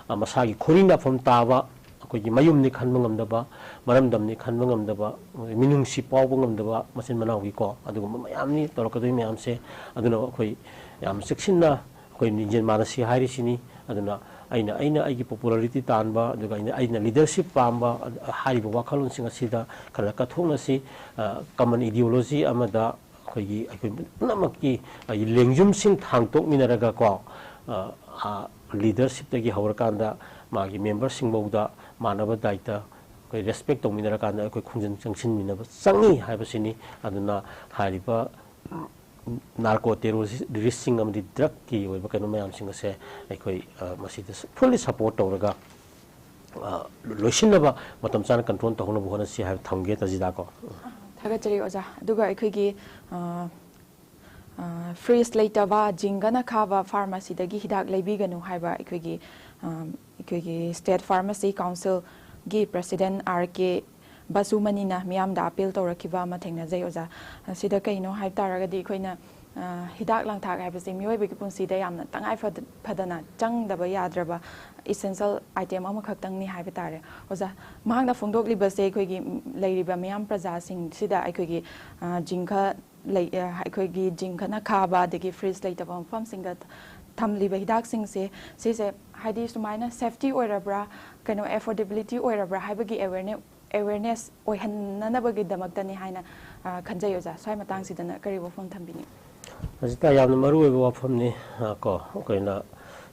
ꯑ, ꯃꯁꯥꯒꯤ ꯈꯣꯔꯤ ꯅꯥꯐꯝ ꯇꯥꯕ, ꯑꯩꯈꯣꯏꯒꯤ ꯃꯌꯨꯝꯅꯤ ꯈꯟꯕ ꯉꯝꯗꯕ, ꯃꯔꯝꯗꯝꯅꯤ ꯈꯟꯕ ꯉꯝꯗꯕ, ꯃꯤꯅꯨꯡꯁꯤ ꯐꯥꯎꯕ ꯉꯝꯗꯕ ꯃꯆꯤꯟ ꯃꯅꯥꯎꯒꯤꯀꯣ, ꯑꯗꯨꯒꯨꯝꯕ ꯃꯌꯥꯝꯅꯤ ꯇꯧꯔꯛꯀꯗꯣꯏ ꯃꯌꯥꯝꯁꯦ꯫ ꯑꯗꯨꯅ ꯑꯩꯈꯣꯏ ꯌꯥꯝ ꯆꯦꯛꯁꯤꯟꯅ ꯑꯩꯈꯣꯏ ꯂꯤꯡꯖꯦꯜ ꯃꯥꯟꯅꯁꯤ ꯍꯥꯏꯔꯤꯁꯤꯅꯤ꯫ ꯑꯗꯨꯅ ꯑꯩꯅ, ꯑꯩꯅ ꯑꯩꯒꯤ popularity ꯇꯥꯟꯕ, ꯑꯗꯨꯒ ꯑꯩꯅ, ꯑꯩꯅ leadership ꯄꯥꯝꯕ, ꯑ, ꯍꯥꯏꯔꯤꯕ ꯋꯥꯈꯜꯂꯣꯟꯁꯤꯡ ꯑꯁꯤꯗ ꯈꯔ ꯀꯠꯊꯣꯛꯅꯁꯤ꯫ ꯑ, common ideology ꯑꯃꯗ ꯑꯩꯈꯣꯏꯒꯤ, ꯑꯩꯈꯣꯏ ꯄꯨꯝꯅꯃꯛꯀꯤ, ꯑ, ꯂꯦꯡꯖꯨꯝꯁꯤꯡ ꯊꯥꯡꯇꯣꯛꯃꯤꯟꯅꯔꯒ ꯀꯣ, ꯑ, ꯑ, leadership ꯇꯒꯤ ꯍꯧꯔꯀꯥꯟꯗ ꯃꯥꯒꯤ member ꯁꯤꯡꯐꯥꯎꯗ ꯃꯥꯟꯅꯕ ꯗꯥꯏꯇ ꯑꯩꯈꯣꯏ respect ꯇꯧꯃꯤꯟꯅꯔꯀꯥꯟꯗ ꯑꯩꯈꯣꯏ ꯈꯣꯡꯖꯪ ꯆꯪꯁꯤꯟꯃꯤꯟꯅꯕ ꯆꯪꯉꯤ ꯍꯥꯏꯕꯁꯤꯅꯤ꯫ ꯑꯗꯨꯅ ꯍꯥꯏꯔꯤꯕ narco terrorist ꯁꯤꯡ ꯑꯃꯗꯤ drug ꯀꯤ ꯑꯣꯏꯕ ꯀꯩꯅꯣ ꯃꯌꯥꯝꯁꯤꯡ ꯑꯁꯦ ꯑꯩꯈꯣꯏ, ꯑ, ꯃꯁꯤꯗ fully support ꯇꯧꯔꯒ ꯑ, ꯂꯣꯏꯁꯤꯟꯅꯕ ꯃꯇꯝ ꯆꯥꯅ ꯀꯟꯇ꯭ꯔꯣꯜ ꯇꯧꯍꯧꯅꯕ ꯍꯣꯠꯅꯁꯤ ꯍꯥꯏꯕ ꯊꯝꯒꯦ, ꯇꯖꯤꯗꯥ ꯀꯣ꯫ ꯊꯥꯒꯠꯆꯔꯤ ꯑꯣꯖꯥ꯫ ꯑꯗꯨꯒ ꯑꯩꯈꯣꯏꯒꯤ, ꯑ, ꯑ, ꯐ꯭ꯔꯤꯖ ꯂꯩꯇꯕ, ꯖꯤꯡꯒꯅ ꯈꯥꯕ ꯐꯥꯔꯃꯥꯁꯤꯗꯒꯤ ꯍꯤꯗꯥꯛ ꯂꯩꯕꯤꯒꯅꯨ ꯍꯥꯏꯕ ꯑꯩꯈꯣꯏꯒꯤ, ꯑ, ꯑꯩꯈꯣꯏꯒꯤ ꯁ꯭ꯇꯦꯠ ꯐꯥꯔꯃꯥꯁꯤ ꯀꯥꯎꯟꯁꯤꯜꯒꯤ ꯄ꯭ꯔꯁꯤꯗꯦꯟ ꯑꯥꯔ ꯀꯦ ꯕꯁꯨꯃꯅꯤꯅ ꯃꯤꯌꯥꯝꯗ ꯑꯄꯤꯜ ꯇꯧꯔꯛꯈꯤꯕ ꯑꯃ ꯊꯦꯡꯅꯖꯩ ꯑꯣꯖꯥ꯫ ꯁꯤꯗ ꯀꯩꯅꯣ ꯍꯥꯏꯕ ꯇꯥꯔꯒꯗꯤ ꯑꯩꯈꯣꯏꯅ, ꯑ, ꯍꯤꯗꯥꯛ ꯂꯥꯡꯊꯛ ꯍꯥꯏꯕꯁꯤ ꯃꯤꯑꯣꯏꯕꯒꯤ ꯄꯨꯟꯁꯤꯗ ꯌꯥꯝꯅ ꯇꯉꯥꯏ ꯐꯗ-, ꯐꯗꯅ ꯆꯪꯗꯕ ꯌꯥꯗ꯭ꯔꯕ essential item ꯑꯃꯈꯛꯇꯪꯅꯤ ꯍꯥꯏꯕ ꯇꯥꯔꯦ꯫ ꯑꯣꯖꯥ, ꯃꯍꯥꯛꯅ ꯐꯣꯡꯗꯣꯛꯂꯤꯕꯁꯦ ꯑꯩꯈꯣꯏꯒꯤ, ꯎꯝ, ꯂꯩꯔꯤꯕ ꯃꯤꯌꯥꯝ ꯄ꯭ꯔꯖꯥꯁꯤꯡꯁꯤꯗ ꯑꯩꯈꯣꯏꯒꯤ, ꯑ, ꯖꯤꯡꯒ ꯂꯩ-, ꯑ, ꯑꯩꯈꯣꯏꯒꯤ ꯖꯤꯡꯒꯅ ꯈꯥꯕ ꯑꯗꯒꯤ ꯐ꯭ꯔꯤꯖ ꯂꯩꯇꯕ ꯃꯐꯝꯁꯤꯡꯗ ꯊꯝꯂꯤꯕ ꯍꯤꯗꯥꯛꯁꯤꯡꯁꯦ, ꯁꯤꯁꯦ ꯍꯥꯏꯗꯤ ꯁꯨꯃꯥꯏꯅ safety ꯑꯣꯏꯔꯕ꯭ꯔꯥ, ꯀꯩꯅꯣ, affordability ꯑꯣꯏꯔꯕ꯭ꯔꯥ ꯍꯥꯏꯕꯒꯤ awareness, awareness ꯑꯣꯏꯍꯟꯅꯅꯕꯒꯤꯗꯃꯛꯇꯅꯤ ꯍꯥꯏꯅ, ꯑ, ꯈꯟꯖꯩ ꯑꯣꯖꯥ꯫ ꯁ꯭ꯋꯥꯏ ꯃꯇꯥꯡꯁꯤꯗꯅ ꯀꯔꯤ ꯋꯥꯐꯝ ꯊꯝꯕꯤꯅꯤ? ꯍꯧꯖꯤꯛꯇ ꯌꯥꯝꯅ ꯃꯔꯨ ꯑꯣꯏꯕ ꯋꯥꯐꯝꯅꯤ꯫ ꯑ, ꯀꯣ, ꯑꯩꯈꯣꯏꯅ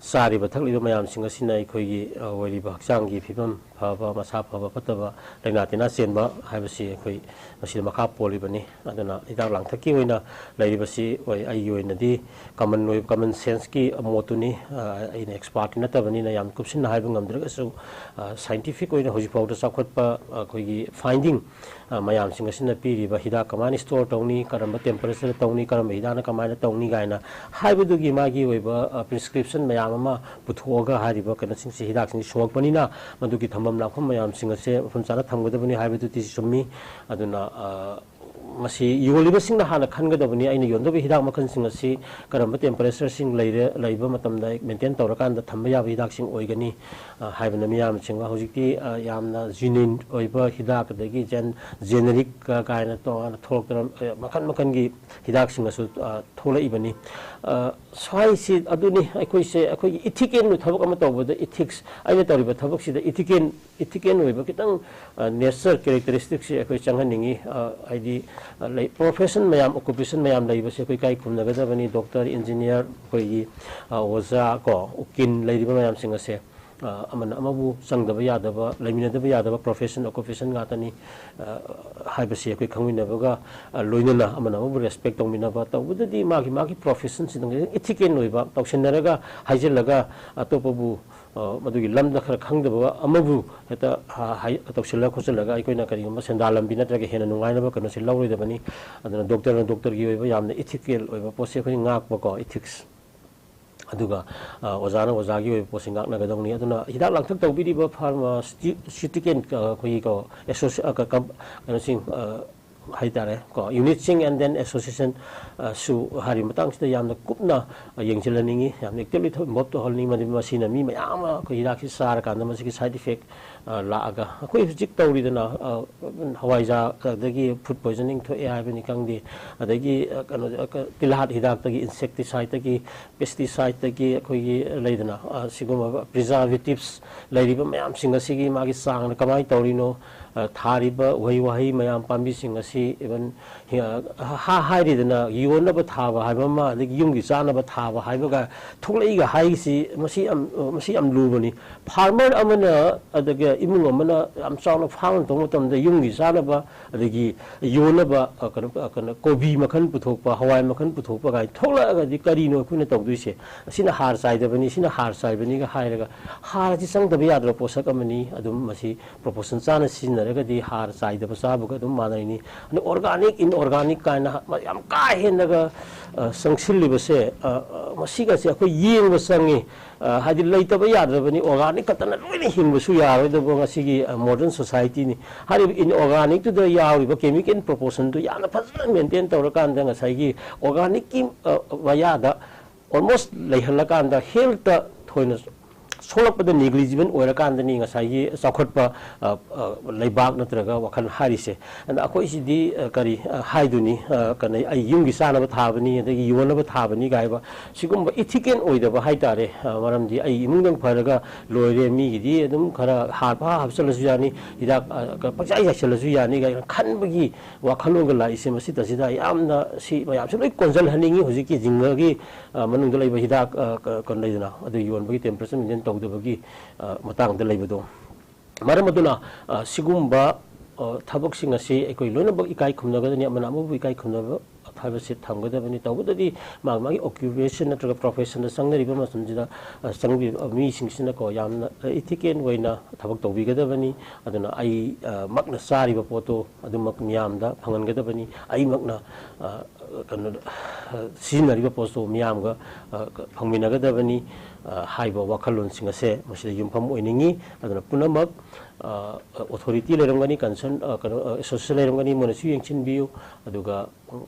ꯆꯥꯔꯤꯕ ꯊꯛꯂꯤꯕ ꯃꯌꯥꯝꯁꯤꯡ ꯑꯁꯤꯅ ꯑꯩꯈꯣꯏꯒꯤ, ꯑ, ꯑꯣꯏꯔꯤꯕ ꯍꯛꯆꯥꯡꯒꯤ ꯐꯤꯕꯝ ꯐꯕ, ꯃꯁꯥ ꯐꯕ ꯐꯠꯇꯕ, ꯂꯥꯏꯅꯥ ꯇꯤꯟꯅꯥ ꯆꯦꯟꯕ ꯍꯥꯏꯕꯁꯤ ꯑꯩꯈꯣꯏ ꯃꯁꯤꯗ ꯃꯈꯥ ꯄꯣꯜꯂꯤꯕꯅꯤ꯫ ꯑꯗꯨꯅ ꯍꯤꯗꯥꯛ ꯂꯥꯡꯊꯛꯀꯤ ꯑꯣꯏꯅ ꯂꯩꯔꯤꯕꯁꯤ, ꯍꯣꯏ, ꯑꯩꯒꯤ ꯑꯣꯏꯅꯗꯤ ꯀꯃꯟ ꯑꯣꯏꯕ, ꯀꯃꯟ ꯁꯦꯟꯁꯀꯤ ꯃꯣꯠꯇꯨꯅꯤ꯫ ꯑ, ꯑꯩꯅ ꯑꯦꯛꯁꯄꯥꯔꯠꯇꯤ ꯅꯠꯇꯕꯅꯤꯅ ꯌꯥꯝ ꯀꯨꯞꯁꯤꯟꯅ ꯍꯥꯏꯕ ꯉꯝꯗ꯭ꯔꯒꯁꯨ, ꯑ, ꯁꯥꯏꯟꯇꯤꯐꯤꯛ ꯑꯣꯏꯅ ꯍꯧꯖꯤꯛ ꯐꯥꯎꯗ ꯆꯥꯎꯈꯠꯄ ꯑꯩꯈꯣꯏꯒꯤ ꯐꯥꯏꯟꯗꯤꯡ, ꯑ, ꯃꯌꯥꯝꯁꯤꯡ ꯑꯁꯤꯅ ꯄꯤꯔꯤꯕ ꯍꯤꯗꯥꯛ ꯀꯃꯥꯏꯅ ꯁ꯭ꯇꯣꯔ ꯇꯧꯅꯤ, ꯀꯔꯝꯕ ꯇꯦꯝꯄꯔꯦꯆꯔꯗ ꯇꯧꯅꯤ, ꯀꯔꯝꯕ ꯍꯤꯗꯥꯛꯅ ꯀꯃꯥꯏꯅ ꯇꯧꯅꯤ ꯀꯥꯏꯅ ꯍꯥꯏꯕꯗꯨꯒꯤ ꯃꯥꯒꯤ ꯑꯣꯏꯕ, ꯑ, ꯄ꯭ꯔꯤꯁꯀ꯭ꯔꯤꯞꯁꯟ ꯃꯌꯥꯝ ꯑꯃ ꯄꯨꯊꯣꯛꯑꯒ ꯍꯥꯏꯔꯤꯕ ꯀꯩꯅꯣꯁꯤꯡꯁꯤ, ꯍꯤꯗꯥꯛꯁꯤꯡꯁꯤ ꯁꯨꯡꯉꯛꯄꯅꯤꯅ, ꯃꯗꯨꯒꯤ ꯊꯝꯐꯝ ꯂꯥꯛꯐꯝ ꯃꯌꯥꯝꯁꯤꯡ ꯑꯁꯦ ꯃꯐꯝ ꯆꯥꯅ ꯊꯝꯒꯗꯕꯅꯤ ꯍꯥꯏꯕꯗꯨꯗꯤ ꯆꯨꯝꯃꯤ꯫ ꯑꯗꯨꯅ, ꯑ, ꯃꯁꯤ ꯌꯣꯜꯂꯤꯕꯁꯤꯡꯅ ꯍꯥꯟꯅ ꯈꯟꯒꯗꯕꯅꯤ, ꯑꯩꯅ ꯌꯣꯟꯗꯧꯕ ꯍꯤꯗꯥꯛ ꯃꯈꯜꯁꯤꯡ ꯑꯁꯤ ꯀꯔꯝꯕ ꯇꯦꯝꯄꯔꯦꯆꯔꯁꯤꯡ ꯂꯩꯔꯦ, ꯂꯩꯕ ꯃꯇꯝꯗ ꯃꯦꯟꯇꯦꯟ ꯇꯧꯔꯀꯥꯟꯗ ꯊꯝꯕ ꯌꯥꯕ ꯍꯤꯗꯥꯛꯁꯤꯡ ꯑꯣꯏꯒꯅꯤ, ꯑ, ꯍꯥꯏꯕꯅ ꯃꯤꯌꯥꯝꯁꯤꯡ ꯍꯧꯖꯤꯛꯇꯤ, ꯑ, ꯌꯥꯝꯅ ꯖꯤꯅꯤꯟ ꯑꯣꯏꯕ ꯍꯤꯗꯥꯛ, ꯑꯗꯒꯤ ꯖꯦꯟ-, ꯖꯦꯅꯦꯔꯤꯛ, ꯑ, ꯀꯥꯏꯅ ꯇꯣꯉꯥꯟꯅ ꯊꯣꯛꯂꯛꯇꯅ, ꯑ, ꯃꯈꯜ ꯃꯈꯜꯒꯤ ꯍꯤꯗꯥꯛꯁꯤꯡ ꯑꯁꯨ, ꯑ, ꯊꯣꯛꯂꯛꯏꯕꯅꯤ꯫ ꯑ, ꯁ꯭ꯋꯥꯏꯁꯤ ꯑꯗꯨꯅꯤ ꯑꯩꯈꯣꯏꯁꯦ, ꯑꯩꯈꯣꯏꯒꯤ ꯏꯊꯤꯀꯦꯜ ꯊꯕꯛ ꯑꯃ ꯇꯧꯕꯗ ꯏꯊꯤꯛꯁ, ꯑꯩꯅ ꯇꯧꯔꯤꯕ ꯊꯕꯛꯁꯤꯗ ꯏꯊꯤꯀꯦꯜ, ꯏꯊꯤꯀꯦꯜ ꯑꯣꯏꯕ ꯈꯤꯇꯪ, ꯑ, ꯅꯦꯆꯔ ꯀꯦꯔꯦꯛꯇꯔꯤꯁꯇꯤꯛꯁꯤ ꯑꯩꯈꯣꯏ ꯆꯪꯍꯟꯅꯤꯡꯉꯤ꯫ ꯑ, ꯍꯥꯏꯗꯤ, ꯑ, ꯂꯩ, ꯄ꯭ꯔꯣꯐꯦꯁꯟ ꯃꯌꯥꯝ, ꯑꯣꯀꯨꯄꯦꯁꯟ ꯃꯌꯥꯝ ꯂꯩꯕꯁꯦ ꯑꯩꯈꯣꯏ ꯏꯀꯥꯏ ꯈꯨꯝꯅꯒꯗꯕꯅꯤ꯫ ꯗꯣꯛꯇꯔ, ꯏꯟꯖꯤꯅꯤꯌꯥꯔ, ꯑꯩꯈꯣꯏꯒꯤ, ꯑ, ꯑꯣꯖꯥ ꯀꯣ, ꯎꯀꯤꯜ ꯂꯩꯔꯤꯕ ꯃꯌꯥꯝꯁꯤꯡ ꯑꯁꯦ, ꯑ, ꯑꯃꯅ ꯑꯃꯕꯨ ꯆꯪꯗꯕ ꯌꯥꯗꯕ, ꯂꯩꯃꯤꯟꯅꯗꯕ ꯌꯥꯗꯕ ꯄ꯭ꯔꯣꯐꯦꯁꯟ, ꯑꯣꯀꯨꯄꯦꯁꯟ ꯉꯥꯛꯇꯅꯤ꯫ ꯑ, ꯍꯥꯏꯕꯁꯤ ꯑꯩꯈꯣꯏ ꯈꯪꯃꯤꯟꯅꯕꯒ, ꯑ, ꯂꯣꯏꯅꯅ ꯑꯃꯅ ꯑꯃꯕꯨ ꯔꯦꯁꯄꯦꯛ ꯇꯧꯃꯤꯟꯅꯕ ꯇꯧꯕꯗꯗꯤ ꯃꯥꯒꯤ, ꯃꯥꯒꯤ ꯄ꯭ꯔꯣꯐꯦꯁꯟꯁꯤꯗ ꯏꯊꯤꯀꯦꯜ ꯑꯣꯏꯕ ꯇꯧꯁꯤꯟꯅꯔꯒ ꯍꯥꯏꯖꯤꯜꯂꯒ ꯑꯇꯣꯞꯄꯕꯨ ꯑ, ꯃꯗꯨꯒꯤ ꯂꯝꯗ ꯈꯔ ꯈꯪꯗꯕ ꯑꯃꯕꯨ ꯍꯦꯛꯇ, ꯑ, ꯍꯥꯏ-, ꯇꯧꯁꯤꯜꯂ ꯈꯣꯠꯆꯤꯜꯂꯒ ꯑꯩꯈꯣꯏꯅ ꯀꯔꯤꯒꯨꯝꯕ ꯁꯦꯟꯗꯥꯟ ꯂꯝꯕꯤ ꯅꯠꯇ꯭ꯔꯒ ꯍꯦꯟꯅ ꯅꯨꯡꯉꯥꯏꯅꯕ ꯀꯩꯅꯣꯁꯤ ꯂꯧꯔꯣꯏꯗꯕꯅꯤ꯫ ꯑꯗꯨꯅ ꯗꯣꯛꯇꯔꯅ ꯗꯣꯛꯇꯔꯒꯤ ꯑꯣꯏꯕ ꯌꯥꯝꯅ ꯏꯊꯤꯀꯦꯜ ꯑꯣꯏꯕ ꯄꯣꯠꯁꯦ ꯑꯩꯈꯣꯏ ꯉꯥꯛꯄꯀꯣ, ꯏꯊꯤꯛꯁ꯫ ꯑꯗꯨꯒ, ꯑ, ꯑꯣꯖꯥꯅ ꯑꯣꯖꯥꯒꯤ ꯑꯣꯏꯕ ꯄꯣꯠꯁꯤ ꯉꯥꯛꯅꯒꯗꯧꯅꯤ꯫ ꯑꯗꯨꯅ ꯍꯤꯗꯥꯛ ꯂꯥꯡꯊꯛ ꯇꯧꯕꯤꯔꯤꯕ ꯐꯥꯔꯃꯥꯁꯤꯇꯤꯀꯦꯟ, ꯑ, ꯑꯩꯈꯣꯏꯒꯤ ꯀꯣ, ꯑꯦꯁꯣꯁꯤ-, ꯑ, ꯀ-, ꯀꯝ-, ꯀꯩꯅꯣꯁꯤꯡ, ꯑ, ꯍꯥꯏꯇꯥꯔꯦ ꯀꯣ, ꯌꯨꯅꯤꯠꯁꯤꯡ and then association, ꯑ, ꯁꯨ ꯍꯥꯏꯔꯤꯕ ꯃꯇꯥꯡꯁꯤꯗ ꯌꯥꯝꯅ ꯀꯨꯞꯅ, ꯑ, ꯌꯦꯡꯁꯤꯜꯍꯟꯅꯤꯡꯉꯤ, ꯌꯥꯝꯅ ꯑꯦꯛꯇꯤꯚꯂꯤ ꯏꯟꯚꯣꯜꯕ ꯇꯧꯍꯟꯅꯤꯡꯉꯤ꯫ ꯃꯗꯨ ꯃꯁꯤꯅ ꯃꯤ ꯃꯌꯥꯝ ꯑꯃ ꯑꯩꯈꯣꯏ ꯍꯤꯗꯥꯛꯁꯤ ꯆꯥꯔꯀꯥꯟꯗ ꯃꯁꯤꯒꯤ ꯁꯥꯏꯠ ꯏꯐꯦꯛ, ꯑ, ꯂꯥꯛꯑꯒ ꯑꯩꯈꯣꯏ ꯍꯧꯖꯤꯛ ꯇꯧꯔꯤꯗꯅ, ꯑ, ꯍꯋꯥꯏꯖꯥꯔ ꯑꯗꯒꯤ ꯐꯨꯗ ꯄꯣꯏꯖꯅꯤꯡ ꯊꯣꯛꯑꯦ ꯍꯥꯏꯕꯅꯤ ꯈꯪꯗꯦ, ꯑꯗꯒꯤ, ꯑ, ꯀꯩꯅꯣ, ꯑ, ꯀ-, ꯇꯤꯜꯍꯥꯠ ꯍꯤꯗꯥꯛꯇꯒꯤ, ꯏꯟꯁꯦꯛꯇꯤꯁꯥꯏꯠꯇꯒꯤ, ꯄꯦꯁꯇꯤꯁꯥꯏꯠꯇꯒꯤ ꯑꯩꯈꯣꯏꯒꯤ ꯂꯩꯗꯅ, ꯑ, ꯁꯤꯒꯨꯝꯕ ꯄ꯭ꯔꯤꯖꯥꯔꯕꯦꯇꯤꯞꯁ ꯂꯩꯔꯤꯕ ꯃꯌꯥꯝꯁꯤꯡ ꯑꯁꯤꯒꯤ ꯃꯥꯒꯤ ꯆꯥꯡꯅ ꯀꯃꯥꯏꯅ ꯇꯧꯔꯤꯅꯣ, ꯑ, ꯊꯥꯔꯤꯕ ꯎꯍꯩ ꯋꯥꯍꯩ ꯃꯌꯥꯝ ꯄꯥꯝꯕꯤꯁꯤꯡ ꯑꯁꯤ ꯏꯚꯟ ꯍꯤ-, ꯑ, ꯍꯥ-, ꯍꯥꯏꯔꯤꯗꯅ ꯌꯣꯟꯅꯕ ꯊꯥꯕ ꯍꯥꯏꯕ ꯑꯃ, ꯑꯗꯒꯤ ꯌꯨꯝꯒꯤ ꯆꯥꯅꯕ ꯊꯥꯕ ꯍꯥꯏꯕꯒ ꯊꯣꯛꯂꯛꯏꯒ ꯍꯥꯏꯔꯤꯁꯤ ꯃꯁꯤ ꯌꯥꯝ, ꯃꯁꯤ ꯌꯥꯝ ꯂꯨꯕꯅꯤ꯫ ꯐꯥꯔꯃꯔ ꯑꯃꯅ, ꯑꯗꯒꯤ ꯏꯃꯨꯡ ꯑꯃꯅ ꯌꯥꯝ ꯆꯥꯎꯅ ꯐꯥꯔꯝ ꯇꯧꯕ ꯃꯇꯝꯗ ꯌꯨꯝꯒꯤ ꯆꯥꯅꯕ, ꯑꯗꯒꯤ ꯌꯣꯟꯅꯕ, ꯑ, ꯀꯩꯅꯣ, ꯑ, ꯀꯩꯅꯣ, ꯀꯣꯕꯤ ꯃꯈꯜ ꯄꯨꯊꯣꯛꯄ, ꯍꯋꯥꯏ ꯃꯈꯜ ꯄꯨꯊꯣꯛꯄ ꯀꯥꯏꯅ ꯊꯣꯛꯂꯛꯑꯒꯗꯤ ꯀꯔꯤꯅꯣ ꯑꯩꯈꯣꯏꯅ ꯇꯧꯗꯣꯏꯁꯦ? ꯑꯁꯤꯅ ꯍꯥꯔ ꯆꯥꯏꯗꯕꯅꯤ, ꯁꯤꯅ ꯍꯥꯔ ꯆꯥꯏꯕꯅꯤꯒ ꯍꯥꯏꯔꯒ, ꯍꯥꯔꯁꯤ ꯆꯪꯗꯕ ꯌꯥꯗ꯭ꯔꯕ ꯄꯣꯠꯁꯛ ꯑꯃꯅꯤ꯫ ꯑꯗꯨꯝ ꯃꯁꯤ ꯄ꯭ꯔꯣꯄꯣꯔꯁꯟ ꯆꯥꯅ ꯁꯤꯖꯤꯟꯅꯔꯒꯗꯤ ꯍꯥꯔ ꯆꯥꯏꯗꯕ ꯆꯥꯕꯒ ꯑꯗꯨꯝ ꯃꯥꯟꯅꯩꯅꯤ꯫ ꯑꯗꯨ organic, inorganic ꯀꯥꯏꯅ ꯌꯥꯝ ꯀꯥ ꯍꯦꯟꯅꯒ, ꯑ, ꯆꯪꯁꯤꯜꯂꯤꯕꯁꯦ, ꯑ, ꯑ, ꯃꯁꯤꯒꯁꯦ ꯑꯩꯈꯣꯏ ꯌꯦꯡꯕ ꯆꯪꯉꯤ꯫ ꯑ, ꯍꯥꯏꯗꯤ ꯂꯩꯇꯕ ꯌꯥꯗ꯭ꯔꯕꯅꯤ, organic ꯈꯛꯇꯅ ꯂꯣꯏꯅ ꯍꯤꯡꯕꯁꯨ ꯌꯥꯔꯣꯏꯗꯕ ꯉꯁꯤꯒꯤ, ꯑ, modern society ꯅꯤ꯫ ꯍꯥꯏꯔꯤꯕ inorganic ꯇꯨꯗ ꯌꯥꯎꯔꯤꯕ chemical proportion ꯗꯨ ꯌꯥꯝꯅ ꯐꯖꯅ maintain ꯇꯧꯔꯀꯥꯟꯗ ꯉꯁꯥꯏꯒꯤ organic ꯀꯤ, ꯑ, ꯃꯌꯥꯗ almost ꯂꯩꯍꯜꯂꯀꯥꯟꯗ health ꯇ ꯊꯣꯏꯅ ꯁꯣꯛꯂꯛꯄꯗ negligible ꯑꯣꯏꯔꯀꯥꯟꯗꯅꯤ ꯉꯁꯥꯏꯒꯤ ꯆꯥꯎꯈꯠꯄ, ꯑ, ꯑ, ꯂꯩꯕꯥꯛ ꯅꯠꯇ꯭ꯔꯒ ꯋꯥꯈꯜ ꯍꯥꯏꯔꯤꯁꯦ꯫ ꯑꯗ ꯑꯩꯈꯣꯏꯁꯤꯗꯤ, ꯑ, ꯀꯔꯤ, ꯑ, ꯍꯥꯏꯗꯨꯅꯤ, ꯑ, ꯀꯩꯅꯣ, ꯑꯩ ꯌꯨꯝꯒꯤ ꯆꯥꯅꯕ ꯊꯥꯕꯅꯤ, ꯑꯗꯒꯤ ꯌꯣꯟꯅꯕ ꯊꯥꯕꯅꯤ ꯀꯥꯏꯕ ꯁꯤꯒꯨꯝꯕ ethical ꯑꯣꯏꯗꯕ ꯍꯥꯏꯇꯥꯔꯦ꯫ ꯑ, ꯃꯔꯝꯗꯤ ꯑꯩ ꯏꯃꯨꯡꯗꯪ ꯐꯔꯒ ꯂꯣꯏꯔꯦ, ꯃꯤꯒꯤꯗꯤ ꯑꯗꯨꯝ ꯈꯔ ꯍꯥꯔ ꯐꯥ ꯍꯥꯞꯆꯜꯂꯁꯨ ꯌꯥꯅꯤ, ꯍꯤꯗꯥꯛ, ꯑ, ꯄꯪꯆꯥꯏ ꯆꯥꯏꯁꯜꯂꯁꯨ ꯌꯥꯅꯤ ꯀꯥꯏꯅ ꯈꯟꯕꯒꯤ ꯋꯥꯈꯜꯂꯣꯟꯒ ꯂꯥꯛꯏꯁꯦ ꯃꯁꯤꯗꯁꯤꯗ ꯌꯥꯝꯅ ꯁꯤ ꯃꯌꯥꯝꯁꯦ ꯂꯣꯏ ꯀꯣꯟꯁꯤꯜꯍꯟꯅꯤꯡꯉꯤ꯫ ꯍꯧꯖꯤꯛꯀꯤ ꯖꯤꯡꯒꯒꯤ, ꯑ, ꯃꯅꯨꯡꯗ ꯂꯩꯕ ꯍꯤꯗꯥꯛ, ꯑ, ꯀ-, ꯀꯩꯅꯣ ꯂꯩꯗꯅ, ꯑꯗꯨ ꯌꯣꯟꯕꯒꯤ temperature maintain ꯇꯧꯗꯕꯒꯤ, ꯑ, ꯃꯇꯥꯡꯗ ꯂꯩꯕꯗꯣ꯫ ꯃꯔꯝ ꯑꯗꯨꯅ, ꯑ, ꯁꯤꯒꯨꯝꯕ ꯑ, ꯊꯕꯛꯁꯤꯡ ꯑꯁꯤ ꯑꯩꯈꯣꯏ ꯂꯣꯏꯅꯃꯛ ꯏꯀꯥꯏ ꯈꯨꯝꯅꯒꯗꯕꯅꯤ, ꯑꯃꯅ ꯑꯃꯕꯨ ꯏꯀꯥꯏ ꯈꯨꯝꯅꯕ ꯍꯥꯏꯕꯁꯤ ꯊꯝꯒꯗꯕꯅꯤ꯫ ꯇꯧꯕꯇꯗꯤ ꯃꯥꯒꯤ ꯃꯥꯒꯤ occupation ꯅꯠꯇ꯭ꯔꯒ professionꯗ ꯆꯪꯅꯔꯤꯕ ꯃꯇꯝꯁꯤꯗ, ꯑ, ꯆꯪꯕꯤꯕ ꯃꯤꯁꯤꯡꯁꯤꯅꯀꯣ ꯌꯥꯝꯅ ethical ꯑꯣꯏꯅ ꯊꯕꯛ ꯇꯧꯕꯤꯒꯗꯕꯅꯤ꯫ ꯑꯗꯨꯅ ꯑꯩ, ꯑ, ꯃꯛꯅ ꯆꯥꯔꯤꯕ ꯄꯣꯠꯇꯣ ꯑꯗꯨꯃꯛ ꯃꯤꯌꯥꯝꯗ ꯐꯪꯍꯟꯒꯗꯕꯅꯤ꯫ ꯑꯩꯃꯛꯅ, ꯑ, ꯀꯩꯅꯣ, ꯑ, ꯁꯤꯖꯤꯟꯅꯔꯤꯕ ꯄꯣꯠꯇꯣ ꯃꯤꯌꯥꯝꯒ, ꯑ, ꯐꯪꯃꯤꯟꯅꯒꯗꯕꯅꯤ꯫ ꯑ, ꯍꯥꯏꯕ ꯋꯥꯈꯜꯂꯣꯟꯁꯤꯡ ꯑꯁꯦ ꯃꯁꯤꯗ ꯌꯨꯝꯐꯝ ꯑꯣꯏꯅꯤꯡꯉꯤ꯫ ꯑꯗꯨꯅ ꯄꯨꯝꯅꯃꯛ, ꯑ, authority ꯂꯩꯔꯝꯒꯅꯤ, concern, ꯑ, ꯀꯩꯅꯣ, ꯑ, association ꯂꯩꯔꯝꯒꯅꯤ, ꯃꯣꯏꯅꯁꯨ ꯌꯦꯡꯁꯤꯟꯕꯤꯌꯨ꯫ ꯑꯗꯨꯒ, ꯎꯝ,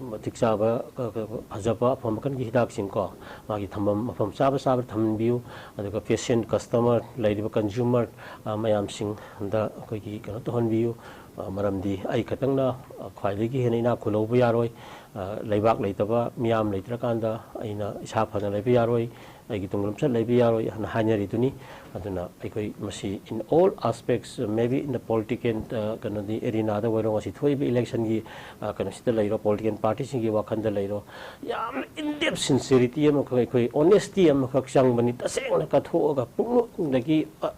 ꯃꯇꯤꯛ ꯆꯥꯕ, ꯑ, ꯀ-, ꯀ-, ꯐꯖꯕ ꯑꯐꯕ ꯃꯈꯜꯒꯤ ꯍꯤꯗꯥꯛꯁꯤꯡ ꯀꯣ, ꯃꯥꯒꯤ ꯊꯝꯐꯝ ꯃꯐꯝ ꯆꯥꯕ ꯆꯥꯕꯗ ꯊꯝꯍꯟꯕꯤꯌꯨ꯫ ꯑꯗꯨꯒ patient, customer, ꯂꯩꯔꯤꯕ consumer, ꯑ, ꯃꯌꯥꯝꯁꯤꯡꯗ ꯑꯩꯈꯣꯏꯒꯤ ꯀꯩꯅꯣ ꯇꯧꯍꯟꯕꯤꯌꯨ꯫ ꯑ, ꯃꯔꯝꯗꯤ ꯑꯩ ꯈꯛꯇꯪꯅ, ꯑ, ꯈ꯭ꯋꯥꯏꯗꯒꯤ ꯍꯦꯟꯅ ꯏꯅꯥꯛ ꯈꯨꯜꯍꯧꯕ ꯌꯥꯔꯣꯏ꯫ ꯑ, ꯂꯩꯕꯥꯛ ꯂꯩꯇꯕ, ꯃꯤꯌꯥꯝ ꯂꯩꯇ꯭ꯔꯀꯥꯟꯗ ꯑꯩꯅ ꯏꯁꯥ ꯐꯅ ꯂꯩꯕ ꯌꯥꯔꯣꯏ, ꯑꯩꯒꯤ ꯇꯨꯡꯂꯝꯆꯠ ꯂꯩꯕ ꯌꯥꯔꯣꯏ ꯍꯥꯏꯅ ꯍꯥꯏꯅꯔꯤꯗꯨꯅꯤ꯫ ꯑꯗꯨꯅ ꯑꯩꯈꯣꯏ ꯃꯁꯤ in all aspects, maybe in the political, ꯑ, ꯀꯩꯅꯣꯗꯤ arenaꯗ ꯑꯣꯏꯔꯣ, ꯉꯁꯤ ꯊꯣꯛꯏꯕ electionꯒꯤ, ꯑ, ꯀꯩꯅꯣꯁꯤꯗ ꯂꯩꯔꯣ, political partyꯁꯤꯡꯒꯤ ꯋꯥꯈꯜꯗ ꯂꯩꯔꯣ, ꯌꯥꯝꯅ in depth sincerity ꯑꯃꯈꯛ, ꯑꯩꯈꯣꯏ honesty ꯑꯃꯈꯛ ꯆꯪꯕꯅꯤ꯫ ꯇꯁꯦꯡꯅ ꯀꯠꯊꯣꯛꯑꯒ ꯄꯨꯛꯅꯤꯡꯗꯒꯤ, ꯑ,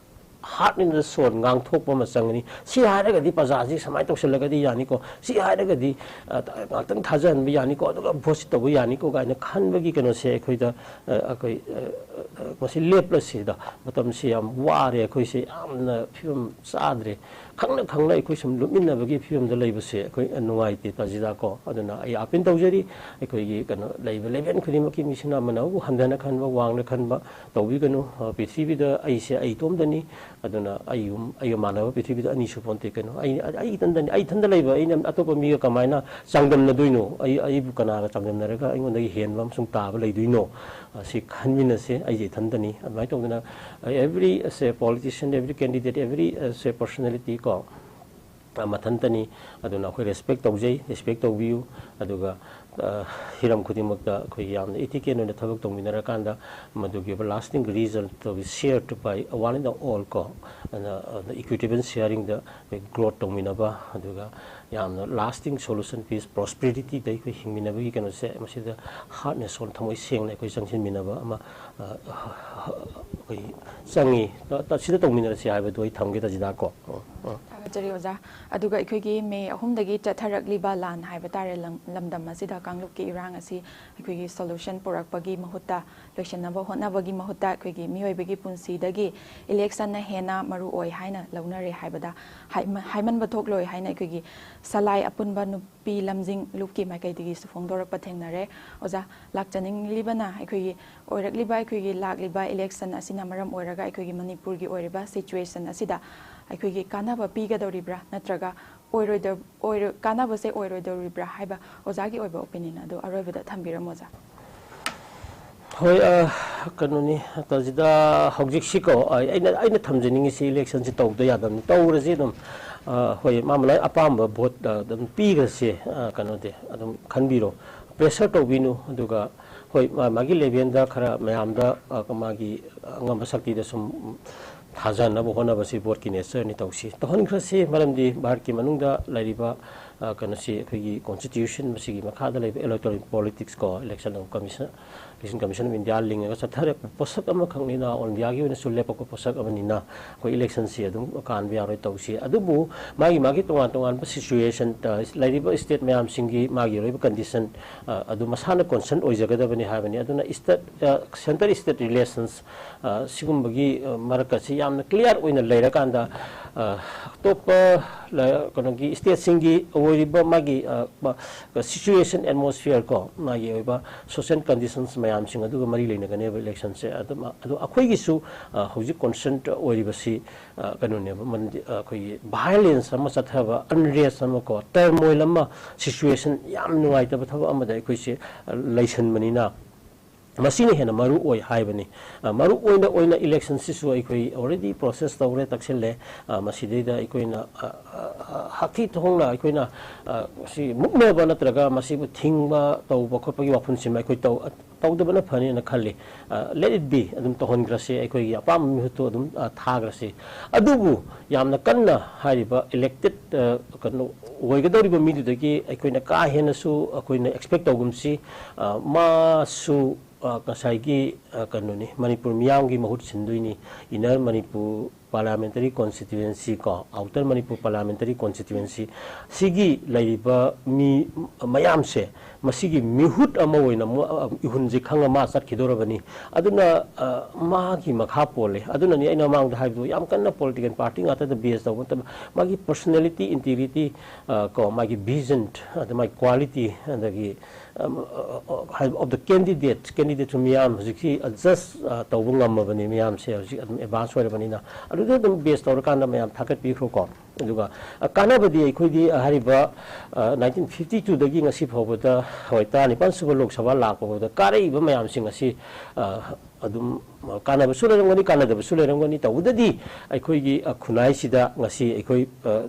heart in the soul ꯉꯥꯡꯊꯣꯛꯄ ꯑꯃ ꯆꯪꯒꯅꯤ꯫ ꯁꯤ ꯍꯥꯏꯔꯒꯗꯤ ꯄ꯭ꯔꯖꯥꯁꯤ ꯁꯨꯃꯥꯏꯅ ꯇꯧꯁꯤꯜꯂꯒꯗꯤ ꯌꯥꯅꯤꯀꯣ, ꯁꯤ ꯍꯥꯏꯔꯒꯗꯤ, ꯑ, ꯉꯥꯛꯇꯪ ꯊꯥꯖꯍꯟꯕ ꯌꯥꯅꯤꯀꯣ, ꯑꯗꯨꯒ voteꯁꯤ ꯇꯧꯕ ꯌꯥꯅꯤꯀꯣ ꯀꯥꯏꯅ ꯈꯟꯕꯒꯤ ꯀꯩꯅꯣꯁꯦ ꯑꯩꯈꯣꯏꯗ, ꯑ, ꯑꯩꯈꯣꯏ, ꯑ, ꯑ, ꯃꯁꯤ ꯂꯦꯞꯂꯁꯤꯗ꯫ ꯃꯇꯝꯁꯤ ꯌꯥꯝ ꯋꯥꯔꯦ, ꯑꯩꯈꯣꯏꯁꯦ ꯌꯥꯝꯅ ꯐꯤꯕꯝ ꯆꯥꯗ꯭ꯔꯦ꯫ ꯈꯪꯅ ꯈꯪꯅ ꯑꯩꯈꯣꯏ ꯁꯨꯝ ꯂꯨꯞꯃꯤꯟꯅꯕꯒꯤ ꯐꯤꯕꯝꯗ ꯂꯩꯕꯁꯦ ꯑꯩꯈꯣꯏ ꯅꯨꯡꯉꯥꯏꯇꯦ ꯇꯥꯖꯤꯗꯥꯀꯣ꯫ ꯑꯗꯨꯅ ꯑꯩ appeal ꯇꯧꯖꯔꯤ, ꯑꯩꯈꯣꯏꯒꯤ ꯀꯩꯅꯣ ꯂꯩꯕ level ꯈꯨꯗꯤꯡꯃꯛꯀꯤ ꯃꯤꯁꯤꯅ ꯑꯃꯅ ꯑꯃꯕꯨ ꯍꯟꯊꯅ ꯈꯟꯕ, ꯋꯥꯡꯅ ꯈꯟꯕ ꯇꯧꯕꯤꯒꯅꯨ꯫ ꯑ, ꯄ꯭ꯔꯤꯊꯤꯕꯤꯗ ꯑꯩꯁꯦ ꯑꯩ ꯏꯇꯣꯝꯇꯅꯤ꯫ ꯑꯗꯨꯅ ꯑꯩꯒꯨꯝ-, ꯑꯩꯒ ꯃꯥꯟꯅꯕ ꯄ꯭ꯔꯤꯊꯤꯕꯤꯗ ꯑꯅꯤꯁꯨ ꯄꯣꯟꯇꯦ ꯀꯩꯅꯣ꯫ ꯑꯩ, ꯑꯩ ꯏꯊꯟꯗꯅꯤ, ꯑꯩ ꯏꯊꯟꯗ ꯂꯩꯕ, ꯑꯩꯅ ꯑꯇꯣꯞꯄ ꯃꯤꯒ ꯀꯃꯥꯏꯅ ꯆꯥꯡꯗꯝꯅꯗꯣꯏꯅꯣ? ꯑꯩ, ꯑꯩꯕꯨ ꯀꯅꯥꯒ ꯆꯥꯡꯗꯝꯅꯔꯒ ꯑꯩꯉꯣꯟꯗꯒꯤ ꯍꯦꯟꯕ ꯑꯃꯁꯨꯡ ꯇꯥꯕ ꯂꯩꯗꯣꯏꯅꯣ? ꯑ, ꯁꯤ ꯈꯟꯃꯤꯟꯅꯁꯦ꯫ ꯑꯩꯁꯦ ꯏꯊꯟꯇꯅꯤ꯫ ꯑꯗꯨꯃꯥꯏꯅ ꯇꯧꯗꯅ, ꯑ, every, as a politician, every candidate, every, as a personality ꯀꯣ, ꯑ, ꯃꯊꯟꯇꯅꯤ꯫ ꯑꯗꯨꯅ ꯑꯩꯈꯣꯏ respect ꯇꯧꯖꯩ, respect ꯇꯧꯕꯤꯌꯨ꯫ ꯑꯗꯨꯒ ꯑ, ꯍꯤꯔꯝ ꯈꯨꯗꯤꯡꯃꯛꯇ ꯑꯩꯈꯣꯏ ꯌꯥꯝꯅ ꯏꯊꯤꯀꯦꯜ ꯑꯣꯏꯅ ꯊꯕꯛ ꯇꯧꯃꯤꯟꯅꯔꯀꯥꯟꯗ ꯃꯗꯨꯒꯤ ꯑꯣꯏꯕ lasting result will be shared by one and all ꯀꯣ, ꯑꯗꯨꯅ, ꯑꯗꯨꯅ equitable sharingꯗ ꯑꯩꯈꯣꯏ growth ꯇꯧꯃꯤꯟꯅꯕ, ꯑꯗꯨꯒ ꯌꯥꯝꯅ lasting solution, peace, prosperityꯗ ꯑꯩꯈꯣꯏ ꯍꯤꯡꯃꯤꯟꯅꯕꯒꯤ ꯀꯩꯅꯣꯁꯦ, ꯃꯁꯤꯗ heart and soul, ꯊꯃꯣꯏ ꯁꯦꯡꯅ ꯑꯩꯈꯣꯏ ꯆꯪꯁꯤꯟꯃꯤꯟꯅꯕ ꯑꯃ, ꯑ, ꯑꯩꯈꯣꯏ ꯆꯪꯉꯤ꯫ ꯇ-, ꯇ-, ꯁꯤꯗ ꯇꯧꯃꯤꯟꯅꯔꯁꯤ ꯍꯥꯏꯕꯗꯨ ꯑꯩ ꯊꯝꯒꯦ, ꯇꯥꯖꯤꯗꯥꯀꯣ꯫ ꯎꯝ, ꯎꯝ꯫ ꯊꯥꯒꯠꯆꯔꯤ ꯑꯣꯖꯥ꯫ ꯑꯗꯨꯒ ꯑꯩꯈꯣꯏꯒꯤ ꯃꯦ ꯑꯍꯨꯝꯗꯒꯤ ꯆꯠꯊꯔꯛꯂꯤꯕ ꯂꯥꯟ ꯍꯥꯏꯕ ꯇꯥꯔꯦ, ꯂꯝ-, ꯂꯝꯗꯝ ꯑꯁꯤꯗ ꯀꯥꯡꯂꯨꯞꯀꯤ ꯏꯔꯥꯡ ꯑꯁꯤ ꯑꯩꯈꯣꯏꯒꯤ solution ꯄꯨꯔꯛꯄꯒꯤ ꯃꯍꯨꯠꯇ, ꯂꯣꯏꯁꯤꯟꯅꯕ ꯍꯣꯠꯅꯕꯒꯤ ꯃꯍꯨꯠꯇ ꯑꯩꯈꯣꯏꯒꯤ ꯃꯤꯑꯣꯏꯕꯒꯤ ꯄꯨꯟꯁꯤꯗꯒꯤ electionꯅ ꯍꯦꯟꯅ ꯃꯔꯨ ꯑꯣꯏ ꯍꯥꯏꯅ ꯂꯧꯅꯔꯦ ꯍꯥꯏꯕꯗ ꯍꯥꯏꯃ-, ꯍꯥꯏꯃꯟꯕ ꯊꯣꯛꯂꯣꯏ ꯍꯥꯏꯅ ꯑꯩꯈꯣꯏꯒꯤ ꯁꯂꯥꯏ ꯑꯄꯨꯟꯕ ꯅꯨꯄꯤ ꯂꯝꯖꯤꯡ ꯂꯨꯞꯀꯤ ꯃꯥꯏꯀꯩꯗꯒꯤꯁꯨ ꯐꯣꯡꯗꯣꯔꯛꯄ ꯊꯦꯡꯅꯔꯦ꯫ ꯑꯣꯖꯥ, ꯂꯥꯛꯆꯅꯤꯡꯂꯤꯕꯅ ꯑꯩꯈꯣꯏꯒꯤ ꯑꯣꯏꯔꯛꯂꯤꯕ, ꯑꯩꯈꯣꯏꯒꯤ ꯂꯥꯛꯂꯤꯕ election ꯑꯁꯤꯅ ꯃꯔꯝ ꯑꯣꯏꯔꯒ ꯑꯩꯈꯣꯏꯒꯤ ꯃꯅꯤꯄꯨꯔꯒꯤ ꯑꯣꯏꯔꯤꯕ situation ꯑꯁꯤꯗ ꯑꯩꯈꯣꯏꯒꯤ ꯀꯥꯟꯅꯕ ꯄꯤꯒꯗꯧꯔꯤꯕ꯭ꯔꯥ, ꯅꯠꯇ꯭ꯔꯒ ꯑꯣꯏꯔꯣꯏꯗ-, ꯑꯣꯏꯔꯣ-, ꯀꯥꯟꯅꯕꯁꯦ ꯑꯣꯏꯔꯣꯏꯗꯧꯔꯤꯕ꯭ꯔꯥ ꯍꯥꯏꯕ ꯑꯣꯖꯥꯒꯤ ꯑꯣꯏꯕ opinion ꯑꯗꯨ ꯑꯔꯣꯏꯕꯗ ꯊꯝꯕꯤꯔꯝꯃꯣ ꯑꯣꯖꯥ꯫ ꯍꯣꯏ, ꯑ, ꯀꯩꯅꯣꯅꯤ, ꯇꯥꯖꯤꯗꯥ, ꯍꯧꯖꯤꯛꯁꯤꯀꯣ, ꯑ, ꯑꯩꯅ, ꯑꯩꯅ ꯊꯝꯖꯅꯤꯡꯉꯤꯁꯤ electionꯁꯤ ꯇꯧꯗ ꯌꯥꯗꯕꯅꯤ, ꯇꯧꯔꯁꯤ ꯑꯗꯨꯝ꯫ ꯑ, ꯍꯣꯏ, ꯃꯥ ꯃꯥꯅ ꯑꯄꯥꯝꯕ vote, ꯑ, ꯑꯗꯨꯝ ꯄꯤꯈ꯭ꯔꯁꯤ, ꯑ, ꯀꯩꯅꯣꯗꯤ ꯑꯗꯨꯝ ꯈꯟꯕꯤꯔꯣ, pressure ꯇꯧꯕꯤꯅꯨ꯫ ꯑꯗꯨꯒ ꯍꯣꯏ, ꯃꯥ-, ꯃꯥꯒꯤ levelꯗ ꯈꯔ ꯃꯌꯥꯝꯗ, ꯑ, ꯃꯥꯒꯤ ꯑꯉꯝꯕ ꯁꯛꯇꯤꯗ ꯁꯨꯝ ꯊꯥꯖꯅꯕ ꯍꯣꯠꯅꯕꯁꯤ voteꯀꯤ natureꯅꯤ, ꯇꯧꯁꯤ, ꯇꯧꯍꯟꯈ꯭ꯔꯁꯤ꯫ ꯃꯔꯝꯗꯤ ꯚꯥꯔꯠꯀꯤ ꯃꯅꯨꯡꯗ ꯂꯩꯔꯤꯕ, ꯑ, ꯀꯩꯅꯣꯁꯤ, ꯑꯩꯈꯣꯏꯒꯤ constitution, ꯃꯁꯤꯒꯤ ꯃꯈꯥꯗ ꯂꯩꯕ electoral politics ꯀꯣ, election of commission, election commission of India ꯂꯤꯡꯉꯒ ꯆꯠꯊꯔꯛꯄ ꯄꯣꯠꯁꯛ ꯑꯃꯈꯛꯅꯤꯅ, all Indiaꯒꯤ ꯑꯣꯏꯅꯁꯨ ꯂꯦꯞꯄꯛꯄ ꯄꯣꯠꯁꯛ ꯑꯃꯅꯤꯅ, ꯑꯩꯈꯣꯏ electionꯁꯤ ꯑꯗꯨꯝ ꯀꯥꯟꯕ ꯌꯥꯔꯣꯏ, ꯇꯧꯁꯤ꯫ ꯑꯗꯨꯕꯨ ꯃꯥꯒꯤ, ꯃꯥꯒꯤ ꯇꯣꯉꯥꯟ ꯇꯣꯉꯥꯟꯕ situation, ꯑ, ꯂꯩꯔꯤꯕ state ꯃꯌꯥꯝꯁꯤꯡꯒꯤ ꯃꯥꯒꯤ ꯑꯣꯏꯕ condition, ꯑ, ꯑꯗꯨ ꯃꯁꯥꯅ concern ꯑꯣꯏꯖꯒꯗꯕꯅꯤ ꯍꯥꯏꯕꯅꯤ꯫ ꯑꯗꯨꯅ state, ꯑ, centre state relations, ꯑ, ꯁꯤꯒꯨꯝꯕꯒꯤ, ꯑ, ꯃꯔꯛ ꯑꯁꯤ ꯌꯥꯝꯅ clear ꯑꯣꯏꯅ ꯂꯩꯔꯀꯥꯟꯗ, ꯑ, ꯑꯇꯣꯞꯄ ꯂ-, ꯀꯩꯅꯣꯒꯤ stateꯁꯤꯡꯒꯤ ꯑꯣꯏꯔꯤꯕ ꯃꯥꯒꯤ, ꯑ, ꯃ-, situation, atmosphere ꯀꯣ, ꯃꯥꯒꯤ ꯑꯣꯏꯕ social conditions ꯃꯌꯥꯝꯁꯤꯡ ꯑꯗꯨꯒ ꯃꯔꯤ ꯂꯩꯅꯒꯅꯦꯕ electionꯁꯦ꯫ ꯑꯗꯨꯝ, ꯑꯗꯣ ꯑꯩꯈꯣꯏꯒꯤꯁꯨ, ꯑ, ꯍꯧꯖꯤꯛ concern ꯑꯣꯏꯔꯤꯕꯁꯤ, ꯑ, ꯀꯩꯅꯣꯅꯦꯕ, ꯃꯔꯝꯗꯤ, ꯑ, ꯑꯩꯈꯣꯏꯒꯤ violence ꯑꯃ ꯆꯠꯊꯕ, unrest ꯑꯃ ꯀꯣ, turmoil ꯑꯃ, situation ꯌꯥꯝ ꯅꯨꯡꯉꯥꯏꯇꯕ ꯊꯕꯛ ꯑꯃꯗ ꯑꯩꯈꯣꯏꯁꯦ, ꯑ, ꯂꯩꯁꯟꯕꯅꯤꯅ, ꯃꯁꯤꯅ ꯍꯦꯟꯅ ꯃꯔꯨ ꯑꯣꯏ ꯍꯥꯏꯕꯅꯤ꯫ ꯑ, ꯃꯔꯨ ꯑꯣꯏꯅ ꯑꯣꯏꯅ ꯏꯂꯦꯛꯁꯟꯁꯤꯁꯨ ꯑꯩꯈꯣꯏ already process ꯇꯧꯔꯦ, ꯇꯛꯁꯤꯜꯂꯦ꯫ ꯑ, ꯃꯁꯤꯗꯩꯗ ꯑꯩꯈꯣꯏꯅ, ꯑ, ꯑ, ꯑ, ꯍꯛꯊꯤ ꯊꯣꯡꯅ ꯑꯩꯈꯣꯏꯅ, ꯑ, ꯁꯤ ꯃꯨꯛꯅꯕ ꯅꯠꯇ꯭ꯔꯒ ꯃꯁꯤꯕꯨ ꯊꯤꯡꯕ ꯇꯧꯕ ꯈꯣꯠꯄꯒꯤ ꯋꯥꯐꯝꯁꯤꯃ ꯑꯩꯈꯣꯏ ꯇꯧ-, ꯇꯧꯗꯕꯅ ꯐꯅꯤꯅ ꯈꯜꯂꯤ꯫ ꯑ, let it be, ꯑꯗꯨꯝ ꯇꯧꯍꯟꯈ꯭ꯔꯁꯤ, ꯑꯩꯈꯣꯏꯒꯤ ꯑꯄꯥꯝꯕ ꯃꯤꯍꯨꯠꯇꯨ ꯑꯗꯨꯝ, ꯑ, ꯊꯥꯈ꯭ꯔꯁꯤ꯫ ꯑꯗꯨꯕꯨ ꯌꯥꯝꯅ ꯀꯟꯅ ꯍꯥꯏꯔꯤꯕ elected, ꯑ, ꯀꯩꯅꯣ ꯑꯣꯏꯒꯗꯧꯔꯤꯕ ꯃꯤꯗꯨꯗꯒꯤ ꯑꯩꯈꯣꯏꯅ ꯀꯥ ꯍꯦꯟꯅꯁꯨ ꯑꯩꯈꯣꯏꯅ expect ꯇꯧꯒꯨꯝꯁꯤ꯫ ꯑ, ꯃꯥꯁꯨ, ꯑ, ꯉꯁꯥꯏꯒꯤ, ꯑ, ꯀꯩꯅꯣꯅꯤ, ꯃꯅꯤꯄꯨꯔ ꯃꯤꯌꯥꯝꯒꯤ ꯃꯍꯨꯠ ꯁꯤꯟꯗꯣꯏꯅꯤ꯫ Inner Manipur Parliamentary Constituency ꯀꯣ, Outer Manipur Parliamentary Constituency, ꯁꯤꯒꯤ ꯂꯩꯔꯤꯕ ꯃꯤ ꯃꯌꯥꯝꯁꯦ, ꯃꯁꯤꯒꯤ ꯃꯤꯍꯨꯠ ꯑꯃ ꯑꯣꯏꯅ ꯃꯣ-, ꯑ, ꯏꯍꯨꯟꯁꯦ ꯈꯪꯉ ꯃꯥ ꯆꯠꯈꯤꯗꯧꯔꯕꯅꯤ꯫ ꯑꯗꯨꯅ, ꯑ, ꯃꯥꯒꯤ ꯃꯈꯥ ꯄꯣꯜꯂꯦ꯫ ꯑꯗꯨꯅꯅꯤ ꯑꯩꯅ ꯃꯃꯥꯡꯗ ꯍꯥꯏꯕꯗꯣ, ꯌꯥꯝ ꯀꯟꯅ political party ꯉꯥꯛꯇꯗ base ꯇꯧꯕ ꯅꯠꯇꯕ, ꯃꯥꯒꯤ personality, integrity, ꯑ, ꯀꯣ, ꯃꯥꯒꯤ vision, ꯑꯗ ꯃꯥꯒꯤ quality, ꯑꯗꯒꯤ, ꯑꯝ, ꯑ, ꯑ, ꯍꯥꯏ-, of the candidate, candidate ꯁꯨ ꯃꯤꯌꯥꯝ ꯍꯧꯖꯤꯛꯁꯤ adjust, ꯑ, ꯇꯧꯕ ꯉꯝꯃꯕꯅꯤ, ꯃꯤꯌꯥꯝꯁꯦ ꯍꯧꯖꯤꯛ ꯑꯗꯨꯝ advance ꯑꯣꯏꯔꯕꯅꯤꯅ꯫ ꯑꯗꯨꯗ ꯑꯗꯨꯝ base ꯇꯧꯔꯀꯥꯟꯗ ꯃꯌꯥꯝ ꯊꯥꯒꯠꯄꯤꯈ꯭ꯔꯣꯀꯣ꯫ ꯑꯗꯨꯒ, ꯑ, ꯀꯥꯟꯅꯕꯗꯤ ꯑꯩꯈꯣꯏꯗꯤ, ꯑ, ꯍꯥꯏꯔꯤꯕ, ꯑ, nineteen fifty two ꯗꯒꯤ ꯉꯁꯤ ꯐꯥꯎꯕꯗ, ꯍꯣꯏ, ꯇꯔꯥꯅꯤꯄꯥꯟ ꯁꯨꯕ ꯂꯣꯛ ꯁꯚꯥ ꯂꯥꯛꯄ ꯐꯥꯎꯕꯗ ꯀꯥꯔꯛꯏꯕ ꯃꯌꯥꯝꯁꯤꯡ ꯑꯁꯤ, ꯑ, ꯑꯗꯨꯝ ꯀꯥꯟꯅꯕꯁꯨ ꯂꯩꯔꯝꯒꯅꯤ, ꯀꯥꯟꯅꯗꯕꯁꯨ ꯂꯩꯔꯝꯒꯅꯤ꯫ ꯇꯧꯕꯗꯗꯤ ꯑꯩꯈꯣꯏꯒꯤ, ꯑ, ꯈꯨꯟꯅꯥꯏꯁꯤꯗ ꯉꯁꯤ ꯑꯩꯈꯣꯏ, ꯑ,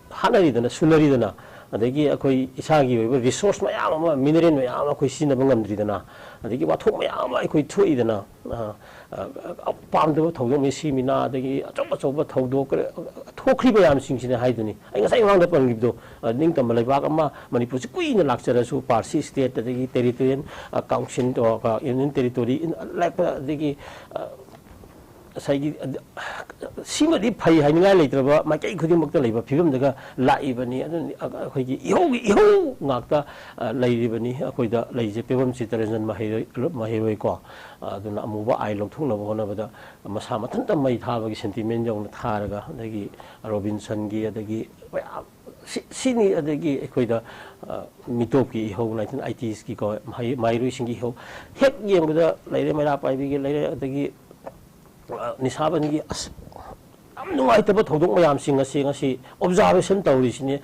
ꯍꯥꯠꯅꯔꯤꯗꯅ, ꯁꯨꯅꯔꯤꯗꯅ, ꯑꯗꯒꯤ ꯑꯩꯈꯣꯏ ꯏꯁꯥꯒꯤ ꯑꯣꯏꯕ resource ꯃꯌꯥꯝ ꯑꯃ, mineral ꯃꯌꯥꯝ ꯑꯃ ꯑꯩꯈꯣꯏ ꯁꯤꯖꯤꯟꯅꯕ ꯉꯝꯗ꯭ꯔꯤꯗꯅ, ꯑꯗꯒꯤ ꯋꯥꯊꯣꯛ ꯃꯌꯥꯝ ꯑꯃ ꯑꯩꯈꯣꯏ ꯊꯣꯛꯏꯗꯅ, ꯑ, ꯑ, ꯄꯥꯝꯗꯕ ꯊꯧꯗꯣꯛ ꯃꯤ ꯁꯤ ꯃꯤꯅꯥ, ꯑꯗꯒꯤ ꯑꯆꯧ ꯑꯆꯧꯕ ꯊꯧꯗꯣꯛ ꯊꯣꯛꯈ꯭ꯔꯤꯕ ꯃꯌꯥꯝꯁꯤꯡꯁꯤꯅ ꯍꯥꯏꯗꯨꯅꯤ꯫ ꯑꯩ ꯉꯁꯥꯏ ꯃꯃꯥꯡꯗ ꯄꯟꯈꯤꯕꯗꯣ, ꯑ, ꯅꯤꯡꯇꯝꯕ ꯂꯩꯕꯥꯛ ꯑꯃ ꯃꯅꯤꯄꯨꯔꯁꯤ ꯀꯨꯏꯅ ꯂꯥꯛꯆꯔꯁꯨ, ꯄꯥꯔꯁꯤ state, ꯑꯗꯒꯤ territorial, ꯑ, council, ꯑ, union territory, ꯂꯥꯛꯄ, ꯑꯗꯒꯤ, ꯑ, ꯉꯁꯥꯏꯒꯤ, ꯑ, ꯁꯤꯃꯗꯤ ꯐꯩ ꯍꯥꯏꯅꯤꯡꯉꯥꯏ ꯂꯩꯇ꯭ꯔꯕ ꯃꯥꯏꯀꯩ ꯈꯨꯗꯤꯡꯃꯛꯇ ꯂꯩꯕ ꯐꯤꯕꯝꯗꯒ ꯂꯥꯛꯏꯕꯅꯤ꯫ ꯑꯗꯨꯅ ꯑꯩꯈꯣꯏꯒꯤ ꯏꯍꯧꯒꯤ ꯏꯍꯧ ꯉꯥꯛꯇ, ꯑ, ꯂꯩꯔꯤꯕꯅꯤ꯫ ꯑꯩꯈꯣꯏꯗ ꯂꯩꯖꯦ ꯄꯦꯕꯝ ꯆꯤꯇꯔꯟꯖꯟ ꯃꯍꯩꯔꯣꯏ, ꯃꯍꯩꯔꯣꯏ ꯀꯣ, ꯑ, ꯑꯗꯨꯅ ꯑꯃꯨꯕ ꯑꯥꯏ ꯂꯧꯊꯣꯛꯅꯕ ꯍꯣꯠꯅꯕꯗ ꯃꯁꯥ ꯃꯊꯟꯇ ꯃꯩ ꯊꯥꯕꯒꯤ sentiment ꯌꯧꯅ ꯊꯥꯔꯒ, ꯑꯗꯒꯤ ꯔꯣꯕꯤꯟꯁꯟꯒꯤ, ꯑꯗꯒꯤ ꯃꯌꯥꯝ ꯁꯤ-, ꯁꯤꯅꯤ꯫ ꯑꯗꯒꯤ ꯑꯩꯈꯣꯏꯗ, ꯑ, ꯃꯤꯇꯣꯞꯀꯤ ꯏꯍꯧ, nineteen eighties ꯀꯤꯀꯣ, ꯃꯍꯩ-, ꯃꯍꯩꯔꯣꯏꯁꯤꯡꯒꯤ ꯏꯍꯧ ꯍꯦꯛ ꯌꯦꯡꯕꯗ ꯂꯩꯔꯦ, ꯃꯩꯔꯥ ꯄꯥꯏꯕꯤꯒꯤ ꯂꯩꯔꯦ, ꯑꯗꯒꯤ, ꯑ, ꯅꯤꯁꯥꯕꯟꯒꯤ, ꯑꯁ, ꯌꯥꯝ ꯅꯨꯡꯉꯥꯏꯇꯕ ꯊꯧꯗꯣꯛ ꯃꯌꯥꯝꯁꯤꯡ ꯑꯁꯤ ꯉꯁꯤ observation ꯇꯧꯔꯤꯁꯤꯅꯤ꯫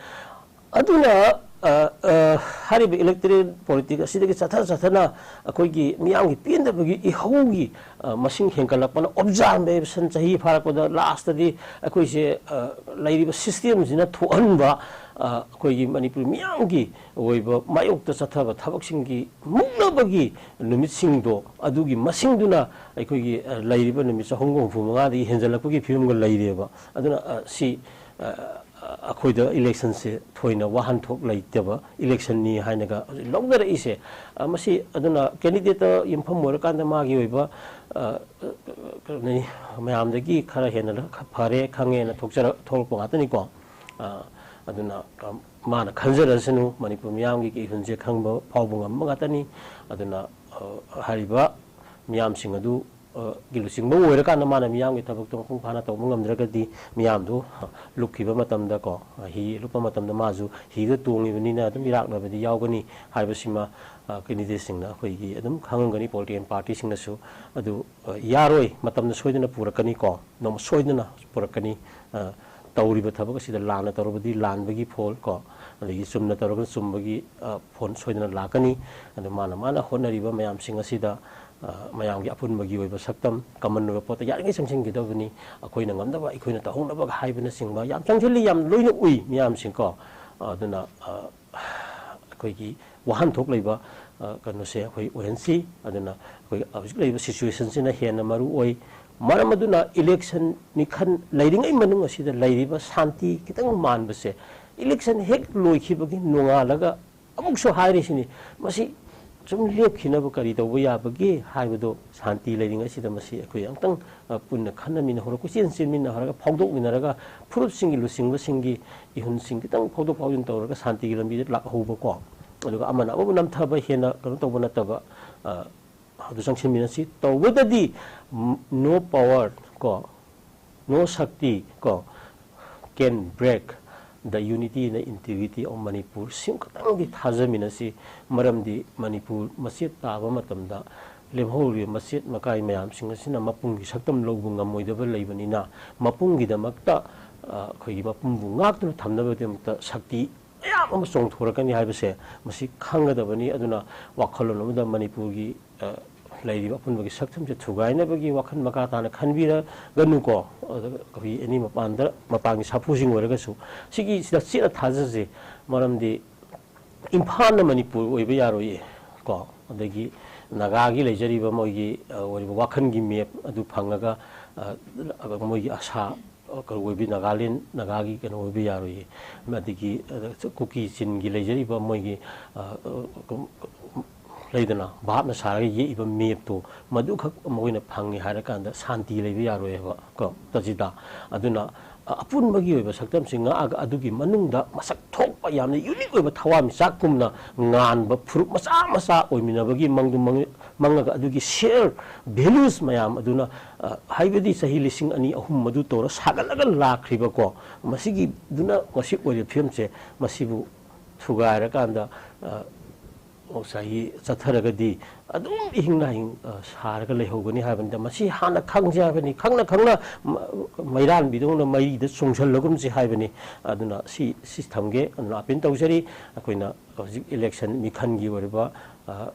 ꯑꯗꯨꯅ ꯑ, ꯑ, ꯍꯥꯏꯔꯤꯕ ꯏꯂꯦꯛꯇꯣꯔꯦꯜ ꯄꯣꯂꯤꯇꯤꯛꯁ ꯑꯁꯤꯗꯒꯤ ꯆꯠꯊ ꯆꯠꯊꯅ ꯑꯩꯈꯣꯏꯒꯤ ꯃꯤꯌꯥꯝꯒꯤ ꯄꯦꯟꯗꯕꯒꯤ ꯏꯍꯧꯒꯤ, ꯑ, ꯃꯁꯤꯡ ꯍꯦꯟꯒꯠꯂꯛꯄꯅ, ꯑꯣꯕꯖꯥꯔꯕꯦꯁꯟ ꯆꯍꯤ ꯐꯥꯔꯛꯄꯗ ꯂꯥꯁꯇꯗꯤ ꯑꯩꯈꯣꯏꯁꯦ, ꯑ, ꯂꯩꯔꯤꯕ ꯁꯤꯁꯇꯦꯝꯁꯤꯅ ꯊꯣꯛꯍꯟꯕ, ꯑ, ꯑꯩꯈꯣꯏꯒꯤ ꯃꯅꯤꯄꯨꯔ ꯃꯤꯌꯥꯝꯒꯤ ꯑꯣꯏꯕ ꯃꯥꯌꯣꯛꯇ ꯆꯠꯊꯕ ꯊꯕꯛꯁꯤꯡꯒꯤ ꯃꯨꯛꯅꯕꯒꯤ ꯅꯨꯃꯤꯠꯁꯤꯡꯗꯣ, ꯑꯗꯨꯒꯤ ꯃꯁꯤꯡꯗꯨꯅ ꯑꯩꯈꯣꯏꯒꯤ, ꯑ, ꯂꯩꯔꯤꯕ ꯅꯨꯃꯤꯠ ꯆꯍꯨꯝꯒ ꯍꯨꯝꯐꯨ ꯃꯉꯥꯗꯒꯤ ꯍꯦꯟꯖꯜꯂꯛꯄꯒꯤ ꯐꯤꯕꯝꯒ ꯂꯩꯔꯦꯕ꯫ ꯑꯗꯨꯅ, ꯑ, ꯁꯤ, ꯑ, ꯑꯩꯈꯣꯏꯗ ꯏꯂꯦꯛꯁꯟꯁꯦ ꯊꯣꯏꯅ ꯋꯥꯍꯟꯊꯣꯛ ꯂꯩꯇꯕ ꯏꯂꯦꯛꯁꯟꯅꯤ ꯍꯥꯏꯅꯒ ꯍꯧꯖꯤꯛ ꯂꯧꯅꯔꯛꯏꯁꯦ꯫ ꯑ, ꯃꯁꯤ ꯑꯗꯨꯅ ꯀꯦꯟꯗꯤꯗꯦꯠꯇ ꯌꯨꯝꯐꯝ ꯑꯣꯏꯔꯀꯥꯟꯗ ꯃꯥꯒꯤ ꯑꯣꯏꯕ, ꯑ, ꯀꯩꯅꯣꯅꯤ, ꯃꯌꯥꯝꯗꯒꯤ ꯈꯔ ꯍꯦꯟꯅ ꯐꯔꯦ ꯈꯪꯉꯦꯅ ꯊꯣꯛꯆꯔꯛ-, ꯊꯣꯛꯂꯛꯄ ꯉꯥꯛꯇꯅꯤꯀꯣ꯫ ꯑ, ꯑꯗꯨꯅ, ꯑ, ꯃꯥꯅ ꯈꯟꯖꯔꯁꯅꯨ, ꯃꯅꯤꯄꯨꯔ ꯃꯤꯌꯥꯝꯒꯤ ꯏꯍꯨꯜꯁꯦ ꯈꯪꯕ ꯐꯥꯎꯕ ꯉꯝꯕ ꯉꯥꯛꯇꯅꯤ꯫ ꯑꯗꯨꯅ, ꯑ, ꯍꯥꯏꯔꯤꯕ ꯃꯤꯌꯥꯝꯁꯤꯡ ꯑꯗꯨ, ꯑ, ꯒꯤ ꯂꯨꯆꯤꯡꯕ ꯑꯣꯏꯔꯀꯥꯟꯗ ꯃꯥꯅ ꯃꯤꯌꯥꯝꯒꯤ ꯊꯕꯛꯇꯣ ꯃꯄꯨꯡ ꯐꯥꯅ ꯇꯧꯕ ꯉꯝꯗ꯭ꯔꯒꯗꯤ, ꯃꯤꯌꯥꯝꯗꯨ, ꯑ, ꯂꯨꯞꯈꯤꯕ ꯃꯇꯝꯗ ꯀꯣ, ꯍꯤ ꯂꯨꯞꯄ ꯃꯇꯝꯗ ꯃꯥꯁꯨ ꯍꯤꯗ ꯇꯣꯡꯉꯤꯕꯅꯤꯅ ꯑꯗꯨꯝ ꯏꯔꯥꯛꯅꯕꯗꯤ ꯌꯥꯎꯒꯅꯤ ꯍꯥꯏꯕꯁꯤꯃ, ꯑ, ꯀꯦꯟꯗꯤꯗꯦꯠꯁꯤꯡꯅ ꯑꯩꯈꯣꯏꯒꯤ ꯑꯗꯨꯝ ꯈꯪꯉꯝꯒꯅꯤ, ꯄꯣꯂꯤꯇꯤꯀꯦꯜ ꯄꯥꯔꯇꯤꯁꯤꯡꯅꯁꯨ꯫ ꯑꯗꯨ, ꯑ, ꯌꯥꯔꯣꯏ, ꯃꯇꯝꯅ ꯁꯣꯏꯗꯅ ꯄꯨꯔꯛꯀꯅꯤꯀꯣ, ꯅꯣꯡꯃ ꯁꯣꯏꯗꯅ ꯄꯨꯔꯛꯀꯅꯤ꯫ ꯑ, ꯇꯧꯔꯤꯕ ꯊꯕꯛ ꯑꯁꯤꯗ ꯂꯥꯟꯅ ꯇꯧꯔꯕꯗꯤ ꯂꯥꯟꯕꯒꯤ ꯐꯣꯜ ꯀꯣ, ꯑꯗꯒꯤ ꯆꯨꯝꯅ ꯇꯧꯔꯒꯅ ꯆꯨꯝꯕꯒꯤ, ꯑ, ꯐꯣꯜ ꯁꯣꯏꯗꯅ ꯂꯥꯛꯀꯅꯤ꯫ ꯑꯗꯨ ꯃꯥꯅ, ꯃꯥꯅ ꯍꯣꯠꯅꯔꯤꯕ ꯃꯌꯥꯝꯁꯤꯡ ꯑꯁꯤꯗ, ꯑ, ꯃꯌꯥꯝꯒꯤ ꯑꯄꯨꯟꯕꯒꯤ ꯑꯣꯏꯕ ꯁꯛꯇꯝ, ꯀꯃꯟ ꯑꯣꯏꯕ ꯄꯣꯠꯇ ꯌꯥꯔꯤꯉꯩ ꯆꯪꯁꯤꯟꯒꯗꯕꯅꯤ꯫ ꯑꯩꯈꯣꯏꯅ ꯉꯝꯅꯕ, ꯑꯩꯈꯣꯏꯅ ꯇꯧꯍꯧꯅꯕ ꯍꯥꯏꯕꯅꯆꯤꯡꯕ ꯌꯥꯝ ꯆꯪꯁꯤꯜꯂꯤ, ꯌꯥꯝ ꯂꯣꯏꯅ ꯎꯏ ꯃꯤꯌꯥꯝꯁꯤꯡ ꯀꯣ꯫ ꯑꯗꯨꯅ, ꯑ, ꯑꯩꯈꯣꯏꯒꯤ ꯋꯥꯍꯟꯊꯣꯛ ꯂꯩꯕ, ꯑ, ꯀꯩꯅꯣꯁꯦ ꯑꯩꯈꯣꯏ ꯑꯣꯏꯍꯟꯁꯤ꯫ ꯑꯗꯨꯅ ꯑꯩꯈꯣꯏ ꯍꯧꯖꯤꯛ ꯂꯩꯔꯤꯕ ꯁꯤꯆꯨꯋꯦꯁꯟꯁꯤꯅ ꯍꯦꯟꯅ ꯃꯔꯨ ꯑꯣꯏ꯫ ꯃꯔꯝ ꯑꯗꯨꯅ ꯏꯂꯦꯛꯁꯟ ꯃꯤꯈꯜ ꯂꯩꯔꯤꯉꯩ ꯃꯅꯨꯡ ꯑꯁꯤꯗ ꯂꯩꯔꯤꯕ ꯁꯥꯟꯇꯤ ꯈꯤꯇꯪ ꯃꯥꯟꯕꯁꯦ, ꯏꯂꯦꯛꯁꯟ ꯍꯦꯛ ꯂꯣꯏꯈꯤꯕꯒꯤ ꯅꯣꯡꯉꯥꯜꯂꯒ ꯑꯃꯨꯛꯁꯨ ꯍꯥꯏꯔꯤꯁꯤꯅꯤ, ꯃꯁꯤ ꯁꯨꯝ ꯂꯦꯞꯈꯤꯅꯕ ꯀꯔꯤ ꯇꯧꯕ ꯌꯥꯕꯒꯦ ꯍꯥꯏꯕꯗꯣ, ꯁꯥꯟꯇꯤ ꯂꯩꯔꯤꯉꯩꯁꯤꯗ ꯃꯁꯤ ꯑꯩꯈꯣꯏ ꯑꯃꯨꯛꯇꯪ, ꯑ, ꯄꯨꯟꯅ ꯈꯟꯅꯃꯤꯟꯅꯍꯧꯔꯒ, ꯀꯣꯏꯆꯦꯟ ꯆꯦꯟꯃꯤꯟꯅꯍꯧꯔꯒ, ꯐꯥꯎꯗꯣꯛꯃꯤꯟꯅꯔꯒ, ꯐꯨꯔꯨꯞꯁꯤꯡꯒꯤ ꯂꯨꯆꯤꯡꯕꯁꯤꯡꯒꯤ ꯏꯍꯨꯜꯁꯤꯡ ꯈꯤꯇꯪ ꯐꯥꯎꯗꯣꯛ ꯐꯥꯎꯖꯤꯟ ꯇꯧꯔꯒ ꯁꯥꯟꯇꯤꯒꯤ ꯂꯝꯕꯤꯗ ꯂꯥꯛꯍꯧꯕꯀꯣ꯫ ꯑꯗꯨꯒ ꯑꯃꯅ ꯑꯃꯕꯨ ꯅꯝꯊꯕ ꯍꯦꯟꯅ ꯀꯩꯅꯣ ꯇꯧꯕ ꯅꯠꯇꯕ, ꯑ, ꯑꯗꯨ ꯆꯪꯁꯤꯟꯃꯤꯟꯅꯁꯤ꯫ ꯇꯧꯕꯗꯗꯤ, ꯝ, no power ꯀꯣ, no ꯁꯛꯇꯤ ꯀꯣ, can break the unity and the integrity of Manipur꯫ ꯁꯤꯃ ꯈꯛꯇꯪꯗꯤ ꯊꯥꯖꯃꯤꯟꯅꯁꯤ꯫ ꯃꯔꯝꯗꯤ ꯃꯅꯤꯄꯨꯔ ꯃꯆꯦꯠ ꯇꯥꯕ ꯃꯇꯝꯗ ꯂꯦꯝꯍꯧꯔꯤꯕ ꯃꯆꯦꯠ ꯃꯀꯥꯏ ꯃꯌꯥꯝꯁꯤꯡ ꯑꯁꯤꯅ ꯃꯄꯨꯝꯒꯤ ꯁꯛꯇꯝ ꯂꯧꯕ ꯉꯝꯃꯣꯏꯗꯕ ꯂꯩꯕꯅꯤꯅ, ꯃꯄꯨꯝꯒꯤꯗꯃꯛꯇ, ꯑ, ꯑꯩꯈꯣꯏꯒꯤ ꯃꯄꯨꯝꯕꯨ ꯉꯥꯛꯇꯨꯅ ꯊꯝꯅꯕꯒꯤꯗꯃꯛꯇ ꯁꯛꯇꯤ ꯃꯌꯥꯝ ꯑꯃ ꯆꯣꯡꯊꯣꯔꯛꯀꯅꯤ ꯍꯥꯏꯕꯁꯦ ꯃꯁꯤ ꯈꯪꯒꯗꯕꯅꯤ꯫ ꯑꯗꯨꯅ ꯋꯥꯈꯜꯂꯣꯟ ꯑꯃꯗ ꯃꯅꯤꯄꯨꯔꯒꯤ, ꯑ, ꯂꯩꯔꯤꯕ ꯑꯄꯨꯟꯕꯒꯤ ꯁꯛꯇꯝꯁꯦ ꯊꯨꯒꯥꯏꯅꯕꯒꯤ ꯋꯥꯈꯜ ꯃꯈꯥ ꯇꯥꯅ ꯈꯟꯕꯤꯔꯒꯅꯨꯀꯣ꯫ ꯑꯗꯨꯒ ꯑꯩꯈꯣꯏꯒꯤ ꯑꯦꯅꯤ ꯃꯄꯥꯟꯗ, ꯃꯄꯥꯟꯒꯤ ꯁꯥꯐꯨꯁꯤꯡ ꯑꯣꯏꯔꯒꯁꯨ ꯁꯤꯒꯤ ꯁꯤꯗ ꯆꯦꯠꯅ ꯊꯥꯖꯁꯦ꯫ ꯃꯔꯝꯗꯤ ꯏꯝꯐꯥꯜꯅ ꯃꯅꯤꯄꯨꯔ ꯑꯣꯏꯕ ꯌꯥꯔꯣꯏꯌꯦ ꯀꯣ꯫ ꯑꯗꯒꯤ ꯅꯥꯒꯥꯒꯤ ꯂꯩꯖꯔꯤꯕ ꯃꯣꯏꯒꯤ, ꯑ, ꯑꯣꯏꯔꯤꯕ ꯋꯥꯈꯜꯒꯤ ꯃꯦꯞ ꯑꯗꯨ ꯐꯪꯉꯒ, ꯑ, ꯃꯣꯏꯒꯤ ꯑꯁꯥ, ꯑ, ꯀꯩꯅꯣ ꯑꯣꯏꯕ, ꯅꯥꯒꯥꯂꯦꯟ, ꯅꯥꯒꯥꯒꯤ ꯀꯩꯅꯣ ꯑꯣꯏꯕ ꯌꯥꯔꯣꯏꯌꯦ꯫ ꯑꯗꯒꯤ, ꯑ, ꯀꯨꯀꯤ ꯆꯤꯟꯒꯤ ꯂꯩꯖꯔꯤꯕ ꯃꯣꯏꯒꯤ, ꯑ, ꯑ, ꯂꯩꯗꯅ, ꯚꯥꯞꯅ ꯁꯥꯔꯒ ꯌꯦꯛꯏꯕ ꯃꯦꯞꯇꯣ, ꯃꯗꯨꯈꯛ ꯃꯈꯣꯏꯅ ꯐꯪꯉꯦ ꯍꯥꯏꯔꯀꯥꯟꯗ ꯁꯥꯟꯇꯤ ꯂꯩꯕ ꯌꯥꯔꯣꯏ ꯍꯥꯏꯕ ꯀꯣ, ꯇꯖꯤꯗ꯫ ꯑꯗꯨꯅ, ꯑ, ꯑꯄꯨꯟꯕꯒꯤ ꯑꯣꯏꯕ ꯁꯛꯇꯝꯁꯤ ꯉꯥꯛꯑꯒ ꯑꯗꯨꯒꯤ ꯃꯅꯨꯡꯗ ꯃꯁꯛ ꯊꯣꯛꯄ ꯌꯥꯝꯅ ꯌꯨꯅꯤꯛ ꯑꯣꯏꯕ ꯊꯋꯥꯟꯃꯤꯆꯥꯛꯀꯨꯝꯅ ꯉꯥꯟꯕ ꯐꯨꯔꯨꯞ ꯃꯆꯥ ꯃꯆꯥ ꯑꯣꯏꯃꯤꯟꯅꯕꯒꯤ ꯃꯪꯗꯨ ꯃꯪ-, ꯃꯪꯉꯒ ꯑꯗꯨꯒꯤ ꯁꯤꯌꯔ ꯚꯦꯂꯨꯁ ꯃꯌꯥꯝ ꯑꯗꯨꯅ, ꯑ, ꯍꯥꯏꯕꯗꯤ ꯆꯍꯤ ꯂꯤꯁꯤꯡ ꯑꯅꯤ ꯑꯍꯨꯝ ꯃꯗꯨ ꯇꯧꯔ ꯁꯥꯒꯠꯂꯒ ꯂꯥꯛꯈ꯭ꯔꯤꯕꯀꯣ, ꯃꯁꯤꯒꯤꯗꯨꯅ ꯉꯁꯤ ꯑꯣꯏꯔꯤꯕ ꯐꯤꯕꯝꯁꯦ ꯃꯁꯤꯕꯨ ꯊꯨꯒꯥꯏꯔꯀꯥꯟꯗ, ꯑ, ꯆꯍꯤ ꯆꯠꯊꯔꯒꯗꯤ ꯑꯗꯨꯝ ꯏꯍꯤꯡ ꯅꯥꯍꯤꯡ, ꯑ, ꯁꯥꯔꯒ ꯂꯩꯍꯧꯒꯅꯤ ꯍꯥꯏꯕꯅꯤꯗ꯫ ꯃꯁꯤ ꯍꯥꯟꯅ ꯈꯪꯁꯦ ꯍꯥꯏꯕꯅꯤ꯫ ꯈꯪꯅ ꯈꯪꯅ ꯃ-, ꯃꯩꯔꯥꯟꯕꯤꯗꯧꯅ ꯃꯩꯗ ꯆꯣꯡꯁꯤꯜꯂꯒꯨꯝꯁꯤ ꯍꯥꯏꯕꯅꯤ꯫ ꯑꯗꯨꯅ ꯁꯤ, ꯁꯤ ꯊꯝꯒꯦ꯫ ꯑꯗꯨꯅ ꯑꯄꯤꯜ ꯇꯧꯖꯔꯤ꯫ ꯑꯩꯈꯣꯏꯅ ꯍꯧꯖꯤꯛ ꯏꯂꯦꯛꯁꯟ ꯃꯤꯈꯜꯒꯤ ꯑꯣꯏꯔꯤꯕ, ꯑ,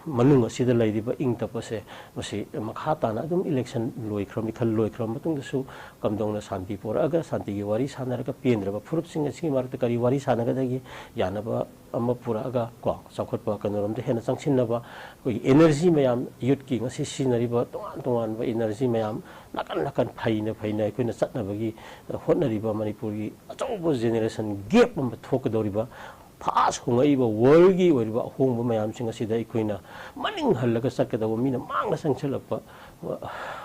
ꯃꯅꯨꯡ ꯑꯁꯤꯗ ꯂꯩꯔꯤꯕ ꯏꯪ ꯇꯞꯄꯁꯦ, ꯃꯁꯤ ꯃꯈꯥ ꯇꯥꯅ ꯑꯗꯨꯝ ꯏꯂꯦꯛꯁꯟ ꯂꯣꯏꯈ꯭ꯔ, ꯃꯤꯈꯜ ꯂꯣꯏꯈ꯭ꯔ ꯃꯇꯨꯡꯗꯁꯨ ꯀꯝꯗꯧꯅ ꯁꯥꯟꯇꯤ ꯄꯣꯔꯛꯑꯒ ꯁꯥꯟꯇꯤꯒꯤ ꯋꯥꯔꯤ ꯁꯥꯟꯅꯔꯒ ꯄꯦꯟꯗ꯭ꯔꯕ ꯐꯨꯔꯨꯞꯁꯤꯡ ꯑꯁꯤꯒꯤ ꯃꯔꯛꯇ ꯀꯔꯤ ꯋꯥꯔꯤ ꯁꯥꯟꯅꯒꯗꯒꯦ? ꯌꯥꯅꯕ ꯑꯃ ꯄꯨꯔꯛꯑꯒ ꯀꯣ, ꯆꯥꯎꯈꯠꯄ ꯀꯩꯅꯣꯔꯣꯝꯗ ꯍꯦꯟꯅ ꯆꯪꯁꯤꯟꯅꯕ, ꯑꯩꯈꯣꯏꯒꯤ ꯏꯅꯔꯖꯤ ꯃꯌꯥꯝ, ꯌꯨꯠꯀꯤ ꯉꯁꯤ ꯁꯤꯖꯤꯟꯅꯔꯤꯕ ꯇꯣꯉꯥꯟ ꯇꯣꯉꯥꯟꯕ ꯏꯅꯔꯖꯤ ꯃꯌꯥꯝ ꯅꯥꯀꯟ ꯅꯥꯀꯟ ꯐꯩꯅ ꯐꯩꯅ ꯑꯩꯈꯣꯏꯅ ꯆꯠꯅꯕꯒꯤ ꯍꯣꯠꯅꯔꯤꯕ ꯃꯅꯤꯄꯨꯔꯒꯤ ꯑꯆꯧꯕ ꯖꯦꯅꯦꯔꯦꯁꯟ ꯒꯦꯞ ꯑꯃ ꯊꯣꯛꯀꯗꯧꯔꯤꯕ, ꯐꯥꯁ ꯍꯣꯡꯉꯛꯏꯕ ꯋꯥꯔꯜꯒꯤ ꯑꯣꯏꯔꯤꯕ ꯑꯍꯣꯡꯕ ꯃꯌꯥꯝꯁꯤꯡ ꯑꯁꯤꯗ ꯑꯩꯈꯣꯏꯅ ꯃꯅꯤꯡ ꯍꯜꯂꯒ ꯆꯠꯀꯗꯧꯕ, ꯃꯤꯅ ꯃꯥꯡꯗ ꯆꯪꯁꯤꯜꯂꯛꯄ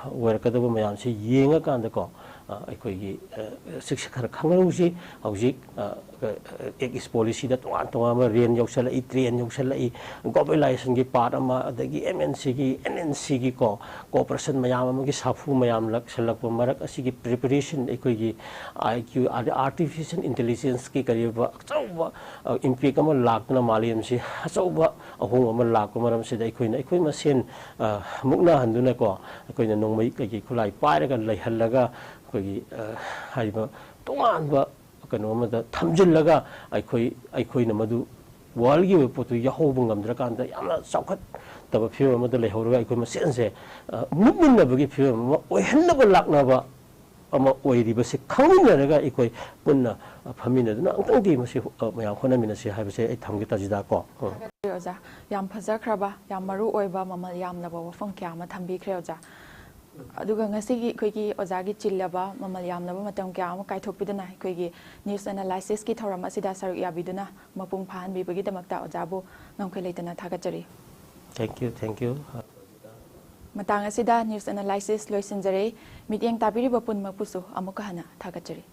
ꯑꯣꯏꯔꯛꯀꯗꯕ ꯃꯌꯥꯝꯁꯤ ꯌꯦꯡꯉꯀꯥꯟꯗꯀꯣ, ꯑ, ꯑꯩꯈꯣꯏꯒꯤ, ꯑ, ꯁꯤꯛꯁꯦ ꯈꯔ ꯈꯪꯍꯧꯁꯤ꯫ ꯍꯧꯖꯤꯛ, ꯑ, ꯑ, ꯑꯦꯛꯁ ꯄꯣꯂꯤꯁꯤꯗ ꯇꯣꯉꯥꯟ ꯇꯣꯉꯥꯟꯕ ꯔꯦꯟ ꯌꯧꯁꯜꯂꯛꯏ, ꯇ꯭ꯔꯦꯟ ꯌꯧꯁꯜꯂꯛꯏ, ꯒ꯭ꯂꯣꯕꯦꯂꯥꯏꯖꯦꯁꯟꯒꯤ ꯄꯥꯔꯠ ꯑꯃ, ꯑꯗꯒꯤ ꯑꯦꯝ ꯑꯦꯟ ꯁꯤꯒꯤ, ꯑꯦꯟ ꯑꯦꯟ ꯁꯤꯒꯤ ꯀꯣ, ꯀꯣꯑꯣꯄꯔꯦꯁꯟ ꯃꯌꯥꯝ ꯑꯃꯒꯤ ꯁꯥꯐꯨ ꯃꯌꯥꯝ ꯂꯥꯛꯁꯜꯂꯛꯄ ꯃꯔꯛ ꯑꯁꯤꯒꯤ ꯄ꯭ꯔꯤꯄꯦꯔꯦꯁꯟ, ꯑꯩꯈꯣꯏꯒꯤ ꯑꯥꯏ ꯀ꯭ꯌꯨ, ꯑꯥꯔꯇꯤꯐꯤꯁꯦꯜ ꯏꯟꯇꯦꯂꯤꯖꯦꯟꯁꯀꯤ ꯀꯔꯤꯕ ꯑꯆꯧꯕ, ꯑ, ꯏꯝꯄꯦꯛ ꯑꯃ ꯂꯥꯛꯇꯨꯅ ꯃꯥꯂꯦꯝꯁꯤ ꯑꯆꯧꯕ ꯑꯍꯣꯡꯕ ꯑꯃ ꯂꯥꯛꯄ ꯃꯔꯝꯁꯤꯗ ꯑꯩꯈꯣꯏꯅ ꯑꯩꯈꯣꯏ ꯃꯁꯦꯟ, ꯑ, ꯃꯨꯛꯅꯍꯟꯗꯨꯅꯀꯣ, ꯑꯩꯈꯣꯏꯅ ꯅꯣꯡꯃꯩ ꯀꯩꯀꯩ ꯈꯨꯠꯂꯥꯏ ꯄꯥꯏꯔꯒ ꯂꯩꯍꯜꯂꯒ ꯑꯩꯈꯣꯏꯒꯤ, ꯑ, ꯍꯥꯏꯔꯤꯕ ꯇꯣꯉꯥꯟꯕ ꯀꯩꯅꯣ ꯑꯃꯗ ꯊꯝꯖꯤꯜꯂꯒ ꯑꯩꯈꯣꯏ ꯑꯩꯈꯣꯏꯅ ꯃꯗꯨ ꯋꯥꯔꯜꯒꯤ ꯑꯣꯏꯕ ꯄꯣꯠꯇꯨ ꯌꯥꯎꯍꯧꯕ ꯉꯝꯗ꯭ꯔꯀꯥꯟꯗ ꯌꯥꯝꯅ ꯆꯥꯎꯈꯠꯇꯕ ꯐꯤꯕꯝ ꯑꯃꯗ ꯂꯩꯍꯧꯔꯒ ꯑꯩꯈꯣꯏ ꯃꯁꯦꯟꯁꯦ ꯑ, ꯃꯨꯠꯃꯤꯟꯅꯕꯒꯤ ꯐꯤꯕꯝ ꯑꯃ ꯑꯣꯏꯍꯟꯅꯕ ꯂꯥꯛꯅꯕ ꯑꯃ ꯑꯣꯏꯔꯤꯕꯁꯤ ꯈꯪꯃꯤꯟꯅꯔꯒ ꯑꯩꯈꯣꯏ ꯄꯨꯟꯅ ꯐꯝꯃꯤꯟꯅꯗꯨꯅ ꯑꯃꯨꯛꯇꯪꯗꯤ ꯃꯁꯤ ꯑ, ꯃꯌꯥꯝ ꯍꯣꯠꯅꯃꯤꯟꯅꯁꯤ ꯍꯥꯏꯕꯁꯦ ꯑꯩ ꯊꯝꯒꯦ, ꯇꯥꯖꯤꯗꯥ, ꯀꯣ꯫ ꯎꯝ꯫ ꯑꯣꯖꯥ, ꯌꯥꯝ ꯐꯖꯈ꯭ꯔꯕ, ꯌꯥꯝ ꯃꯔꯨ ꯑꯣꯏꯕ, ꯃꯃꯜ ꯌꯥꯝꯂꯕ ꯋꯥꯐꯝ ꯀꯌꯥ ꯑꯃ ꯊꯝꯕꯤꯈ꯭ꯔꯦ, ꯑꯣꯖꯥ꯫ ꯑꯗꯨꯒ ꯉꯁꯤꯒꯤ ꯑꯩꯈꯣꯏꯒꯤ ꯑꯣꯖꯥꯒꯤ ꯆꯤꯜꯂꯕ ꯃꯃꯜ ꯌꯥꯝꯂꯕ ꯃꯇꯝ ꯀꯌꯥ ꯑꯃ ꯀꯥꯏꯊꯣꯛꯄꯤꯗꯨꯅ ꯑꯩꯈꯣꯏꯒꯤ news analysisꯀꯤ ꯊꯧꯔꯝ ꯑꯁꯤꯗ ꯁꯔꯨꯛ ꯌꯥꯕꯤꯗꯨꯅ ꯃꯄꯨꯡ ꯐꯥꯍꯟꯕꯤꯕꯒꯤꯗꯃꯛꯇ ꯑꯣꯖꯥꯕꯨ ꯉꯝꯈꯩ ꯂꯩꯇꯅ ꯊꯥꯒꯠꯆꯔꯤ꯫ Thank you, thank you꯫ ꯃꯇꯥꯡ ꯑꯁꯤꯗ news analysis ꯂꯣꯏꯁꯤꯟꯖꯔꯦ꯫ ꯃꯤꯠꯌꯦꯡ ꯇꯥꯕꯤꯔꯤꯕ ꯄꯨꯝꯅꯃꯛꯄꯨꯁꯨ ꯑꯃꯨꯛꯀ ꯍꯟꯅ ꯊꯥꯒꯠꯆꯔꯤ꯫